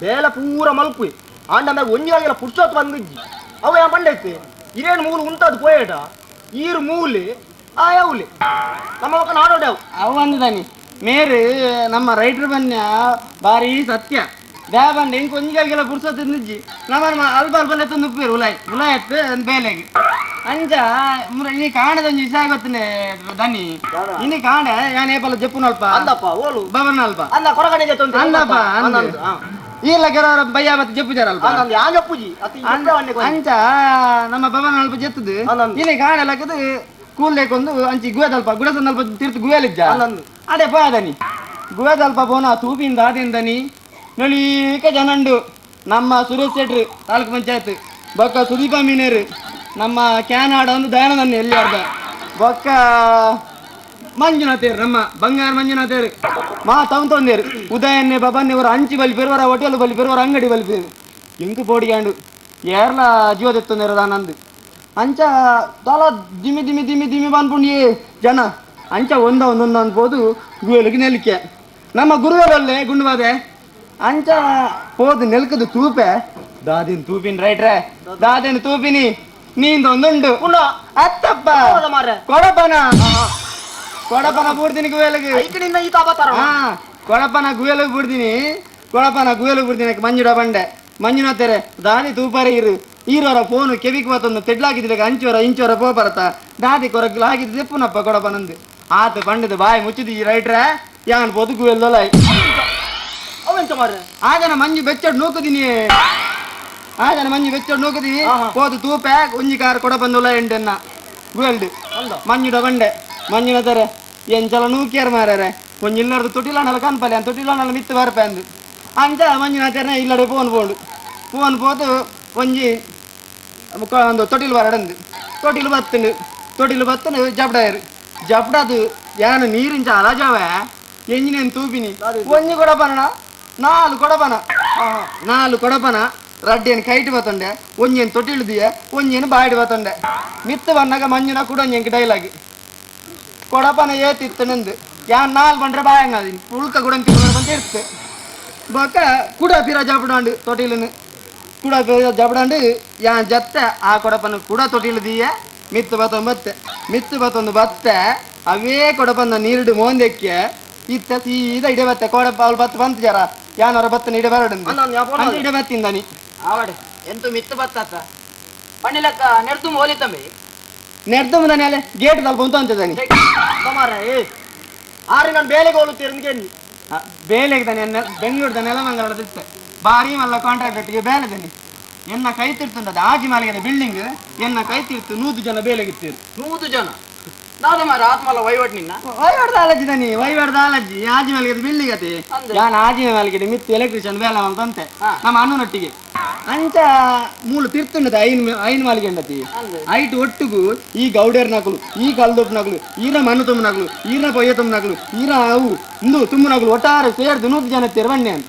ಬೇಲೆ ಪೂರ ಮಲ್ಪು ಆಂಡ ಮ್ಯಾಗ ಒಂಜಿ ಪುರ್ಸೊತ್ತು ಬಂದಿಜ್ಜಿ ಅವು ಯಾ ಬಂಡೈತೆ ಇರೇನು ಮೂಲು ಉಂಟದು ಪೋಯೇಟ ಈರು ಮೂಲೆ ಆ ಯಾవుಲೆ ನಮ್ಮ ಒಕ್ಕ ನಾಡೋಡ್ಯಾವು ಅವು ಅಂದದಾನಿ ಮೇರು ನಮ್ಮ ರೈಟ್ರ್ ಬನ್ಯ ಬಾರಿ ಸತ್ಯ they ಬಂದು ಇಂಕ ಒಂಜಿಗೆಲ್ಲ ಪುರ್ಸೊತ್ತು ನಿಜ್ಜಿ ನಮ್ಮ ಅಲ್ಪ ಅಲ್ಪ ಎತ್ತೊಂದು ಉಪ್ಪೇರು ಉಲಾಯ್ ಉಲಾಯ್ ಎತ್ತು ಬೇಲೆಗೆ ಅಂಚ ಈ ಕಾಣದ ಒಂಜಿ ವಿಷಯ ಗೊತ್ತನೆ ದನಿ ಇನಿ ಕಾಣ ಯಾನ್ ಏಪಲ್ಲ ಜಪ್ಪುನಲ್ಪ ಅಂದಪ್ಪ ಓಲು ಬವನ ಅಲ್ಪ ಅಂದ ಕೊರಗಡೆ ಜೊತೆ ಅಂದಪ್ಪ ಅಂದ ಇಲ್ಲ ಕೆಲವರ ಬಯ್ಯ ಮತ್ತೆ ಜಪ್ಪುಜಾರಲ್ಪ ಯಾ ಜಪ್ಪುಜಿ ಅಂಚ ನಮ್ಮ ಬವನ ಅಲ್ಪ ಜತ್ತದು ಇನಿ ಕಾಣ ಲಕ್ಕದು ಕೂಲ್ಲೇಕೊಂದು ಅಂಚಿ ಗುವೆದಲ್ಪ ಗುಡಸನ್ನಲ್ಪ ತೀರ್ತು ಗುವೆಲಿಜ್ಜ ಅದೇ ಪೋದನಿ ಗುವೆದಲ್ಪ ಪೋನ ತೂಪಿಂದ ಆದಿಂದನಿ ನೊಳೀಕ ಜನಂಡು ನಮ್ಮ ಸುರೇಶ್ ಶೆಟ್ರು ತಾಲೂಕು ಪಂಚಾಯತ್ ಬೊಕ್ಕ ಸುದೀಪ ಮೀನೇರು ನಮ್ಮ ಕ್ಯಾನಾಡ ಒಂದು ದಯಾನಂದನ್ ಎಲ್ಲಿ ಅರ್ಧ ಬೊಕ್ಕ ಮಂಜುನಾಥೇರು ನಮ್ಮ ಬಂಗಾರ ಮಂಜುನಾಥೇರು ಮಾ ತವಂತೊಂದೇರು ಉದಯನ್ನೇ ಬಬನ್ನೇ ಅವರ ಅಂಚಿ ಬಲಿಪೇರು ಅವರ ಹೋಟೆಲ್ ಬಲಿಪೇರು ಅವರ ಅಂಗಡಿ ಬಲಿಪೇರು ಎಂಕು ಪೋಡಿಗಾಂಡು ಏರ್ಲ ಜೀವದೆತ್ತೊಂದೇರು ದಾನಂದು ಅಂಚ ದಾಲ ದಿಮಿ ದಿಮಿ ದಿಮಿ ದಿಮಿ ಬಂದ್ಪುಂಡಿ ಜನ ಅಂಚ ಒಂದ ಒಂದೊಂದು ಅನ್ಬೋದು ಗುವೆಲಿಗೆ ನೆಲಿಕೆ ನಮ್ಮ ಗುರುವರಲ್ಲೇ ಗುಂಡುವಾದೆ ಅಂಚ ಪೋದು ನೆಲ್ಕದು ತೂಪೆ ದಾದಿನ ತೂಪಿನ ರೈಟ್ರೆ ದಾದಿನ ತೂಪಿನಿ ನೀಂದ ಒಂದುಂಡು ಅತ್ತಪ್ಪ ಕೊಡಪನ ಕೊಡಪನ ಬೂಡ್ತೀನಿ ಗುವೆಲಿಗೆ ಕೊಡಪನ ಗುವೆಲಿಗೆ ಬೂಡ್ತೀನಿ ಕೊಡಪನ ಗುವೆಲಿಗೆ ಬೂಡ್ತೀನಿ ಮಂಜುಡ ಬಂಡೆ ಮಂಜುನಾಥರೆ ದಾದಿ ತೂಪಾರೆ ಇರು ಈರೋರ ಫೋನು ಕೆವಿಗೆ ಮತ್ತೊಂದು ತೆಡ್ಲಾಗಿದ್ಬೇಕು ಅಂಚೋರ ಇಂಚೋರ ಪೋ ಬರತ್ತ ದಾದಿ ಕೊರಗ್ಲ ಆಗಿದ್ದು ತೆಪ್ಪುನಪ್ಪ ಕೊಡಪನಂದು ಆತ ಬಂಡದ ಬಾಯಿ ಮುಚ್ಚಿದಿ ರೈಟ್ರೆ ಯಾನ್ ಪೋದು ಗುವೆಲ್ಲೊಲ ಆಜನ ಮಂಜು ಬೆಚ್ಚಡ್ ನೂಕುದಿನಿ ಆಜನ ಮಂಜು ಬೆಚ್ಚಡ್ ನೂಕುದಿನಿ ಪೋದು ತೂಪೆ ಒಂಜಿ ಕಾರ್ ಕೊಡ ಬಂದುಲ್ಲ ಎಂಟನ್ನ ಗುವೆಲ್ಡು ಮಂಜುಡ ಬಂಡೆ ಮಂಜುನಾಥರೆ ಎಂಚಲ ನೂಕಿಯರ್ ಮಾರಾರೆ ಒಂಜಿ ಇಲ್ಲರ್ದು ತೊಟ್ಟಿಲಾಣಲ ಕನ್ಪಲೆ ಅಂತ ತೊಟ್ಟಿಲಾಣಲ ಮಿತ್ತು ಬರ್ಪೆ ಅಂದು ಅಂಚ ಮಂಜುನಾಥರ್ನ ಇಲ್ಲಡೆ ಫೋನ್ ಪೋಂಡು ಫೋನ್ ಪೋದು ಒಂಜಿ ಒಂದು ತೊಟ್ಟಿಲು ಬರಡಂದು ತೊಟ್ಟಿಲು ಬತ್ತಂಡು ತೊಟ್ಟಿಲು ಬತ್ತಂಡು ಜಬ್ಡಾಯರು ಜಬ್ಡದು ಯಾನು ನೀರಿಂಚ ಅಲಜಾವೆ ಎಂಜಿನೇನು ತೂಪಿನಿ ಒಂಜಿ ಕೊಡಪನ ನಾಲು ಕೊಡಪನ ನಾಲು ಕೊಡಪನ ರಡ್ಡೇನು ಕೈಟ್ ಬತ್ತಂಡೆ ಒಂಜೇನು ತೊಟ್ಟಿಲ್ದಿಯ ಒಂಜೇನು ಬಾಯಿಡ್ ಬತ್ತಂಡೆ ಮಿತ್ತು ಬನ್ನಾಗ ಮಂಜುನ ಕೂಡ ಒಂಜೆಂಕ್ ಡೈಲಾಗ್ ಕೊಡಪನ ಏತಿತ್ತನಂದು ಯಾನ್ ನಾಲ್ ಬಂಡ್ರೆ ಬಾಯಂಗ ಪುಳ್ಕ ಕೂಡ ಅಂತ ಇರ್ತೆ ಬೊಕ್ಕ ಕೂಡ ಪಿರ ಜಬ್ಡಾಂಡು ತೊಟ್ಟಿಲನು ಕೂಡ ಜಬಡಂಡು ಯಾನ್ ಜತ್ತೆ ಆ ಕೊಡಪನ ಕೂಡ ತೊಟ್ಟಿಲ್ದೀಯ ಮಿತ್ತು ಬತ್ತೊಂದು ಬತ್ತೆ ಮಿತ್ತು ಬತ್ತೊಂದು ಬತ್ತೆ ಅವೇ ಕೊಡಪನ ನೀರುಡು ಮೋಂದೆಕ್ಕೆ ಇತ್ತ ಸೀದಾ ಇಡೆ ಬತ್ತೆ ಕೊಡಪ ಅವಳು ಬತ್ತ ಬಂತು ಜರ ಯಾನವರ ಬತ್ತನ ಇಡೆ ಬರಡು ಇಡೆ ಬತ್ತಿಂದಾನಿ ಆವಡೆ ಎಂತು ಮಿತ್ತು ಬತ್ತ ಪಣ್ಣಿಲಕ್ಕ ನೆಡ್ದುಂಬ ಹೋಲಿತಂಬಿ ನೆಡ್ದುಂಬ ತಾನೆ ಅಲ್ಲೇ ಗೇಟ್ ತಲ್ಪ ಉಂಟು ಅಂತಿದ್ದಾನೆ ಆರೆ ನಾನು ಬೇಲೆಗೆ ಹೋಲುತ್ತೀರ ಬೇಲೆಗೆ ತಾನೆ ಬೆಂಗಳೂರು ನೆಲಮಂಗಲ ಇತ್ತೆ ಭಾರಿ ಮಲ್ಲ ಕಾಂಟ್ರಾಕ್ಟ್ ಒಟ್ಟಿಗೆ ಬೇಲೆ ದನಿ ಎನ್ನ ಕೈ ತಿರ್ತುಂಟದ ಆಜಿ ಮಾಲಿಗೆ ಬಿಲ್ಡಿಂಗ್ ಎನ್ನ ಕೈ ತಿರ್ತು 100 ಜನ ಬೇಲೆಗಿತ್ತೀರು 100 ಜನ ದಾದ ಮಾರ ಆತ್ಮಲ್ಲ ವಹಿವಾಟ್ ನಿನ್ನ ವಹಿವಾಟದ ಅಲಜ್ಜಿ ದನಿ ವಹಿವಾಟದ ಅಲಜ್ಜಿ ಆಜಿ ಮಾಲಿಗೆ ಬಿಲ್ಡಿಂಗ್ ಅತಿ ಯಾನ್ ಆಜಿ ಮಾಲಿಗೆ ಮಿತ್ತು ಎಲೆಕ್ಟ್ರಿಷಿಯನ್ ಬೇಲೆ ಅಂತಂತೆ ನಮ್ಮ ಅಣ್ಣನೊಟ್ಟಿಗೆ ಅಂಚ ಮೂಲು ತಿರ್ತುಂಡದ ಐನ್ ಐನ್ ಮಾಲಿಗೆ ಉಂಡತಿ ಐಟ್ ಒಟ್ಟುಗು ಈ ಗೌಡೇರ್ ನಕಲು ಈ ಕಲ್ದೊಪ್ಪು ನಕಲು ಈರ ಮಣ್ಣು ತುಂಬ ನಕಲು ಈರ ಪೊಯ್ಯ ತುಂಬ ನಕಲು ಈರ ಅವು ಇಂದು ತುಂಬ ನಕಲು ಒಟ್ಟಾರೆ ಸೇರ್ದು 100 ಜನ ತಿರುವಣ್ಣೆ ಅಂತ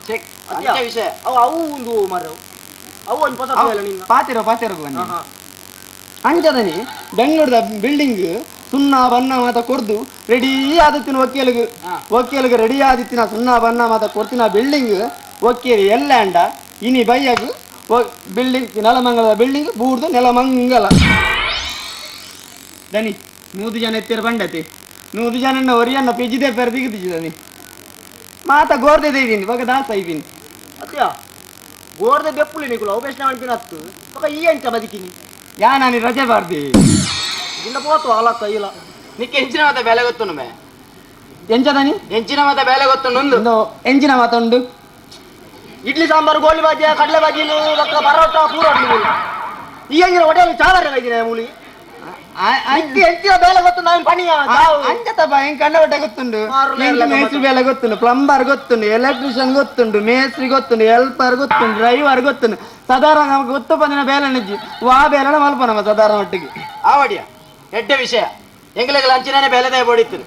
ವಿಷಯ ಅವು ಅವು ಒಂದು ಮರ ಅವು ಒಂದು ಹೊಸ ಪಾತಿರೋ ಪಾತಿರೋ ಬನ್ನಿ ಅಂಚದನಿ ಬೆಂಗಳೂರದ ಬಿಲ್ಡಿಂಗ್ ಸುಣ್ಣ ಬಣ್ಣ ಮಾತ ಕೊರ್ದು ರೆಡಿ ಆದತ್ತಿನ ವಕೀಲಿಗೆ ವಕೀಲಿಗೆ ರೆಡಿ ಆದಿತ್ತಿನ ಸುಣ್ಣ ಬಣ್ಣ ಮಾತ ಕೊಡ್ತಿನ ಬಿಲ್ಡಿಂಗ್ ವಕೀಲಿ ಎಲ್ಲ ಅಂಡ ಇನಿ ಬೈಯಾಗ ಬಿಲ್ಡಿಂಗ್ ನೆಲಮಂಗಲದ ಬಿಲ್ಡಿಂಗ್ ಬೂರ್ದು ನೆಲಮಂಗಲ ದನಿ 100 ಜನ ಎತ್ತಿರ ಬಂಡತಿ 100 ಜನ ಒರಿಯನ್ನ ಪಿಜಿದೆ ಪೆರ್ ದಿಗದಿಜಿ ದನಿ ಮಾತ ಗೋರ್ದೆ ಇದ್ದೀನಿ ಇವಾಗ ದಾಸ ಇದ್ದೀನಿ ಅತ್ಯ ಗೋರ್ದೆ ಬೆಪ್ಪುಲಿ ನಿಕುಲು ಅವು ಬೇಸ್ನ ಅನ್ಪಿನ ಹತ್ತು ಬೊಕ ಈ ಅಂಚ ಬದಿಕಿನಿ ಯಾ ನಾನು ರಜೆ ಬಾರ್ದಿ ಇಲ್ಲ ಪೋತು ಅಲಕ್ಕ ಇಲ್ಲ ನಿಕ್ಕೆ ಎಂಚಿನ ಮಾತ ಬೇಲೆ ಗೊತ್ತು ಮೇ ಎಂಚದನಿ ಎಂಚಿನ ಮಾತ ಬೇಲೆ ಗೊತ್ತು ನೊಂದು ಎಂಚಿನ ಮಾತುಂಡು ಇಡ್ಲಿ ಸಾಂಬಾರು ಗೋಲಿ ಬಾಜಿ ಕಡಲೆ ಬಾಜಿ ಬೊಕ್ಕ ಪರೋಟ ಪೂರ ಈ ಅಂಗಿನ ಹೋಟೆಲ್ ಚಾವರ ಇದ್ದೀನಿ ಮೂಲಿ ಎಂಚಿನ ಬೇಲೆ ಗೊತ್ತು ನಾನು ಪಣಿಯ ಅಂಚತಪ್ಪ ಹೆಂಗ್ ಕಂಡ ಬಟ್ಟೆ ಗೊತ್ತುಂಡು ಮೇಸ್ತ್ರಿ ಬೇಲೆ ಗೊತ್ತುಂಡು ಪ್ಲಂಬರ್ ಗೊತ್ತುಂಡು ಎಲೆಕ್ಟ್ರಿಷಿಯನ್ ಗೊತ್ತುಂಡು ಮೇಸ್ತ್ರಿ ಗೊತ್ತುಂಡು ಹೆಲ್ಪರ್ ಗೊತ್ತುಂಡು ಡ್ರೈವರ್ ಗೊತ್ತುಂಡು ಸಾಧಾರಣ ನಮಗೆ ಗೊತ್ತು ಬಂದಿನ ಬೇಲೆ ನಿಜ್ಜಿ ವಾ ಬೇಲೆನ ಮಲ್ಪ ನಮ್ಮ ಸಾಧಾರಣ ಮಟ್ಟಿಗೆ ಆವಡಿಯ ಎಡ್ಡೆ ವಿಷಯ ಎಂಗ್ಲೆಗಳ ಅಂಚಿನೇ ಬೇಲೆದೇ ಬೋಡಿತ್ತು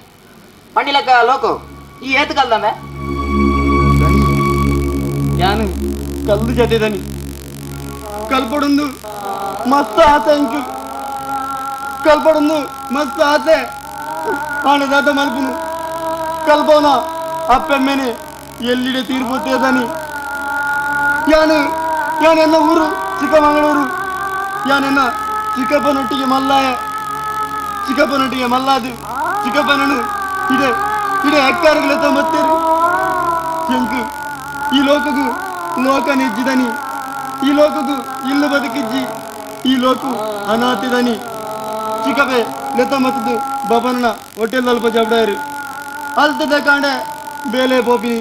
ಪಂಡಿಲಕ್ಕ ಲೋಕು ಈ ಏತು ಕಲ್ದಮ್ಮೆ ಯಾನು ಕಲ್ಲು ಜೊತೆ ದನಿ ಕಲ್ಪಡೊಂದು ಮಸ್ತ್ ಆಸೆ ಅಂಕು ಕಲ್ಪಡೊಂದು ಮಸ್ತ್ ಆಸೆ ಆಣದಾದ ಮಲ್ಪುನು ಕಲ್ಪೋನ ಅಪ್ಪೆಮ್ಮೆನೆ ಎಲ್ಲಿಡೆ ತೀರ್ಪುತ್ತೇದಾನಿ ಯಾನು ಯಾನೆನ್ನ ಊರು ಚಿಕ್ಕಮಗಳೂರು ಯಾನೆನ್ನ ಚಿಕ್ಕಪ್ಪನೊಟ್ಟಿಗೆ ಮಲ್ಲಾಯ ಚಿಕ್ಕಪ್ಪನೊಟ್ಟಿಗೆ ಮಲ್ಲಾದು ಚಿಕ್ಕಪ್ಪನನು ಇಡೆ ಇಡೆ ಅಕ್ಕಾರುಗಳ ಮತ್ತೇರು ಎಂಕು ಈ ಲೋಕಗೂ ಲೋಕ ನೆಜ್ಜಿದನಿ ಈ ಲೋಕಗೂ ಇಲ್ಲು ಬದುಕಿಜ್ಜಿ ಈ ಲೋಕು ಅನಾಥಿದನಿ ಚಿಕ್ಕಪ್ಪೆ ಲೆತ್ತ ಮತ್ತದು ಬಬನ ಹೋಟೆಲ್ ಅಲ್ಪ ಜಬಡಾಯರು ಅಲ್ತದ ಕಾಂಡೆ ಬೇಲೆ ಪೋಪಿನಿ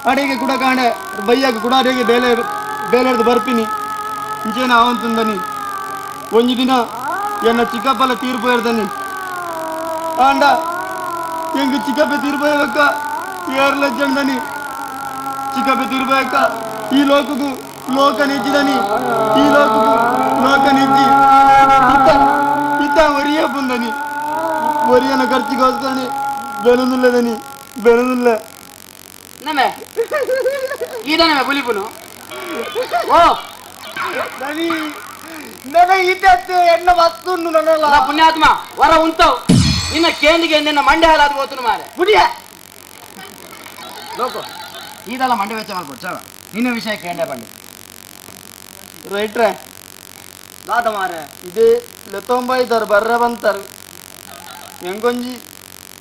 ಅಡಿಗೆ ಕೂಡ ಕಾಂಡೆ ಬಯ್ಯಾಗ ಕೂಡ ಅಡಿಗೆ ಬೇಲೆ ಬೇಲೆಡ್ದು ಬರ್ಪಿನಿ ಇಂಚೇನ ಅವಂತಂದನಿ ಒಂಜಿ ದಿನ ಎನ್ನ ಚಿಕ್ಕಪ್ಪಲ ತೀರ್ಪು ಇರ್ದನಿ ಆಂಡ ಎಂಗ್ ಚಿಕ್ಕಪ್ಪೆ ತೀರ್ಪು ಇರಕ್ಕ ಏರ್ಲ ಜಂಡನಿ ಚಿಕ್ಕಪ್ಪೆ ತೀರ್ಪು ಈ ಲೋಕಗೂ ಲೋಕ ನೆಜ್ಜಿದನಿ ಈ ಲೋಕಗೂ ಲೋಕ ನೆಜ್ಜಿ ಇತ್ತ ಇತ್ತ ಒರಿಯ ಬಂದನಿ ಒರಿಯನ ಖರ್ಚಿಗೋಸ್ಕರನೆ ಬೆನದುಲ್ಲದನಿ ಬೆನದುಲ್ಲ ನಮೆ ಈದನಮೆ ಬುಲಿಪುನು ಓ ದನಿ ನೆನ ಈತತ್ತು ಎನ್ನ ವಸ್ತು ನನ್ನಲ್ಲ ಪುಣ್ಯಾತ್ಮ ವರ ಉಂಟವು ನಿನ್ನ ಕೇಂದಿಗೆ ನಿನ್ನ ಮಂಡೆ ಹಾಲಾದ ಹೋತನು ಮಾರೆ ಬುಡಿಯ ಲೋಕು ಇದೆಲ್ಲ ಮಂಡೆ ವೆಚ್ಚ ಮಾಡ್ಕೊಡು ಚಲ ನಿನ್ನ ವಿಷಯ ಕೇಂದ್ರ ಬನ್ನಿ ರೈಟ್ರೆ ದಾದ ಮಾರೆ ಇದೇ ಲೆತ್ತೊಂಬೈದಾರು ಬರ್ರ ಬಂತಾರು ಎಂಗೊಂಜಿ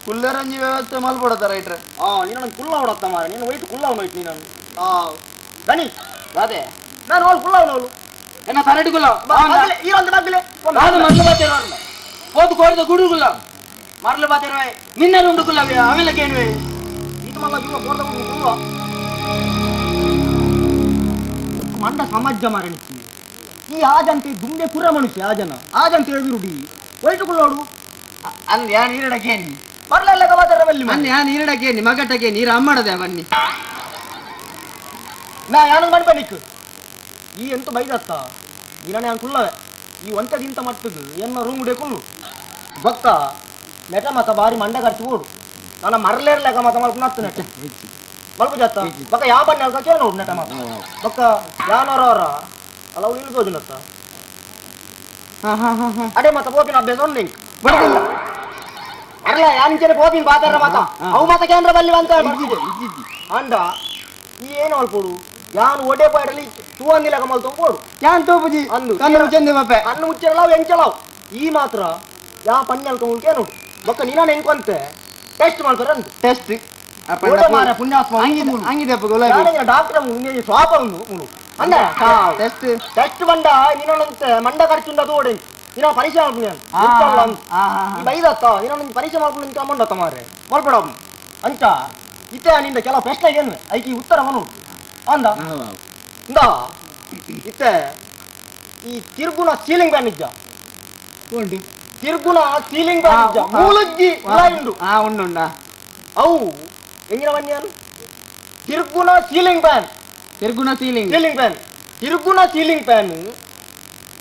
ಕುಲ್ಲೆರಂಜಿ ವ್ಯವಸ್ಥೆ ಮಲ್ಪಡತ್ತ ರೈಟ್ರೆ ನೀನು ಕುಲ್ಲ ಹೊಡತ್ತ ಮಾರೆ ನೀನು ವೈಟ್ ಕುಲ್ಲ ಹೋಯ್ತು ನೀನು ದಣಿ ದಾದೆ ನಾನು ಅವಳು ಕುಲ್ಲ ಅವಳು ಎನ್ನ ತರಡಿ ಕುಲ್ಲ ಈ ಒಂದು ಬಗ್ಲೆ ನಾನು ಮರಳು ಬಾತಿರೋ ಹೋದು ಕೋರಿದ ಗುಡು ಕುಲ್ಲ ಮರಳು ಬಾತಿರುವೆ ನಿನ್ನೆ ಉಂಡು ಕುಲ್ಲ ಅವೆಲ್ಲ ಕೇಳುವೆ ಈತ ಮಲ್ಲ ಜೀವ ಕೋರ್ದ ಗುಡು ಕುಲ್ಲ ಮಂಡ ಸಮಾಜ ಮಾರೆ ನಿಕ್ಕಿ ಈ ಆಜಂತೆ ದುಂಬೆ ಕುರ ಮನುಷ್ಯ ಆಜನ ಆಜಂತ ಹೇಳಿರುಡಿ ವೈಟ್ ಕುಳ್ಳೋಡು ಅಲ್ಲಿ ಯಾ ನೀರಡಕೇನಿ ಬರ್ಲಲ್ಲ ಗವಾದರ ಬಲ್ಲಿ ಅನ್ನ ಯಾ ನೀರಡಕೇನಿ ಮಗಟಕ್ಕೆ ನೀರು ಅಮ್ಮಡದೆ ಬನ್ನಿ ನಾ ಯಾನು ಮಣ್ಪನಿಕ್ ಈ ಎಂತ ಬೈದತ್ತ ನೀನ ಯಾನ್ ಕುಳ್ಳವೆ ಈ ಒಂತದಿಂತ ಮಟ್ಟದು ಎನ್ನ ರೂಮ್ ಉಡೆ ಕುಳ್ಳು ಭಕ್ತ ನೆಟ ಮತ ಬಾರಿ ಮಂಡ ಖರ್ಚು ಓಡು ನನ್ನ ಮರಲೇರ್ಲೆಕ ಮತ ಮಲ್ಪು ನತ್ತು ನೆಟ ಮಲ್ಪು ಜಾತ ಬಕ್ಕ ಯಾ ಬಣ್ಣ ಅಲ್ಕ ಕೇಳ ನೋಡು ನೆಟ ಮತ ಬಕ್ಕ ಯಾನೋರ ಅವರ ಅಲ್ಲ ಅವಳು ಇಲ್ಲಿ ತೋಜುನತ್ತ ಅಡೆ ಮತ ಪೋಪಿನ ಅಭ್ಯಾಸ ಉಂಡು ನಿಂಕ್ ಬಡದಿಲ್ಲ ಅರ್ಲ ಯಾನಿಂಚನೆ ಪೋಪಿನ ಬಾತಾರ ಮಾತ ಅವು ಮಾತ ಕೇಂದ್ರ ಬಲ್ಲಿ ಅಂತ ಅಂಡ ಈ ಏನು ಅಲ್ಪೋಡು ಯಾನು ಒಡೆ ಪಾಡಲಿ ತೂವಂದಿಲ್ಲ ಕಮಲ್ ತೊಂಬೋಡು ಯಾನ್ ತೋಪುಜಿ ಅಂದು ಕಣ್ಣು ಮುಚ್ಚಂದೆ ಬಾಪೆ ಕಣ್ಣು ಮುಚ್ಚರಲಾವ್ ಎಂಚಲಾವ್ ಈ ಮಾತ್ರ ಯಾ ಪಣ್ಯ ಅಲ್ಕೊಂಡು ನೋಡು ಬೊಕ್ಕ ನೀನ ಎಂಕೊಂತೆ ಟೆಸ್ಟ್ ಮಾಡ್ತಾರೆ ಅಂದು ಟೆಸ್ಟ್ ಓಡೆ ಮಾರ್ರೆ ಪುಣ್ಯಾತ್ಮ ಹಂಗಿದೆ ಅಪ್ಪ ಗುಲಾಬಿ ಡಾಕ್ಟರ್ ಸ್ವಾಪ ಉಂಡು ಮುಳು ಅಂದ ಟೆಸ್ಟ್ ಟೆಸ್ಟ್ ಬಂಡ ನೀನಂತೆ ಮಂಡ ಖರ್ಚುಂಡ ಅದು ಓಡೆ ನೀನ ಪರೀಕ್ಷೆ ಮಾಡ್ಕೊಂಡು ಈ ಬೈದತ್ತ ನೀನೊಂದು ಪರೀಕ್ಷೆ ಮಾಡ್ಕೊಂಡು ನಿಂತ ಅಮ್ಮಂಡತ್ತ ಮಾರ್ರೆ ಮಲ್ಪಡ ಅಂಚ ಇತ್ತ ನಿಂದ ಕೆಲವು ಪ್ರಶ್ನೆ ಏನು ಐಕಿ ಉತ್ತರ ಮನು ಅಂದ ಇಂದ ಇತ್ತೆ ಈ ತಿರುಗುಣ ಸೀಲಿಂಗ್ ಫ್ಯಾನ್ ಇದ್ದ ಉಂಟು ತಿರುಗುಣ ಸೀಲಿಂಗ್ ಫ್ಯಾನ್ ಇದ್ದ ಮೂಲಜ್ಜಿ ಉಂಡು ಉಂಡು ಉಂಡಾ ಅವು ಎಂಗಿನ ಬನ್ನಿಯಾನು ತಿರುಗುಣ ಸೀಲಿಂಗ್ ಫ್ಯಾನ್ ತಿರುಗುಣ ಸೀಲಿಂಗ್ ಸೀಲಿಂಗ್ ಫ್ಯಾನ್ ತಿರುಗುಣ ಸೀಲಿಂಗ್ ಫ್ಯಾನ್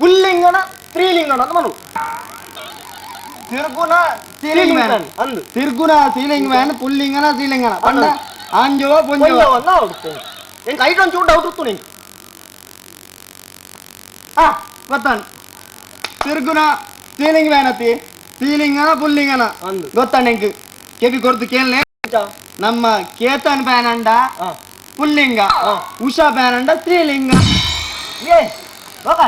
ಪುಲ್ಲಿಂಗನ ಸ್ತ್ರೀಲಿಂಗನ ಅಂತ ಮನು ತಿರುಗುಣ ಸೀಲಿಂಗ್ ಫ್ಯಾನ್ ಅಂದು ತಿರುಗುಣ ಸೀಲಿಂಗ್ ಫ್ಯಾನ್ ಪುಲ್ಲಿಂಗನ ಸೀಲಿಂಗನ ಪಂಡ ಆಂಜುವ ಪೊಂಜುವ ಪೊಂಜವ ಆಗುತ್ತೆ ಎಂಕ್ ಐಟ್ ಒಂಚೂರು ಡೌಟ್ ಇತ್ತು ನಿಂಗೆ ಗೊತ್ತಾನ್ ತಿರುಗುಣ ಸೀಲಿಂಗ್ ಫ್ಯಾನ್ ಅತಿ ಸೀಲಿಂಗನ ಪುಲ್ಲಿಂಗನ ಅಂದು ಗೊತ್ತಾಣ ಎಂಕ್ ಕೆಬಿ ಕೊರ್ದು ಕೇಳನೆ ನಮ್ಮ ಕೇತನ್ ಫ್ಯಾನ್ ಅಂಡ ಪುಲ್ಲಿಂಗ ಉಷಾ ಫ್ಯಾನ್ ಅಂಡ ಸ್ತ್ರೀಲಿಂಗ ಏ ಲೋಕ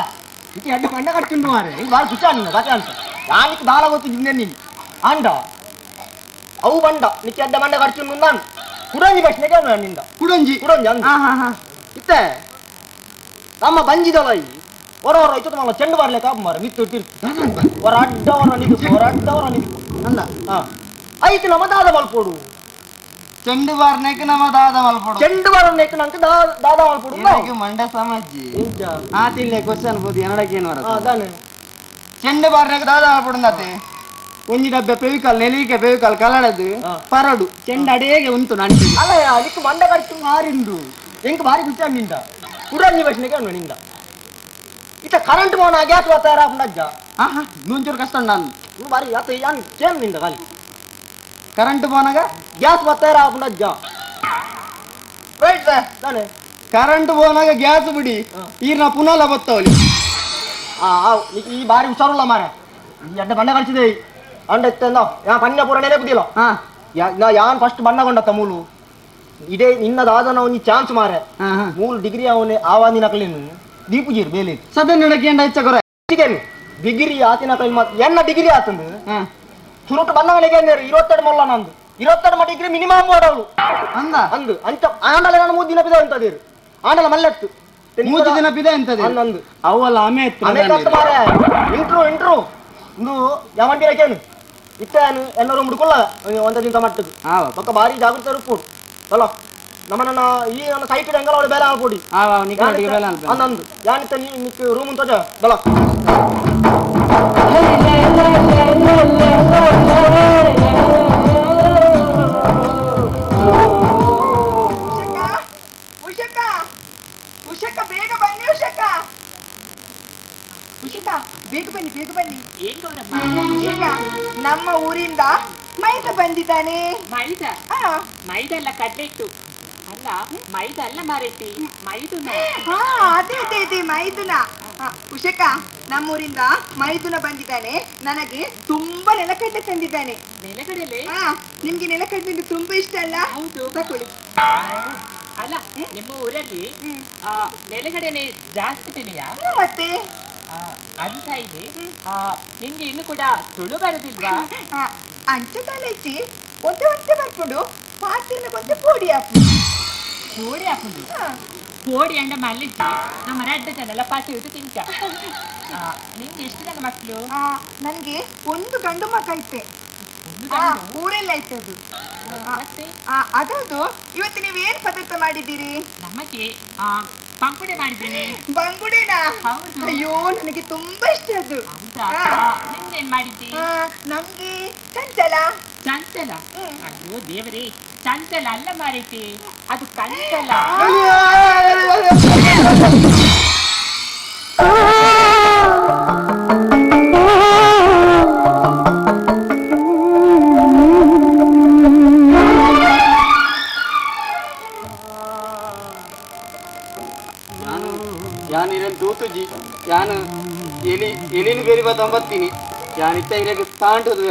ಇತಿ ಅಡ್ಡ ಮಂಡ ಕಟ್ಕೊಂಡು ಮಾರೆ ಹಿಂಗೆ ಭಾಳ ಸುಚ ನಿನ್ನ ಬಾಚ ಅಂತ ಯಾನಿಕ್ ದಾಲ ಗೊತ್ತು ಜಿಂದೆ ನೀನು ಅಂಡ ಅವು ಬಂಡ ನಿಕ್ಕೆ ಅಡ್ಡ ಮಂಡ ಕಟ್ಕೊಂಡು ನಾನು ಕುಡಂಜಿ ಪ್ರಶ್ನೆ ಕೇಳು ನಿಂದ ಕುಡಂಜಿ ಕುಡಂಜಿ ಅಂದ ಇತ್ತೆ ನಮ್ಮ ಬಂಜಿದಲ ಈ ಹೊರ ಹೊರ ಇತ್ತು ಮಲ್ಲ ಚೆಂಡು ಬರ್ಲಿಕ್ಕೆ ಆಪ್ ಮಾರೆ ಮಿತ್ತು ತಿರ್ತು ಹೊರ ಅಡ್ಡ ಹೊರ ನಿಂತು ಹೊರ ಅಡ್ಡ ಹೊರ ನಿಂತು ಅಲ್ಲ ಐತು ನಮ್ಮ ದಾದ ಮಲ್ಪೋಡು ಚೆಂಡು ಬಾರ್ನೆಕ್ ನಮ್ಮ ದಾದ ಮಲ್ಪೋಡು ಚೆಂಡು ಬಾರ್ನೆಕ್ ನಂಗೆ ದಾದ ಮಲ್ಪೋಡು எனக்கு ಮಂಡ ಸಮಜ್ಜಿ ಆತಿಲ್ಲೆ ಕ್ವಶನ್ ಬೋದು ಎನ್ನಡಕ್ಕೆ ಏನು ಬರತ್ತ ಅದಾನೆ ಚೆಂಡು ಬಾರ್ನೆಕ್ ದಾದ ಮಲ್ಪೋಡು ಅಂತೆ ಒಂಜಿ ಡಬ್ಬೆ ಫೆವಿಕಾಲ್ ನೆಲಿಕೆ ಫೆವಿಕಾಲ್ ಕಲಡದು ಪರಡು ಚೆಂಡು ಅಡೇಗೆ ಉಂಟು ನಂಟು ಅಲ್ಲ ಅದಕ್ಕೆ ಮಂಡ ಕಟ್ಟು ಮಾರಿಂಡು ಎಂಕ್ ಭಾರಿ ಖುಷಿ ನಿಂದ ಕುಡಂಜಿ ಪ್ರಶ್ನೆಗೆ ಅವನು ನಿಂದ ಇತ್ತ ಕರೆಂಟ್ ಮೋನ ಗ್ಯಾಸ್ ಬರ್ತಾರ ಅಜ್ಜ ಆಹಾ ನೂಂಚೂರು ಕಷ್ಟ ನಾನು నువ్వు భారీ అత యాన్ చేం నింద గాలి ಕರೆಂಟ್ ಪೋನಾಗ ಗ್ಯಾಸ್ ಬರ್ತಾರ ಅಜ್ಜ ರೈಟ್ ಸರ್ ತಾನೆ ಕರೆಂಟ್ ಪೋನಾಗ ಗ್ಯಾಸ್ ಬಿಡಿ ಈರ್ನ ಪುನಃ ಬತ್ತವಲಿ ಈ ಬಾರಿ ಹುಷಾರುಲ್ಲ ಮಾರ ಈ ಅಡ್ಡ ಬಣ್ಣ ಕಳಿಸಿದೆ ಅಂಡ ಇತ್ತಂದ ಯಾ ಪಣ್ಣ ಪೂರ ನೆನಪುದಿಲ್ಲ ನಾ ಯಾನ್ ಫಸ್ಟ್ ಬಣ್ಣ ಕೊಂಡತ್ತ ಮೂಲು ಇದೇ ನಿನ್ನ ದಾದನ ಒಂಜಿ ಚಾನ್ಸ್ ಮಾರೆ ಮೂಲು ಡಿಗ್ರಿ ಅವನೇ ಆವಾದಿನ ಕಲಿನು ದೀಪುಜೀರ್ ಬೇಲೆ ಸದನ ನಡಕೇಂಡ ಹೆಚ್ಚ ಕೊರೆ ಡಿಗ್ರಿ ಆತಿನ ಕಲಿ ಮಾತ್ ಎನ್ನ ಡಿಗ್ರಿ ಆತಂದು ಸುರುಟು ಬಣ್ಣಗಳಿಗೆ 22 ಮೊಲ್ಲ ನಂದು 22 ಡಿಗ್ರಿ ಮಿನಿಮಮ್ ಮಾಡವಳು ಅಂದ ಅಂದು ಅಂಚ ಆಂಡಲ ನಾನು 3 ದಿನ ಪಿದ ಅಂತದಿರು ಆಂಡಲ ಮಲ್ಲತ್ತು 3 ದಿನ ಪಿದ ಅಂತದೆ ಅಂದು ಅವಲ್ಲ ಆಮೆ ಆಮೆ ಮಾರೆ ಇಂಟ್ರು ಇಂಟ್ರು ಇಂದು ಯಾವಂಟಿರ ಕೇನು ಇತ್ತಾನು ಎಲ್ಲರೂ ಮುಡ್ಕೊಳ್ಳ ಒಂದ ದಿನ ಮಟ್ಟದು ಬೊಕ್ಕ ಭಾರಿ ಜಾಗೃತ ರೂಪು ಅಲ್ಲ ನಮ್ಮನ್ನ ಈ ನನ್ನ ಸೈಟ್ ಎಂಗಲ ಅವಳು ಬೇಲೆ ಹಾಕೊಡಿ ಅಂದು ಯಾನಿತ್ತ ನೀ ನಿಕ್ ರೂಮ್ ತೋಜ ಬಲ ಉಷಕ್ಕ ಉಷಕ್ಕ ಬೇಗ ಬನ್ನಿ ಉಷಕ್ಕ ಉಷಕ್ಕ ಬೇಗ ಬನ್ನಿ ಬೇಗ ಬನ್ನಿ ಈಗ ನಮ್ಮ ಊರಿಂದ ಮೈದ ಬಂದಿದ್ದಾನೆ ಮೈದ ಮೈದ ಅಲ್ಲ ಕಡ್ಲೆ ಹಿಟ್ಟು. ಅಲ್ಲ ಮೈದ ಅಲ್ಲ ಮಾರೈತಿ, ಮೈದುನ. ಹಾ ಅದೇ ಅದೇ ಅದೇ ಮೈದುನ. ಉಷಕ, ನಮ್ಮೂರಿಂದ ಮೈದುನ ಬಂದಿದ್ದಾನೆ, ನನಗೆ ತುಂಬಾ ನೆಲಕಡಲೆ ತಂದಿದ್ದಾನೆ. ನೆಲಕಡಲೆ? ಹಾ, ನಿಮ್ಗೆ ನೆಲಕಡಲೆ ಅಂದ್ರೆ ತುಂಬಾ ಇಷ್ಟ ಅಲ್ಲ? ಹೌದು. ತಕೊಳ್ಳಿ. ಅಲ್ಲ, ನಿಮ್ಮ ಊರಲ್ಲಿ ನೆಲಗಡಲೆ ಜಾಸ್ತಿ ಬೆಲೆಯಾ? ಮತ್ತೆ ಅಂತ ಇದೆ. ನಿಮ್ಗೆ ಇನ್ನು ಕೂಡ ತುಳು ಬರುದಿಲ್ವಾ? ಅಂಚೆ ತಲೆಚ್ಚಿ ಒಂದೇ ಒಂದೇ ಬರ್ಕೊಂಡು ಪಾತಿನ ಒಂದೇ ಪೋಡಿ ಹಾಕು. ಪೋಡಿ ಹಾಕುದು? ಪೋಡಿ ಅಂಡ ಮಲ್ಲಿಚ್ಚಿ ನಮ್ಮ ರಡ್ಡ ಜನ ಪಾತಿ ಇಟ್ಟು ತಿಂತ. ನಿಮ್ಗೆ ಎಷ್ಟು ಜನ ಮಕ್ಕಳು? ನನ್ಗೆ ಒಂದು ಗಂಡು ಮಗ ಐತೆ, ಊರೆಲ್ಲ ಐತೆ ಅದು. ಅದೌದು, ಇವತ್ತು ನೀವು ಏನ್ ಪದಾರ್ಥ ಮಾಡಿದ್ದೀರಿ? ನಮಗೆ ಬಂಗುಡೆ ಮಾಡಿದ್ದೀನಿ. ಬಂಗುಡೆನಾ? ಅಯ್ಯೋ, ನನಗೆ ತುಂಬಾ ಇಷ್ಟ ಅದು. ನಿಮ್ಗೇನ್ ಮಾಡಿದ್ದಿ? ನಮ್ಗೆ ಚಂಚಲ. ಚಂಚಲ? ಅಯ್ಯೋ ದೇವರೇ, ಚಂಚಲ ಅಲ್ಲ ಮಾರೈತಿ, ಅದು ಕಂಚಲ. ತೂತುಜಿ ಯಾನು ಎಲಿ ಎಲಿನ ಬೇರೆ ಬತ್ತೀನಿ ಯಾನಿತ್ತ ಇರಕ್ಕೆ ತಾಂಟದು.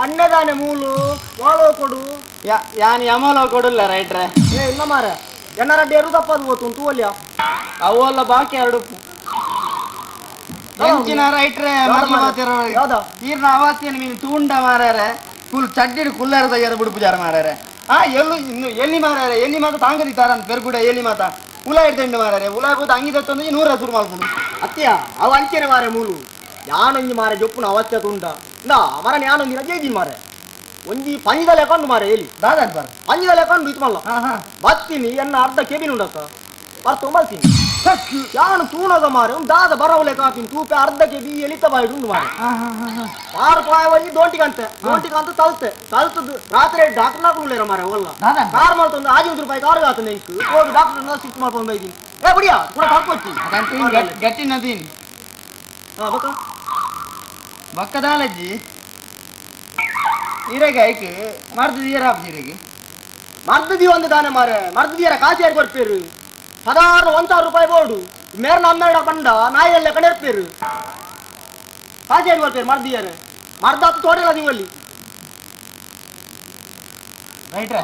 ಅನ್ನದಾನೆ ಮೂಲು ವಾಳೋ ಕೊಡು. ಯಾನ್ ಯಮಲೋ ಕೊಡಲ್ಲ ರೈಟ್ರೆ. ಏ ಇಲ್ಲ ಮಾರ, ಎನ್ನರ ಡೇರು ತಪ್ಪದು ಹೋತು ತೂವಲ್ಯ. ಅವಲ್ಲ ಬಾಕಿ ಎರಡು ಎಂಚಿನ ರೈಟ್ರೆ ತೀರ್ನ ಅವಾಸ್ತಿಯನ್ನು ಮೀನು ತೂಂಡ ಮಾರಾರೆ, ಕುಲ್ ಚಡ್ಡಿಡು ಕುಲ್ಲಾರ ತಯ್ಯಾರ ಬುಡುಪುಜಾರ ಮಾರಾರೆ. ಆ ಎಲ್ಲು ಇನ್ನು ಎಲ್ಲಿ ಮಾರಾರೆ, ಎಲ್ಲಿ ಮಾತ ತಾಂಗದಿ ತಾರ ಅಂತ ಪೆರ್ಗುಡ ಎಲ್ಲಿ ಮಾತ ಉಲ ಹಿಡ್ದಂಡು ಮಾರಾರೆ. ಉಲ ಹೋದ ಅಂಗಿ ತತ್ತೊಂದು 100 ಶುರು ಮಾಡ್ಕೊಂಡು ಅತ್ಯ ಅವ ಅಂಚೆನೆ ಮಾರೆ ಮೂಲು. ಯಾನೊಂಜಿ ಮಾರೆ ಜೊಪ್ಪುನ ಅವಸ್ಥೆ ತುಂಡ ನಾ ಮರ ಯಾನೊಂಜಿ ರಜೆ ಇದ್ದೀನಿ ಮಾರೆ. ಒಂಜಿ ಪಂಜದಲ್ಲೇ ಕಂಡು ಮಾರೆ ಎಲ್ಲಿ ದಾದ ಬಾರ ಪಂಜದಲ್ಲೇ ಕಂಡು ಇದು ಮಲ್ಲ ಬತ್ತೀನಿ ಎನ್ನ ಅರ್ಧ ಕೆಬಿನ ಉಂಡಕ್ಕ ಬರ್ತು ಮಲ್ತೀನಿ. ಯಾನು ತೂನದ ಮಾರೆ ಒಂದು ದಾದ ಬರವಲೆ ಕಾಪಿನ ತೂಪೆ ಅರ್ಧ ಕೆಬಿ ಎಲಿತ ಬಾಯಿ ಉಂಡು ಮಾರೆ. ಆರು ಪಾಯ ಒಂಜಿ ದೋಂಟಿಗಂತೆ ದೋಂಟಿಗಂತ ತಲ್ತೆ ತಲ್ತದ್ದು ರಾತ್ರಿ ಡಾಕ್ಟರ್ ನಾಕುಲೇರ ಮಾರೆ ಒಲ್ಲ ಕಾರ್ ಮಾಡ್ತಂದು 5 ರೂಪಾಯಿ ಕಾರು ಆತನ ಇಂಕು ಹೋಗಿ ಡಾಕ್ಟರ್ ಶಿಫ್ಟ್ ಮಾಡ್ಕೊಂಡು ಬೈದೀನಿ. ಏ ಬಿಡಿಯಾ ಕೂಡ ಕರ್ಕೊಚ್ಚಿ ಗಟ್ಟಿ ನದೀನಿ. ಹಾ ಬಕ್ಕ ಬಕ್ಕದಾಲಜ್ಜಿ ಇರಗೆ ಐಕ್ ಮರ್ದು ಆಪ್ಜಿರಗೆ ಮರ್ದದಿ ಒಂದು ದಾನೆ ಮಾರೆ ಮರ್ದದಿಯರ ಕಾಸು ಯಾರು ಕೊಡ್ಪೇರು? ಸಾಧಾರಣ 1000 ರೂಪಾಯಿ ಬೋರ್ಡು ಮೇರ ನಮ್ಮೇಡ ಬಂಡ ನಾಯಿಯಲ್ಲೇ ಕಡೆ ಇರ್ಪೇರು ಕಾಸು ಯಾರು ಕೊಡ್ಪೇರು? ಮರ್ದಿಯಾರೆ ಮರ್ದಾತು ತೋಡಿಲ್ಲ ನೀವಲ್ಲಿ ರೈಟ್ರೆ.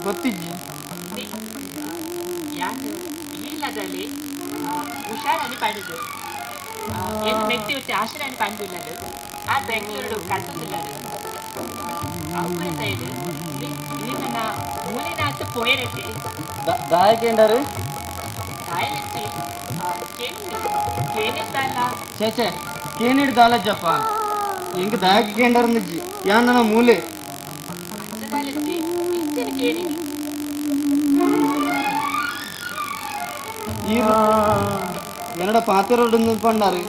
ಗೊತ್ತಿಜ್ಜಿ ಇಲ್ಲದಲ್ಲಿ ಹುಷಾರని ಪಡೆದು ಏನು ಮೆಟ್ಟಿ ಉಚ್ಚಿ ಆಶರಾಣಿ ಪಂದಿಲ್ಲದು ಆ ಬೆಂಗಳೂರು ಕಲ್ತುಲ್ಲದು ಅವರ ಸೈಡ್ ಇಲ್ಲಿ ನನ್ನ ಮೂಲಿನ ಪೋಯರತಿ ದಾಯಕೇಂಡರು ಕಾಯಲೆತ್ತಿ ಕೇನಿತ್ತಲ್ಲ ಚೇಚೆ ಕೇನಿಡ್ ದಾಲಜ್ಜಪ್ಪ ಎಂಗ ದಾಯಕ ಕೇಂಡರ್ ನಿಜ್ಜಿ ಯಾನ್ ನನ್ನ ಮೂಲೆ ಕೇನಿ என்னோட பாத்திரோடு பண்ணாரு.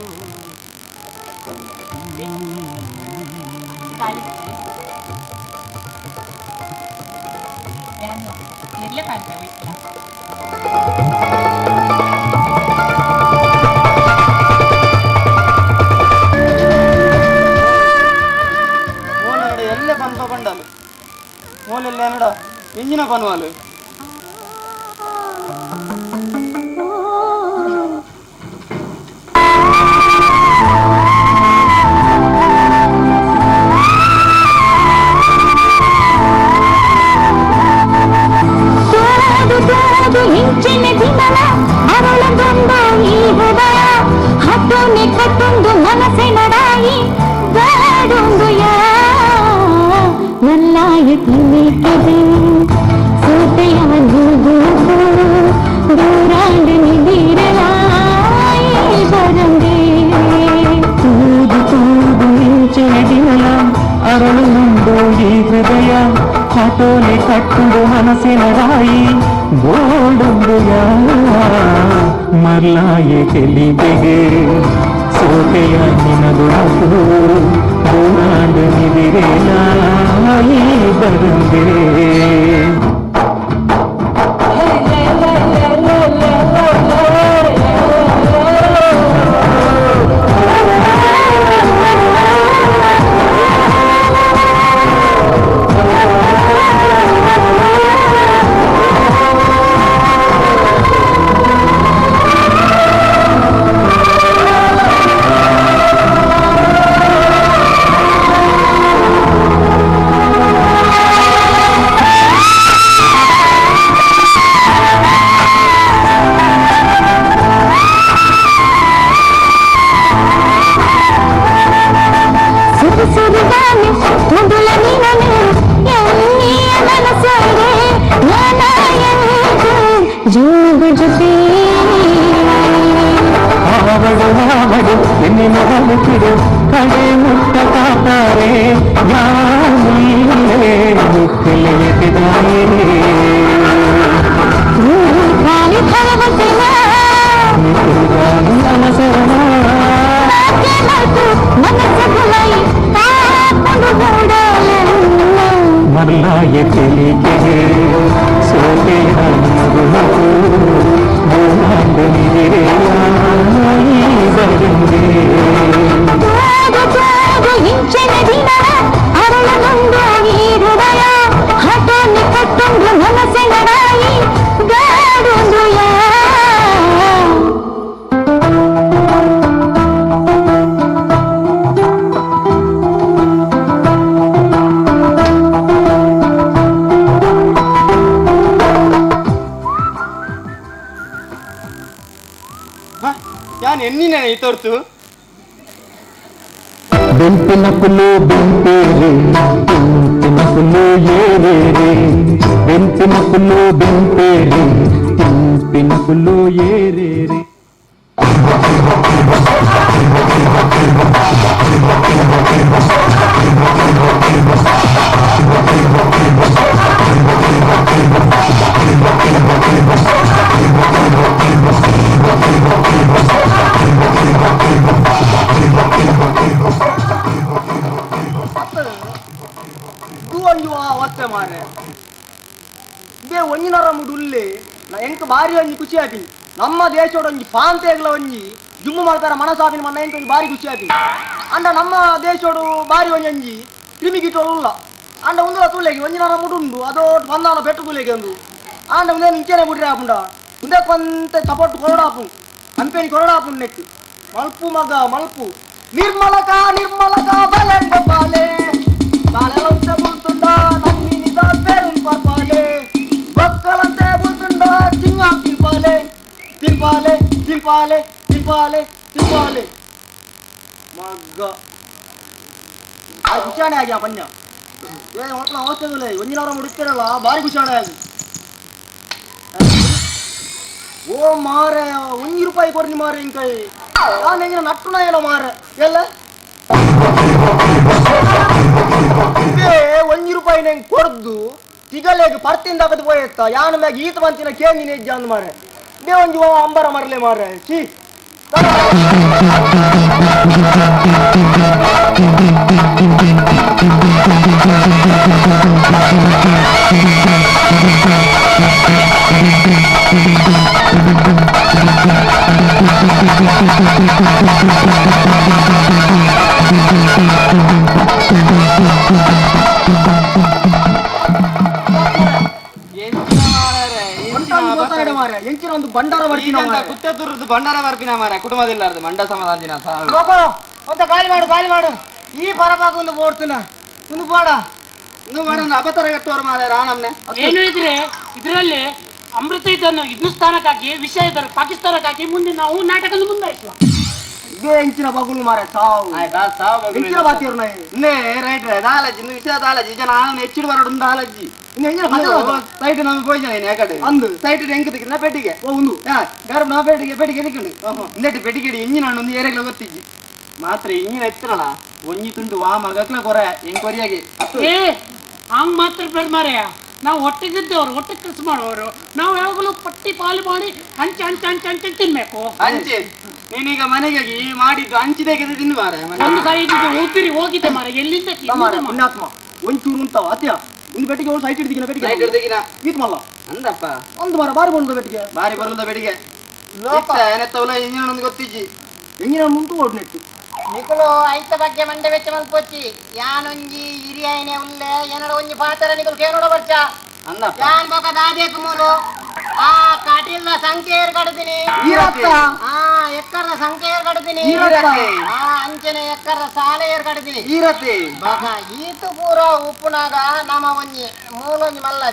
ಎಲ್ಲ ಪನ್ಪ ಪಂಡಾಲು ಮೋಲೆಲ್ಲ என்னோட ಇಂಜಿನ ಪನ್ವಾಲು. ಹಟೋಲೆ ಕಟ್ಟುಂಡು ಮನಸ್ಸಿನ ರಾಯಿ ಬೋಡುಂಬುಯ ಮರ್ಲಾಯೆ ಕೆಲಿಬೆಗೆ. ಸೋತೆಯ ನಿನಗುಣಕು ಊರಾಂಡು ನಿದಿರೇನಾಯಿ ಬರುಂದೆ. ಆವಡು ಆವಡು ಎನ್ನೆ ಮೊದಲು ಕಡೆ ಮುಟ್ಟ ಕಾಪಾರೆ ಯಾಮುಲ್ಲೇ ಮುಕ್ಕಲೆಯತಿದಾಯೇ. ಮರ್ಲಾಯ ತಿಳಿಕೆ ಸೋತೆಯ ಮಗುನಕು ಮೂಲಾಂಡು ನಿದಿರೆಯಾಯಿ ಬರುಂದೆ. ಯಾನ್ ಎನ್ನಿನ ತೋರ್ತು ಬೆಂಪಿನ ಕುಲು ಬೆಂಪೇರೆ ತಿಂಪಿನ ಕುಲು ಏರೇರೆ, ಬೆಂಪಿನ ಕುಲು ಬೆಂಪೇರೆ ತಿಂಪಿನ ಕುಲು ಏರೇರೆ. ಮಾರೆ ಇದೇ ಒಂಜಿನರ ಮುಡುಲ್ಲೆ ಎಂಕ್ ಬಾರಿ ಒಂಜಿ ಖುಷಿ ಆಪಿ. ನಮ್ಮ ದೇಶೋಡ ಒಂಜಿ ಪಾಂತೆಗ್ಲ ಒಂಜಿ ಜುಮ್ಮು ಮಾಡ್ತಾರ ಮನಸಾಪಿನ ಮನ್ನ ಎಂಕ್ ಒಂಜಿ ಬಾರಿ ಖುಷಿ ಆಪಿ. ಅಂಡ ನಮ್ಮ ದೇಶೋಡು ಬಾರಿ ಒಂಜಿ ಕ್ರಿಮಿ ಗಿಟ್ಟೋಳು ಅಂಡ ಒಂದುಲ ತುಲೆಗೆ ಒಂಜಿನರ ಮುಡುಂಡು ಅದೋ ಬಂದಾನ ಪೆಟ್ಟು ತುಲೆಗೆ ಒಂದು ಅಂಡ ಒಂದೇ ಇಂಚೆನೆ ಬಿಡ್ರೆ ಆಪುಂಡ ಒಂದೇ ಕೊಂತ ಸಪೋರ್ಟ್ ಕೊರಡಾಪು ಕಂಪೆನಿ ಕೊರಡಾಪು ನೆಕ್ ಮಲ್ಪು ಮಗ ಮಲ್ಪು ನಿರ್ಮಲಕ ನಿರ್ಮಲಕ ಬಲೆ ಬಾಲೆ ಬಾಲೆ ಬುಲ್ತುಂಡ ನಮ್ಮಿನಿದ ಪೇರುಂ ಪರ್ಪಾಲೆ ಬಕ್ಕಲಂತೆ ಬುಲ್ತುಂಡ ಚಿಂಗ ತಿಂಪಾಲೆ ತಿಂಪಾಲೆ ತಿಂಪಾಲೆ ತಿಂಪಾಲೆ ತಿಂಪಾಲೆ ಮಗ್ಗ ಆ ಖುಷಾಣೆ ಆಗಿ ಆ ಪನ್ಯ ಏ ಒಟ್ಲ ಅವಸ್ಥೆ ಒಂಜಿನವರ ಮುಡುತ್ತಿರಲ್ಲ ಭಾರಿ ಖುಷಾಣೆ ಆಗಿ. ಓ ಮಾರೆ ಒಂಜಿ ರೂಪಾಯಿ ಕೊರ್ನಿ ಮಾರೆ ಇಂಕೈ ನಾನು ಎಂಗಿನ ನಟ್ಟುನ ಏನೋ ಮಾರೆ ಎಲ್ಲ ಒಂಜಿ ರೂಪಾಯಿ ನಂಗೆ ಕೊರ್ದು ತಿಗಲೆಗ್ ಪರ್ತಿಂದ ಆಗದು ಪೋಯೆತ್ತ ಯಾನ ಮ್ಯಾಗ ಈತ ಬಂತಿನ ಕೇಂದಿನ ಹೆಜ್ಜೆ ಅಂದ್ ಮಾರೆ ಬೇ ಒಂಜಿ ಅಂಬರ ಮರಲೆ ಮಾರೆ ಚೀ. ಎಂಚಿನ ಒಂದು ಭಂಡಾರ ಬರ್ಪಿನ ಕುತ್ತೆ ಭಂಡಾರ ಬರ್ಪಿನ ಮಾರ ಕುಟುಂಬದಿಲ್ಲ ಮಂಡ ಸಮಾಧಾನ ಒಂತ ಖಾಲಿ ಮಾಡು ಖಾಲಿ ಮಾಡು ಈ ಪರಪಾಕ ಒಂದು ಬೋಡ್ತಿನ ಒಂದು ಬೋಡ ಒಂದು ಮಾಡ ಅಬತರ ಕಟ್ಟುವರು ಮಾರ ರಾನಮ್ನೆ ಏನು ಇದ್ರೆ ಇದರಲ್ಲಿ ಅಮೃತ ಇದನ್ನು ಹಿಂದೂಸ್ತಾನಕ್ಕಾಗಿ ವಿಷಯ ಇದ್ದಾರೆ ಪಾಕಿಸ್ತಾನಕ್ಕಾಗಿ ಮುಂದೆ ನಾವು ನಾಟಕ ಮುಂದುವರಿಸುವ ಇದೇ ಎಂಚಿನ ಬಗುಲು ಮಾರ ಸಾವು ಎಂಚಿನ ಬಾತಿಯರು ನೇ ರೈಟ್ ದಾಲಜಿ ಇನ್ನು ವಿಷಯ ದಾಲಜಿ ಜನ ನಾನು ಹೆಚ್ಚಿಡು ಬರೋಡು ದಾಲಜಿ ಇನ್ನು ಎಂಚಿನ ಸೈಟ್ ನಮ್ಮ ಪೋಯಿಜನ ಯಾಕಡೆ ಅಂದು ಸೈಟ್ ಎಂಕ್ ತಿಕ್ಕಿನ ಪೆಟ್ಟಿಗೆ ಒಂದು ಯಾರು ನಾ ಪೆಟ್ಟಿಗೆ ಪೆಟ್ಟಿಗೆ ತಿಕ್ಕೊಂಡು ಇಂದೆಟ್ಟು ಪೆಟ್ಟಿಗೆ ಇಂಜಿನ ಒಂದು ಏರೆಗ್ಲ ಗೊತ್ತಿಜ್ಜಿ ಮಾತ್ರ ಇಂಜಿನ ಎತ್ತರಲ್ಲ ಒಂಜಿ ತುಂಡು ವಾ ಮಗಕ್ಲ ಕೊರೆ ಹೆಂಗ್ ಕೊರಿಯಾಗಿ ಏ ಹಂಗ್ ಮಾತ್ರ ಬೇಡ ಮಾರಾಯ. ನಾವು ಹೊಟ್ಟೆಗಿದ್ದವರು ಹೊಟ್ಟೆ ಕೆಲಸ ಮಾಡುವವರು, ನಾವು ಯಾವಾಗಲೂ ಪಟ್ಟಿ ಪಾಲು ಮಾಡಿ ಹಂಚಿ ಹಂಚಿ ಹಂಚಿ ಹಂಚಿ ತಿನ್ಬೇಕು. ಹಂಚಿ ನೀನೀಗ ಮನೆಗೆ ಈ ಮಾಡಿದ್ದು ಹಂಚಿದೆಗೆ ತಿನ್ನು ಮಾರ. ಒಂದು ಸಾರಿ ಇದ್ದಿದ್ದು ಉಪ್ಪಿರಿ ಹೋಗಿದೆ ಮಾರ, ಎಲ್ಲಿಂದ ಪುಣ್ಯಾತ್ಮ ಒಂಚೂರು ಉಂಟವ ಅತ್ಯ ಒಂದು ಬೆಟ್ಟಿಗೆ ಅವಳು ಸೈಟ್ ಹಿಡಿದಿನ ಬೆಟ್ಟಿಗೆ ಸೈಟ್ ಹಿಡ್ದಿಗಿನ. ಈತ್ ಮಲ್ಲ ಅಂದಪ್ಪ ಒಂದು ಮಾರ ಬಾರಿ ಬಂದ ಬೆಟ್ಟಿಗೆ ಬಾರಿ ಬರುದ ಬೆಟ್ಟಿಗೆ ಏನತ್ತವಲ್ಲ ಇಂಜಿನ ಒಂದು ಗೊತ್ತಿಜ್ಜಿ ಎಂಜಿನ ಮುಂತು ಓಡ್ನೆಟ್ಟು ನಿಕುಲು ಐತ ಬಗ್ಗೆ ಮಂಡೆ ವೆಚ್ಚ ಮಲ್ಪೊಚ್ಚಿ ಯಾನೊಂಜಿ ಹಿರಿಯೈನೆ ಉಲ್ಲೆ ಏನಡ ಒಂಜಿ ಪಾತ್ರ ನಿಕುಲು ಕೇನೋಡ ಬರ್ಚ ಅಂದಪ್ಪ ಯಾನ್ ಬೊಕ ದಾದೇಕು ಮೂಲು ಆ ಕಾಟಿಲ್ನ ಸಂಖ್ಯೆ ಕಡ್ತೀನಿ ಆ ಎಕ್ಕರ್ನ ಸಂಖ್ಯೆ ಕಡ್ತೀನಿ ಆ ಅಂಚನೆ ಎಕ್ಕರ್ನ ಸಾಲೆ ಏರ್ಕಡ್ತೀನಿ ಈರತ್ತೆ ಬೊಕ ಈತು ಪೂರ ಉಪ್ಪುನಾಗ ನಮ ಒಂಜಿ ಮೂಲೊಂಜಿ ಮಲ್ಲ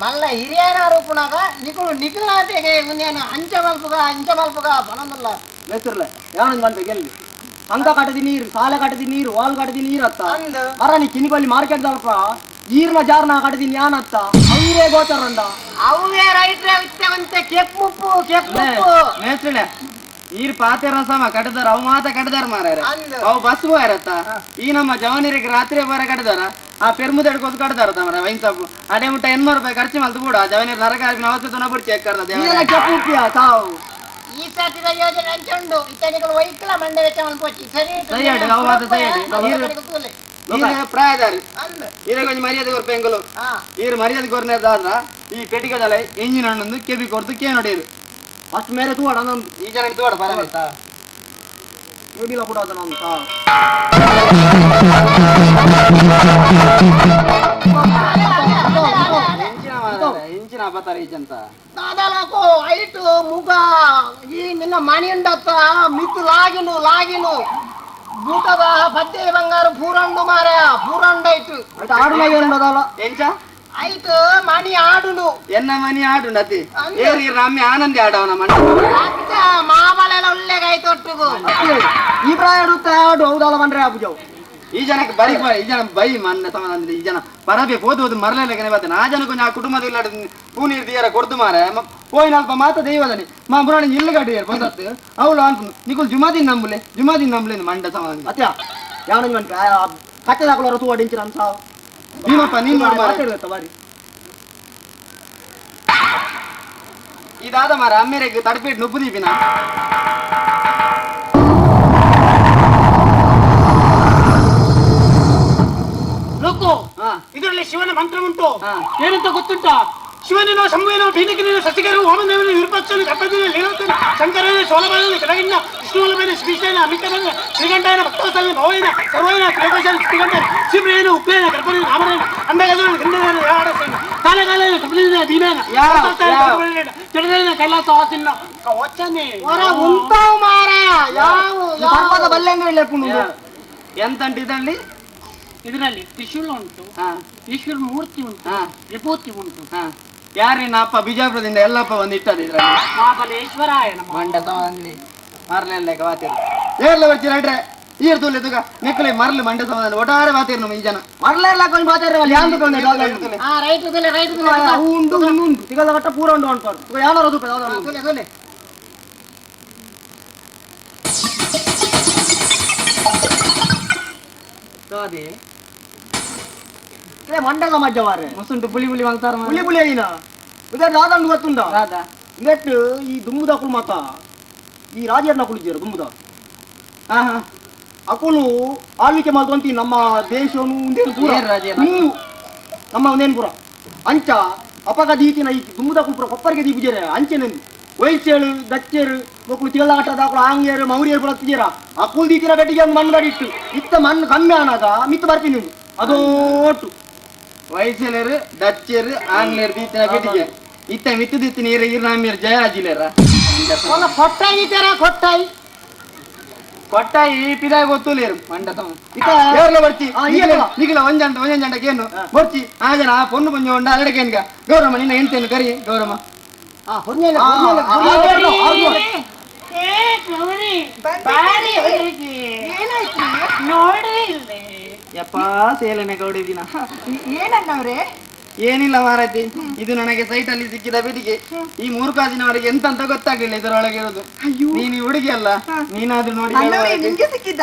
ಮಲ್ಲ ಹಿರಿಯನ ರೂಪುನಾಗ ನಿಕುಲು ನಿಕುಲಾತೆಗೆ ಉನ್ನೇನು ಅಂಚ ಮಲ್ಪುಗ ಅಂಚ ಮಲ್ಪುಗ ಪನೊಂದುಲ್ಲ ಮೇಸ್ತಿರ್ಲೆ ಯಾನೊಂದು ಗಂಟೆ ಗೆಲ್ಲಿ ಸಂಕ ಕಟ್ಟದಿ ನೀರು ಸಾಲೆ ಕಟ್ಟದಿ ನೀರು ವಾಲ್ ಕಟ್ಟದಿ ನೀರು ಅತ್ತ ಮರ ನೀ ಕಿನಿಗೊಲ್ಲಿ ಮಾರ್ಕೆಟ್ ದಲ್ಪ ಈರ್ನ ಜಾರ್ನ ಕಟ್ಟದಿ ಯಾನತ್ತ ಅವರೇ ಗೋಚರಂಡ ಅವೇ ರೈಟ್ರೆ ಇತ್ತವಂತೆ ಕೆಪ್ಪುಪ್ಪು ಕೆಪ್ಪುಪ್ಪು ಮೇಸ್ತ್ರಿಲೆ ನೀರ್ ಪಾತೆರ ಸಮ ಕಟ್ಟದಾರ ಅವು ಮಾತ ಕಟ್ಟದಾರ ಮಾರಾರ ಅವು ಬಸ್ ಹೋಯಾರತ್ತ ಈ ನಮ್ಮ ಜವನಿರಿಗೆ ರಾತ್ರಿ ಬರ ಕಟ್ಟದಾರ ಆ ಪೆರ್ಮುದಡ್ಕೋಸ್ ಕಟ್ಟದಾರ ತಮರ ವೈನ್ ಸಾಪು ಅದೇ ಮುಟ್ಟ 800 ರೂಪಾಯಿ ಖರ್ಚು ಮಲ್ತು ಕೂಡ ಜವನಿರ್ ನರಕ ಅವಸ್ಥೆ ಬಿಡ್ಚಿ ಎಕ್ಕರ್ದ ಕೆಪ್ಪುಪ್ಪಿಯ ತಾವು ಈ ಸಾತಿದ ಯೋಜನೆ ಅಂಚುಂಡು ಇತ್ತನಿಗಳು ವೈಕ್ಲ ಮಂಡೆ ವೆಚ್ಚ ಮಲ್ಪೊಚ್ಚಿ ಸರಿ ಸರಿಯಾಡು ಅವು ಮಾತ ಸರಿಯಾಡು ಪ್ರಾಯದಾರಿ ಈರ ಕೊಂಚ ಮರ್ಯಾದೆ ಕೊರ್ಪ ಎಂಗಲು ಈರು ಮರ್ಯಾದೆ ಕೊರ್ನೇದಾದ್ರ ಈ ಪೆಟ್ಟಿಗೆದಲ್ಲ ಇಂಜಿನ್ ಹಣ್ಣೊಂದು ಕೆಬಿ ಕೊರ್ದು ಕೇ ನೋಡಿರು ಫಸ್ಟ್ ಮೇರೆ ತೂವಾಡ ನಂದು ಈ ಜನ ತೂವಾಡ ಪರವಾಗಿಲ್ಲ ಕೆಬಿಲ ಕೂಡ ಅದ ನಂದು ಇಂಚಿನ ಅಬತಾರ ಈಜಂತ ದಾದಾಲಕೋ ಐಟು ಮುಗ ಈ ನಿನ್ನ ಮಣಿಯುಂಡತ್ತ ಮಿತ್ತು ಲಾಗಿನು ಲಾಗಿನು ಬೂಟದ ಪದ್ದೆ ಬಂಗಾರು ಪೂರಂಡು ಮಾರ ಪೂರಂಡೈಟು ಎಂಚ ಐಟು ಮಣಿ ಆಡುನು ಎನ್ನ ಮನಿ ಆಡುಂಡು ಅತಿ ಏರಿ ರಮ್ಯ ಆನಂದಿ ಆಡವನ ಮಣಿ ಅತ್ತ ಮಾಬಲೆಲ್ಲ ಒಳ್ಳೆಗಾಯ್ತು ಒಟ್ಟಿಗೂ ಈ ಪ್ರಾಯ ಆಡುತ್ತ ಆಡು ಹೌದಲ್ಲ ಬಂದ್ರೆ ಆಪುಜವು ಈ ಜನಕ್ಕೆ ಬರಿ ಈ ಜನ ಬೈ ಮನ್ನ ಸಮಾನ ಈ ಜನ ಪರಬೆ ಹೋದು ಹೋದು ಮರಲೇನೆ ಬರ್ತೇನೆ ಆ ಜನಕ್ಕೆ ಆ ಕುಟುಂಬದ ಇಲ್ಲ ಪೂನೀರ್ ದಿಯರ ಕೊಡ್ದು ಮಾರ ಪೋಯಿನ ಅಲ್ಪ ಮಾತ ದೈವದನಿ ಮಾ ಪುರಾಣ ಇಲ್ಲು ಗಡ್ಡಿಯರ್ ಬಂದತ್ತು ಅವಳು ಅನ್ಪುನು ನಿಕುಲ್ ಜುಮಾದಿನ್ ನಂಬುಲೆ ಜುಮಾದಿನ್ ನಂಬುಲೆ ಮಂಡ ಸಮಾನ ಅತ್ಯ ಯಾವನ ಕಟ್ಟೆ ದಾಕುಲ ರತು ಅಡಿಂಚಿನ ಅಂತ ಭೀಮಪ್ಪ ನೀನ್ ನೋಡು ಮಾರ ಬಾರಿ ಇದಾದ ಮಾರ ಅಮ್ಮೇರೆಗೆ ತಡಪೇಟ್ ನುಪ್ಪು ದೀಪಿನ ಲೋಕು ಇದರಲ್ಲಿ ಶಿವನ ಮಂತ್ರ ಉಂಟು ಏನಂತ ಗೊತ್ತುಂಟಾ? ಶಿವನೇನೋ ಶಂಭುವೇನೋ ಭೀನಕಿನೇನೋ ಸಸಿಗರು ವಾಮದೇವನ ವಿರೂಪಾಕ್ಷನ ಕಪ್ಪದಿನ ಲೀಲೋತ್ತನ ಶಂಕರನ ಸೋಲಬಾಲನ ಕೆಳಗಿನ ವಿಷ್ಣುವಲ್ಲಭನ ಶ್ರೀಶೈನ ಅಮಿತನ ಶ್ರೀಗಂಠನ ಭಕ್ತವತ್ಸಲನ ಭವಯನ ಸರ್ವಯನ ತ್ರಿಲೋಕಶಾಲ ಶ್ರೀಗಂಠನ ಶಿವನೇನ ಉಗ್ರೇನ ಗರ್ಭನೇನ ರಾಮನೇನ ಅಂಬೆಗಜನ ಗಂಡನೇನ ಯಾಡಸೇನ ಕಾಲಕಾಲನ ಕಪಿಲನ ಭೀಮೇನ ಜಡದೇನ ಕೈಲಾಸ ವಾಸಿನ ಕವಚನೆ ಹೊರ ಉಂಟಾವ್ ಮಾರ ಯಾವ ಪರ್ವತ ಬಲ್ಲೆಂಗ ಇಲ್ಲ ಎಂತ ಇದರಲ್ಲಿ ಇದರಲ್ಲಿ ತ್ರಿಶೂಲ ಉಂಟು, ಈಶ್ವರ ಮೂರ್ತಿ ಉಂಟು, ವಿಭೂತಿ ಉಂಟು. ಯಾರಿನ ಅಪ್ಪ ಬಿಜಾಪುರದಿಂದ ಎಲ್ಲಪ್ಪ ಬಂದು ಇಟ್ಟದ್ದು ಇದ್ರಲ್ಲಿ ಮಹಾಬಲೇಶ್ವರಾಯ ನಮಃ. ಮಂಡ ಸಮಾಧಿ ಮರಲೆಲ್ಲ ವಾತಿರು ಏರ್ಲ ಬರ್ಚಿ ರೈಟ್ರೆ ಈರ್ ತೂಲೆ ತುಗ ನೆಕ್ಕಲೆ ಮರಲು ಮಂಡ ಸಮಾಧಾನ ಒಟ್ಟಾರೆ ವಾತಿರು ನಮ್ಮ ಈ ಜನ ಮರಲೆಲ್ಲ ಕೊಂಚ ಬಾತಾರ ಯಾಂದು ಹಾ ರೈಟ್ ತುಲೆ ರೈಟ್ ತುಲೆ ಉಂಡು ಉಂಡು ಉಂಡು ತಿಗದ ಕಟ್ಟ ಪೂರ ಉಂಡು ಅನ್ಕೊಂಡು ಯಾರು ತುಲೆ ತುಲೆ ಸೋದಿ ಮಂಡ ಸಮಾಜ ಮಾರ್ರೆ ಮುಸುಂಟು ಪುಳಿ ಪುಳಿ ಮಲ್ತಾರ ಪುಳಿ ಪುಳಿ అయినా ಇದೇ ರಾಧನ್ ಗೊತ್ತುಂಡ ರಾಧಾ ನೆಟ್ ಈ ದುಂಬುದ ಅಕುಲು ಮಾತ ಈ ರಾಜರನ್ನ ಕುಳಿದ್ದೀರ ದುಂಬುದ ಅಕುಲು ಆಳ್ವಿಕೆ ಮಾಡ್ಕೊಂತಿ ನಮ್ಮ ದೇಶನು ಉಂದೇನು ಪೂರ ನಮ್ಮ ಒಂದೇನು ಪೂರ ಅಂಚ ಅಪಗ ದೀತಿನ ಈ ದುಂಬುದ ಕುಪುರ ಕೊಪ್ಪರಿಗೆ ದೀಪುಜೇರೆ ಅಂಚೆನೆಂದು ವೈಸೇಳು ದಚ್ಚೇರು ಮಕ್ಕಳು ತಿಗಲ ಕಟ್ಟದ ಅಕುಲು ಆಂಗೇರು ಮೌರ್ಯರು ಪುರ ತಿಜೇರ ಅಕುಲು ದೀತಿನ ಬೆಟ್ಟಿಗೆ ಒಂದು ಮಣ್ಣು ಇಟ್ಟು ಇತ್ತ ಮಣ್ಣು ಕಮ್ಮಿ ಆನಾಗ ಮಿತ್ತು ಬರ್ತೀನಿ ಅದೋಟು ವೈಸೇಲರು ಡಚ್ಚರು ಆಂಗ್ಲೇರು ದೀತಿನ ಬೆಟ್ಟಿಗೆ ಇತ್ತ ಮಿತ್ತು ದೀತಿನ ಇರ ಇರ ನಾಮೀರ್ ಜಯಾಜಿಲೇರ ಕೊಟ್ಟಾಯಿ ತರ ಕೊಟ್ಟಾಯಿ ಕೊಟ್ಟಾಯಿ ಪಿದಾಯಿ ಗೊತ್ತುಲೇರು ಮಂಡ ತಮ್ಮ ಏರ್ಲ ಬರ್ಚಿ ನಿಖಿಲ ಒಂಜಂಟ ಒಂಜಂಟ ಏನು ಬರ್ಚಿ ಆ ಜನ ಆ ಪೊನ್ನು ಪೊಂಜ ಉಂಡ ಅರಡಕೇನ್ಗ ಗೌರಮ್ಮ ನಿನ್ನ ಹೆಂಡತಿಯನ್ನು ಕರಿ ಗೌರಮ್ಮ ಯಪ್ಪಾ ಸೇಲನೆ ಗೌಡಿದಿನ ಏನನ್ನವ್ರೆ? ಏನಿಲ್ಲ ಮಾರಾತಿ, ಇದು ನನಗೆ ಸೈಟ್ ಅಲ್ಲಿ ಸಿಕ್ಕಿದ ಬಿಡಿಗೆ. ಈ ಮೂರು ಕಾಸಿನವರೆಗೆ ಎಂತ ಅಂತ ಗೊತ್ತಾಗ್ಲಿಲ್ಲ ಇದರೊಳಗೆ ಇರೋದು. ನೀನು ಹುಡುಗಿ ಅಲ್ಲ, ನೀನಾದ್ರೂ ನೋಡಿ. ನಿಮ್ಗೆ ಸಿಕ್ಕಿದ್ದ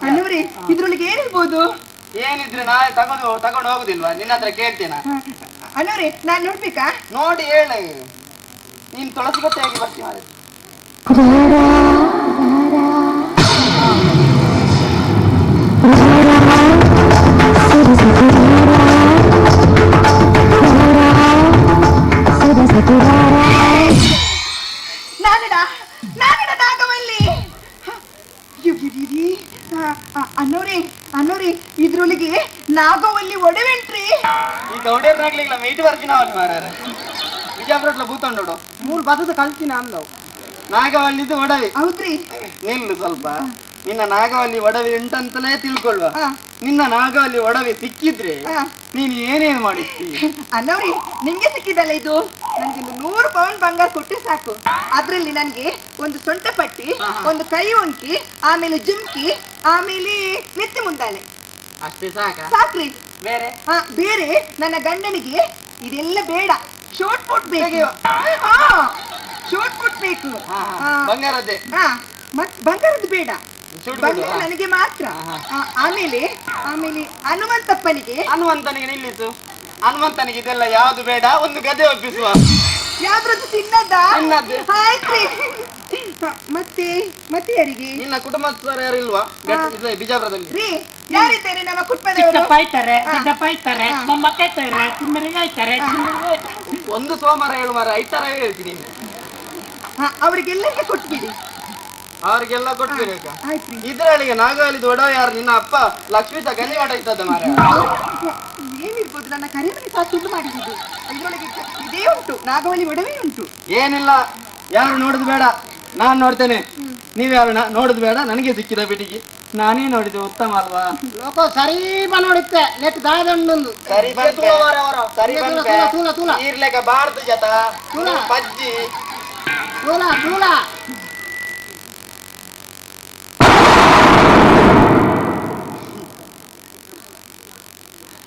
ಅಣ್ಣವ್ರೆ, ಇದ್ರೊಳಗೆ ಏನಿರ್ಬೋದು? ಏನಿದ್ರೆ ನಾ ತಗೊಂಡು ತಗೊಂಡು ಹೋಗುದಿಲ್ವಾ? ನಿನ್ನ ಹತ್ರ ಕೇಳ್ತೇನ? ಅಣ್ಣವ್ರೆ, ನಾನ್ ನೋಡ್ಬೇಕಾ? ನೋಡಿ ಹೇಳು. ನೀನ್ ತುಳಸಿ ಗೊತ್ತೆ ಹೇಗೆ ಬರ್ತೀವಿ ಮಾರ್ರೆ. ನಾನಡ ನಾನಡ ನಾಗವಲ್ಲಿ. ಅನ್ನೋರಿ ಅನ್ನೋರಿ, ಇದ್ರೊಳಗೆ ನಾಗವಲ್ಲಿ ಒಡವೆಂಟ್ರಿ. ಈ ಗೌಡರ್ನಾಗ್ಲಿಲ್ಲ ಮೈಟ್ ಬರ್ತೀನಿ ಅವನು ಮಾರಾರ. ಬಿಜಾಪುರಟ್ಲ ಬೂತಂಡೋಡು ಮೂರು ಬದದ ಕಲ್ತಿನ ಅಂದವು. ನಾಗವಲ್ಲಿದ್ದು ಒಡವೆ. ಹೌದ್ರಿ. ನಿಲ್ಲು ಸ್ವಲ್ಪ. ನಿನ್ನ ನಾಗವಲ್ಲಿ ಒಡವೆ ಉಂಟಂತಲೇ ತಿಳ್ಕೊಳ್ಳುವ. ನಿನ್ನ ನಾಗವಲ್ಲಿ ಒಡವೆ ಸಿಕ್ಕಿದ್ರೆ ನೀನು ಏನೇನು ಮಾಡಿರ್ತಿ? ಅನ್ನೋರಿ, ನಿಮ್ಗೆ ಸಿಕ್ಕಿದಲ್ಲ ಇದು. ನನ್ಗೆ 100 ಪೌಂಡ್ ಬಂಗಾರ ಕೊಟ್ಟರೆ ಸಾಕು. ಅದ್ರಲ್ಲಿ ನನ್ಗೆ ಒಂದು ಸೊಂಟ ಪಟ್ಟಿ, ಒಂದು ಕೈ ಒಂಕಿ, ಆಮೇಲೆ ಜುಮ್ಕಿ, ಆಮೇಲೆ ನೆತ್ತಿ ಮುಂದಾಲೆ. ಅಷ್ಟೇ ಸಾಕ? ಸಾಕ್ರಿ. ಬೇರೆ? ಬೇರೆ ನನ್ನ ಗಂಡನಿಗೆ ಇದೆಲ್ಲ ಬೇಡ, ಶೋರ್ಟ್ ಪುಟ್ ಬೇಕು. ಶೋರ್ಟ್ ಪುಟ್ ಬೇಕು. ಬಂಗಾರದ್ದೇ? ಮತ್ ಬಂಗಾರದ್ದು ಬೇಡ, ಬಂಗಾರ ನನಗೆ ಮಾತ್ರ. ಆಮೇಲೆ ಆಮೇಲೆ ಹನುಮಂತಪ್ಪನಿಗೆ. ಹನುಮಂತನಿಗೆ ನಿಲ್ಲಿಸು. ಹನುಮಂತನಿಗೆ ಇದೆಲ್ಲ ಯಾವ್ದು ಬೇಡ, ಒಂದು ಗದೆ ಒಪ್ಪಿಸುವ. ಯಾವ್ದ್ರದ್ದು? ತಿನ್ನದ? ಆಯ್ತ್ರಿ. ಮತ್ತೆ ಮತ್ತೆ ಯಾರಿಗೆ? ನಿನ್ನ ಕುಟುಂಬಸ್ಥರು ಯಾರು ಇಲ್ವಾ ಬಿಜಾಪುರದಲ್ಲಿ? ರೀ, ಯಾರಿದ್ದಾರೆ ನಮ್ಮ ಕುಟುಂಬದವರು? ಚಿಕ್ಕಪ್ಪ ಇದ್ದಾರೆ, ದೊಡ್ಡಪ್ಪ ಇದ್ದಾರೆ, ಮೊಮ್ಮಕ್ಕ ಇದ್ದಾರೆ, ತಿಮ್ಮರಿಗೆ ಇದ್ದಾರೆ. ಒಂದು ಸೋಮವಾರ 7 ವಾರ ಐತಾರ ಹೇಳ್ತೀನಿ. ಅವರಿಗೆಲ್ಲರಿಗೆ ಕೊಟ್ಬಿಡಿ. ಅವ್ರಿಗೆಲ್ಲ ಕೊಟ್ಬಿಡಿ. ಇದ್ರೊಳಗೆ ನಾಗವಲ್ಲಿ ದೊಡ್ಡ ಯಾರು? ನಿನ್ನ ಅಪ್ಪ ಲಕ್ಷ್ಮೀ ಗಂಜಿ ಇದ್ದದ ಮಾರ. ಏನಿರ್ಬೋದು, ನನ್ನ ಕರೆಮನೆ ಸಹ ಸುಳ್ಳು ಮಾಡಿದ್ದು. ಇದ್ರೊಳಗೆ ಇದೇ ಉಂಟು, ನಾಗವಲ್ಲಿ ಒಡವೆ ಉಂಟು. ಏನಿಲ್ಲ, ಯಾರು ನೋಡುದು ಬೇಡ, ನಾನ್ ನೋಡ್ತೇನೆ. ನೀವ್ಯಾರು ನೋಡುದು ಬೇಡ, ನನಗೆ ಸಿಕ್ಕಿದ ಬಿಟಿಗೆ ನಾನೇ ನೋಡಿದ್ದು ಉತ್ತಮ ಅಲ್ವಾ? ಲೋಕ ಸರಿ ನೋಡಿತ್ತೆ ನೆಟ್ ದಾಯದಂಡೊಂದು ಸರಿ ಇರ್ಲೆಕ ಬಾರ್ದು ಜತ ಪಜ್ಜಿ ತೂಲ ತೂಲ.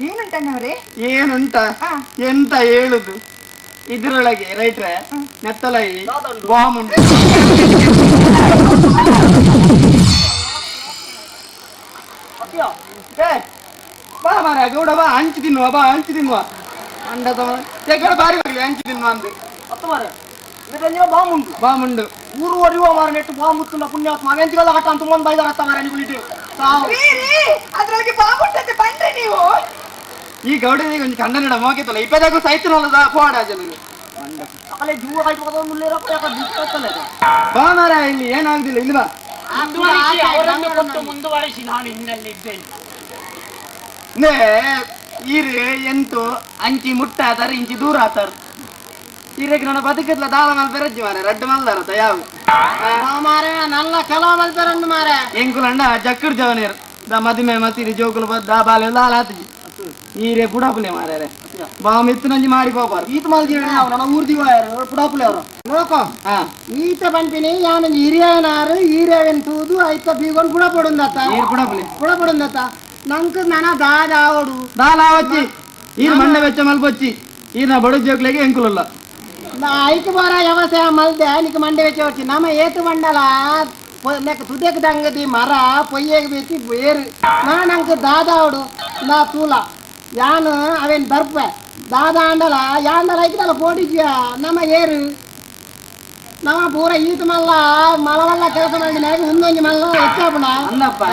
ಏನುಂಟಣ್ಣವ್ರೆ? ಏನುಂಟ ಎಂತ ಹೇಳುದು, ಇದ್ರೊಳಗೆ ರೈಟ್ರೆ ನೆತ್ತಲೈ ಬಾಂಬ್ ಉಂಟು. ಬಾ ಮಾರ ಗೌಡ ಬಾ, ಹಂಚು ತಿನ್ನುವ ಬಾ, ಹಂಚು ತಿನ್ನುವ ಅಂಡ ತೆಗಡ ಬಾರಿ ಬರ್ಲಿ, ಹಂಚು ತಿನ್ನುವ ಅಂದು. ಅತ್ತ ಮಾರ, ಬಾಂಬ್ ಉಂಟು. ಬಾಂಬ್ ಉಂಟು. ಊರು ಒರಿಯುವ ಮಾರ ನೆಟ್ಟು ಬಾಂಬ್ ಉತ್ತುಂಡ ಪುಣ್ಯಾತ್ಮ ಅವೆಂತಿಗೆಲ್ಲ ಹಟ್ಟ ಅಂತ ತುಂಬ ಬೈದಾರ ಅತ್ತ ಮಾರ ನಿಗುಳಿಟ್ಟು. ಅದ್ರೊಳಗೆ ಬಾಂಬ್ ಉಂಟಂತೆ, ಬನ್ರಿ ನೀವು. ಈ ಗೌಡನಿಗೆ ಒಂದು ಕಂಡನಿಡ ಮೋಗಿತ್ತಲ್ಲ ಇಪ್ಪತ್ತಾಕು ಸೈತನಲ್ಲ ಪೋಡ ಜನರು. ಬಾ ಮಾರ, ಇಲ್ಲಿ ಏನಾಗುದಿಲ್ಲ, ಇಲ್ಲಿ ಬಾ. ಅವರನ್ನು ಕೊಟ್ಟು ಮುಂದುವರಿಸಿ, ನಾನು ಹಿನ್ನೆಲೆ ಇದ್ದೇನೆ. ಈರೆ ಎಂತು ಅಂಚಿ ಮುಟ್ಟ ಆತಾರ, ಇಂಚಿ ದೂರ ಆತಾರ. ಈರೆಗೆ ನನ್ನ ಬದುಕತ್ಲ ದಾಲ ಮಲ್ಪೆರಜ್ಜಿ ಮಾರೆ, ರಡ್ಡು ಮಲ್ದಾರತ ಯಾವ ಮಾರೆ ನಲ್ಲ ಕೆಲವು ಮಲ್ಪೆರನ್ನು ಮಾರೆ. ಎಂಕುಲಂಡ ಜಕ್ಕರ್ ಜವನೇರು the ಮದುಮೆ ಮಸಿರಿ ಜೋಕುಲು ಬದ್ದ ಬಾಲೆ ದಾಲ ಆತಜಿ. ಈರೆ ಪುಡಾಪುಲೆ ಮಾರ್ಯಾರೆ ಬಾಮ್ ಇತ್ತು ನಂಜಿ ಮಾರಿ ಹೋಗ್ಬಾರ್ದು. ಈತ ಮಲ್ದಿ ನನ್ನ ಊರ್ ದಿವ ಯಾರು ಪುಡಾಪುಲೆ ಅವರು ನೋಕೋ. ಈತ ಪನ್ಪಿನಿ ಯಾನ ಹಿರಿಯನಾರು ಈರೇವೆನ್ ತೂದು ಐತ ಬೀಗೊಂಡು ಪುಡಪಡುಂದತ್ತ. ಈರ್ ಪುಡಾಪುಲೆ ಪುಡಪಡುಂದತ್ತ. ನಂಕ್ ನನ ದಾದ ಆವಡು ದಾಲ ಆವಚ್ಚಿ ಈರ್ ಮಂಡೆ ವೆಚ್ಚ ಮಲ್ಪೊಚ್ಚಿ ಈರ್ನ ಬಡ ಜೋಕ್ಲೆಗೆ ಎಂಕುಲಲ್ಲ. ಐಕ್ ಬರ ವ್ಯವಸಾಯ ಮಲ್ದೆ ನಿಕ್ ಮಂಡೆ ವೆಚ್ಚ వచ్చి ನಮ ಏತು ಮಂಡಲ ನೆಕ್ ತುದೆಕ್ ದಂಗದಿ ಮರ ಪೊಯ್ಯೆಗ್ ಬೇಸಿ ಬೇರು ನಾ ನಂಕ್ ದಾದಾವಡು ನಾ ತೂಲ ಯಾನು ಅವೇನ್ ಬರ್ಪೆ ದಾದ ಅಂಡಲ ಯಾಂಡಲ ಐಕ್ದಲ್ಲ ಪೋಡಿದ್ಯ ನಮ್ಮ ಏರು ನಮ್ಮ ಪೂರ ಈತ ಮಲ್ಲ ಮಲವಲ್ಲ ಕೆಲಸ ಮಾಡಿದ ಮುಂದೊಂಜಿ ಮಲ್ಲ ಹೆಚ್ಚಾಪುಣ ಅನ್ನಪ್ಪ.